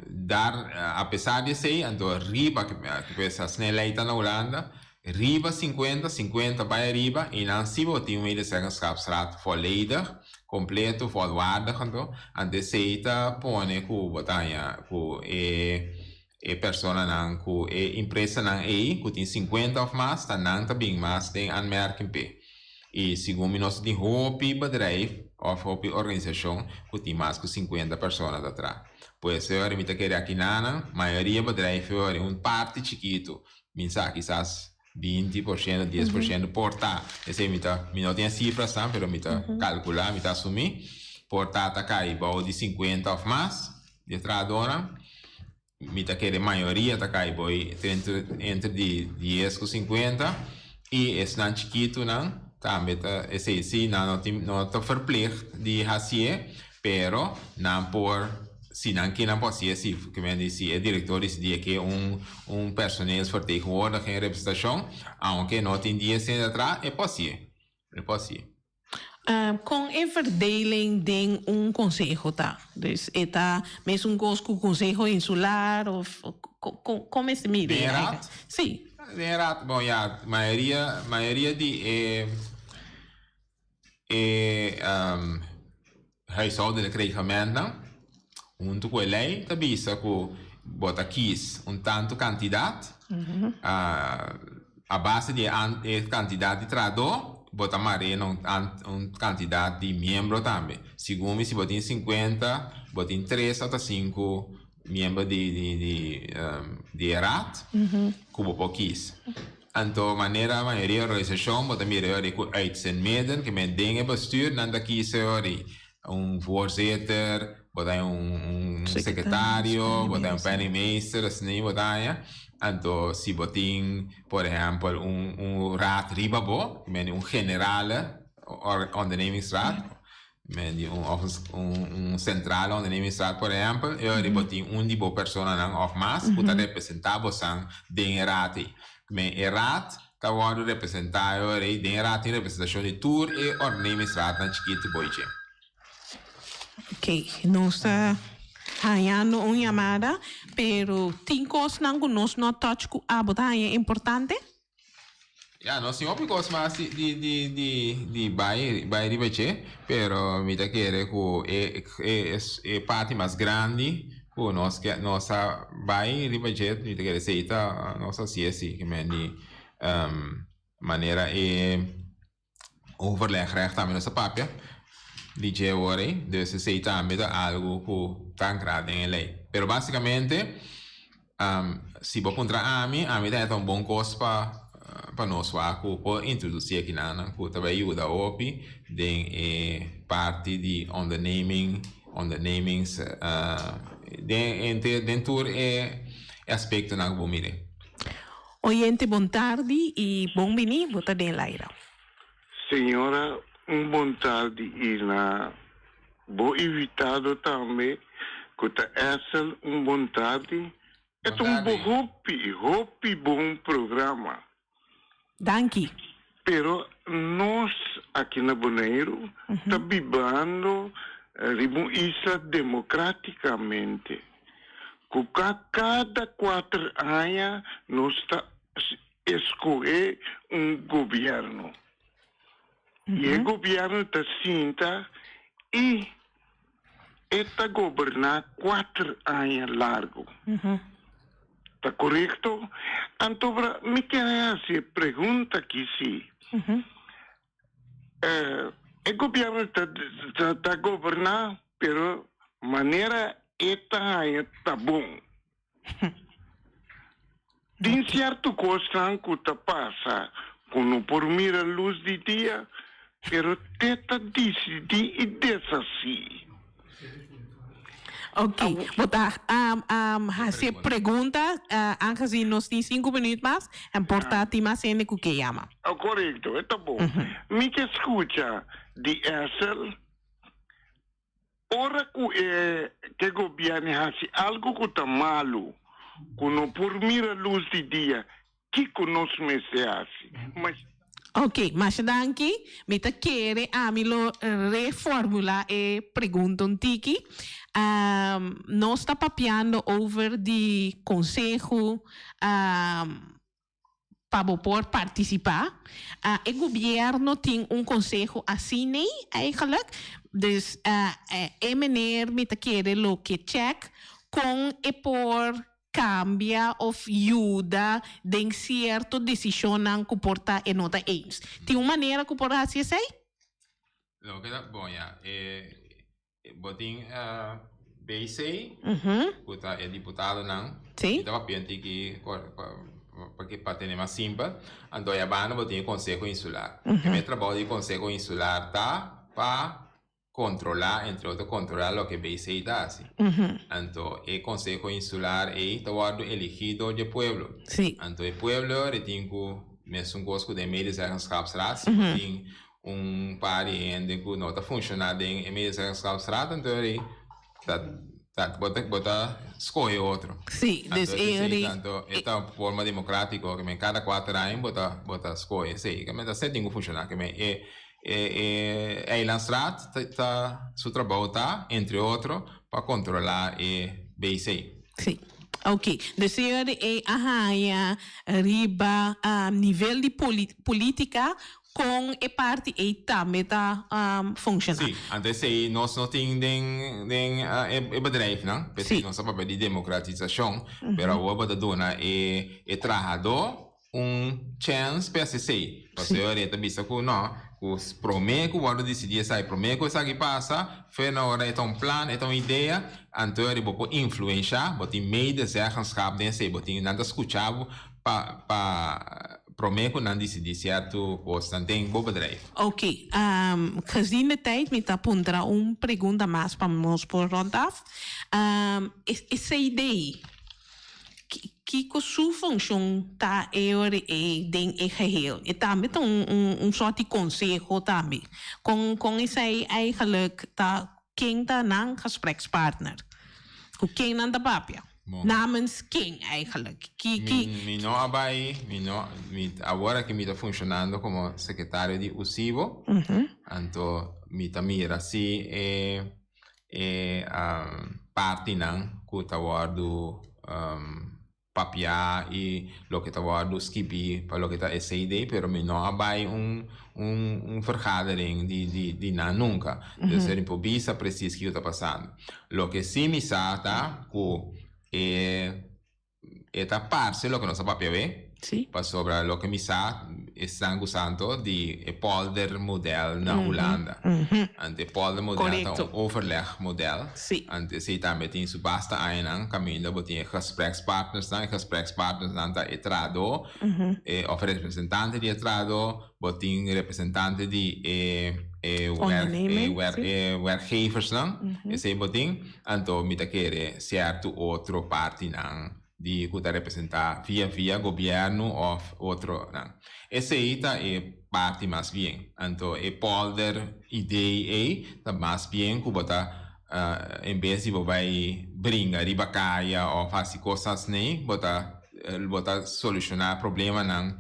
Dar, a pesar di esei, anto riba, pues asina e lei ta na Hulanda, riba sinkuenta, sinkuenta bai ariba, i nan si bo tin un medezeggenschapsraad volledig, Completo, volwaardig anto, anto esey ta pone cu bo ta haña cu e e personanan cu e empresanan ey cu tin 50 of mas ta nan ta bin mas den aanmerking p'e. Y segun mi nos tin hopi bedrijf of hopi organisacion cu tin mas cu 50 persona ta traha. Pues e ora mi ta kere aki nanan, mayoria bedrijf e ora un parti chikito, mi sa kisas 20%, 10% por ta. Esei mi ta, mi no tin e sifrasnan, pero mi ta kalkulá, mi ta asumí. por ta ta kai bou di 50 òf mas di e trahadónan. Mi ta kere mayoria ta kai bou entre entre di dies ku 50 i esnan chikitunan tambe ta esei si nan no tin no ta verplicht di hasié pero nan por si nan ke nan por hasié si ke men di si e direktor disidí e ke un un personeelsvertegenwoordiging representashon aunke no tin dies hende atrás e por hasié e por hasié. Kon e verdeling den un konseho ta? Dus e ta mesun kos ku konseho insular of kon mester mira Den raad? Si. Den raad, bon ya, mayoria mayoria di e e huishoudelijk reglementnan huntu ku e lei ta bisa ku bo ta kies un tantu kantidat A base di e kantidat di trahadó, bo ta mar'é na un kantidat di miembro tambe. Segun mi, si bo tin sinkuenta, bo tin tres ota sinku miembro di e raad ku bo por kis. Anto, manera mayoria organisashon, bo ta mira e ora ku uit zijn midden, ke men den e bestuur, nan ta kis e ora un voorzitter, bo ta haña un sekretario, bo ta haña un penningmeester, asina bo ta haña. Anto si bo tin por ehèmpel un un raad riba bo, men di un generale ondernemingsraad, men di un òf un sentrale ondernemingsraad por ehèmpel, e ora bo tin un di bo personanan òf mas ku ta representá bosan den e raad ei. Men e raad ta wòrdu representá e ora ei, den e raad tin representashon di tur e ondernemingsraadnan chikitu bo dje. Ok, nos ta hañando un yamada, pero tin kosnan ku nos no touch ku abo ta haña importante? Ya, nos tin hopi kos mas di di di di di bai bai riba dje, pero mi ta kere ku e e e parti mas grandi ku nos ke nos a bai riba dje, mi ta kere esei ta nos hasié si, ke men di manera e Overlegrecht tambe nos a papia di dje awor ei, dus esei tambe ta algu ku ta ankrá den e lei. Pero básikamente si bo puntra ami, ami ta ta un bon kos pa pa nos wak ku por introdusí akinan ku ta bai yuda hopi den e parti di onderneming, ondernemings den den tur e aspektonan ku bo mira. Oyente bon tardi y bon bini bo ta den laira. Señora un bon tardi y na bo invitado tambe cu ta Essel un bon tardi. E ta un hopi hopi bon programa. Danki. Pero nos aki na Boneiru ta bibando riba un isla democraticamente cu cada cuater aña nos ta escoge un gobierno y e gobierno ta sinta y e ta goberna cuater aña largo. Ta corecto? Anto bra mi kier haci e pregunta aki si. E gobierno ta ta goberna pero manera e ta haña ta bon. Tin cierto cosnan cu ta pasa cu no por mira luz di dia, pero te ta dicidi y deshaci. Ok, bo ta haci e pregunta, aangezien nos tin cinco minuut mas, en por ta tin mas hende cu ke yama. Corecto, e ta bon. Mi ke scucha di Essel. Ora ku e ke gobièrnu hasi algu ku ta malu, ku no por mira lus di dia, kiko nos mester hasi? Masha. Ok, masha danki. Mi ta kere ami lo reformula e pregunta un tiki. Nos ta papiando over di konseho pa bo por participá. E gobierno tin un conseho asina eigenlijk. Dus e meneer mi ta kere lo ke check con e por cambia of yuda den cierto decisionnan cu por ta e no ta eens. Tin un manera cu por haci esey? Loke ta bon ya e Bo tin BC, ku ta e diputadonan. Sí. Mi ta papia un tiki pa tene mas simpel. Anto ayabanda bo tin e Konseho Insular. E trabou di Konseho Insular ta pa. kontrolá, entre otro kontrolá loke BC ta hasi. Anto e Konseho Insular ei ta wòrdu eligí dor dje pueblo. Anto e pueblo ri tin ku mesun kos ku den Medezeggenschapsraad, si bo tin un par di hende ku no ta funshoná den e Medezeggenschapsraad anto ri ta ta bo ta bo ta skohe otro. Sí, dus Anto e esei ri ta anto e ta un forma demokratiko ke men kada kuater aña bo ta bo ta skohe esei. Ke men ta asina tin ku funshoná ke men e E e Eilandsraad ta ta su trabou ta, entre otro, pa kontrolá e BC. Sí. Oké. Dus señor e a haña riba nivel di polítika kon e parti ei tambe ta funshoná. Sí. Anto esei nos no tin den den e bedrijfnan. P'esei nos a papia di demokratisashon. Pero awor bo ta duna e e trahadó un chèns pa hasi esei. Pasobra e ta bisa ku no, ku promé ku wòrdu disidí esaki, promé ku esaki pasa, fe na ora e ta un plan, e ta un idea, anto bo por influenshá, bo tin medezeggenschap den esei, bo tin, nan ta skucha bo pa pa promé ku nan disidí sierto kosnan den bo bedrijf. Oké, gezien de tijd mi ta puntra un pregunta mas pa nos por rond af. E CD Kiko su funshon ta e ora ei den e geheel? E tambe ta un un sort di konseho tambe. Kon kon esei eigenlijk ta ken ta nan gesprekspartner? Ku ken nan ta papia? Namens ken eigenlijk? Ki ki. Mi mi no a bai mi no mi awor aki mi ta funshonando komo sekretario di USIBO anto mi ta mira si e E partinan ku ta wòrdu papiá i loke ta wòrdu skibí pa loke ta e CD, pero mi no a bai un un vergadering di di di nan nunka. Dus mi por bisa presis kiko ta pasando. Loke sí mi sa ta ku e E ta parse loke nos a papia awe. Sí. Pasobra loke mi sa, esnan ku santo di e polder model na Hulanda. Anto e polder model ta un overleg model. Sí. Anto esei tambe tin su basta añanan kaminda bo tin e gesprekspartnersnan. E gesprekspartnersnan ta e trahadó e òf representante di e trahadó. Bo tin representante di e e e werkgeversnan. Esei bo tin. Anto mi ta kere sierto otro partinan di ku ta representá via via gobièrnu òf otronan. Esei ta e parti mas bien. Anto e polder idee ei ta mas bien ku bo ta en bes di bo bai bringa riba kaya òf hasi kosnan asnei bo ta bo ta solushoná problemanan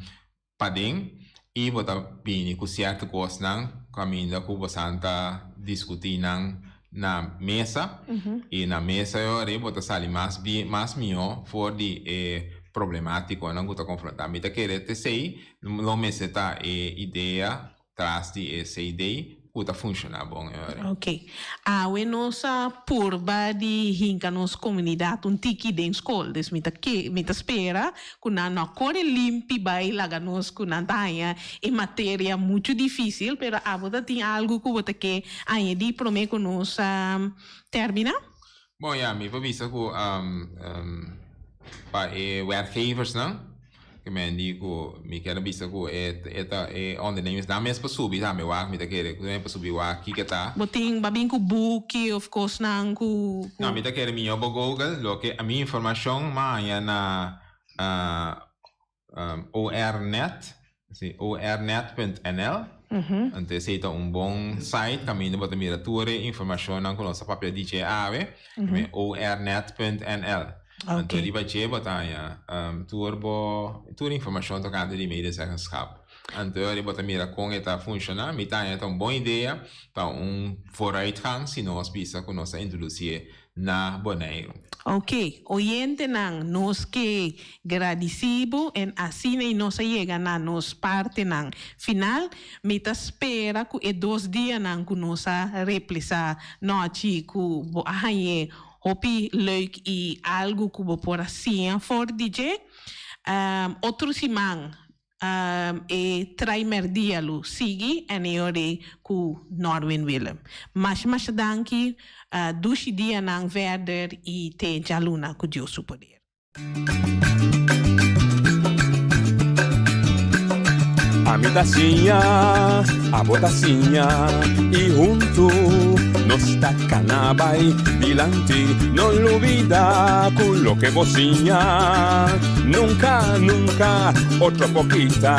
paden i bo ta bini ku sierto kosnan kaminda ku bosan ta diskutí nan na mesa i na mesa e ora ei bo ta sali mas bien mas mihó for di e problemátikonan ku ta konfrontá. Mi ta kere t'esei lo mester ta e idea tras di e CD ku ta funshoná bon e ora. Ok. Awe nos a purba di hinka nos komunidat un tiki den skol. Dus mi ta ke mi ta spera ku nan no a kore limpi bai laga nos ku nan ta haña e materia muchu difísil, pero abo ta tin algu ku bo ta ke añadí promé ku nos terminá? Bon ya, mi por bisa ku pa e werkgeversnan, ke men di ku mi kier a bisa ku e e ta e ondernemers nan mes por subi tambe wak, mi ta kere ku nan por subi wak kiko ta. Bo tin ba bin ku buki of kosnan ku. No, mi ta kere mihó bo google loke mi informashon m'a haña na ORnet, si, ornet.nl. Anto esei ta un bon site kaminda bo ta mira tur e informashonnan ku nos a papia di dje awe. Ornet.nl. Anto riba dje bo ta haña tur bo tur informashon tokante di medezeggenschap. Anto bo ta mira kon e ta funshoná. Mi ta haña ta un bon idea pa un vooruitgang si nos bisa ku nos a introdusié na Boneiru. Ok, oyentenan, nos ke gradisí bo en asina i nos a yega na nos partenan final. Mi ta spera ku e dos dianan ku nos a replesá nochi ku bo a hañ'é hopi leuk i algu ku bo por a siña for di dje. Otro siman E traimerdia lo sigui en e ora ku Norwin Willem. Masha masha danki, dushi dianan verder i te djaluna ku Dios su poder. Ami ta siña, abo ta siña i huntu. Nos ta kana bai dilanti, no lubida ku loke bo siña nunka, nunka otro por kita.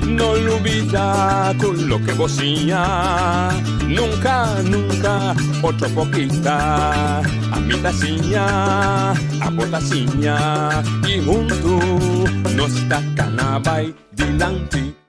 No lubida ku loke bo siña nunka, nunka otro por kita. Ami ta siña, abo ta siña i huntu nos ta kana bai dilanti.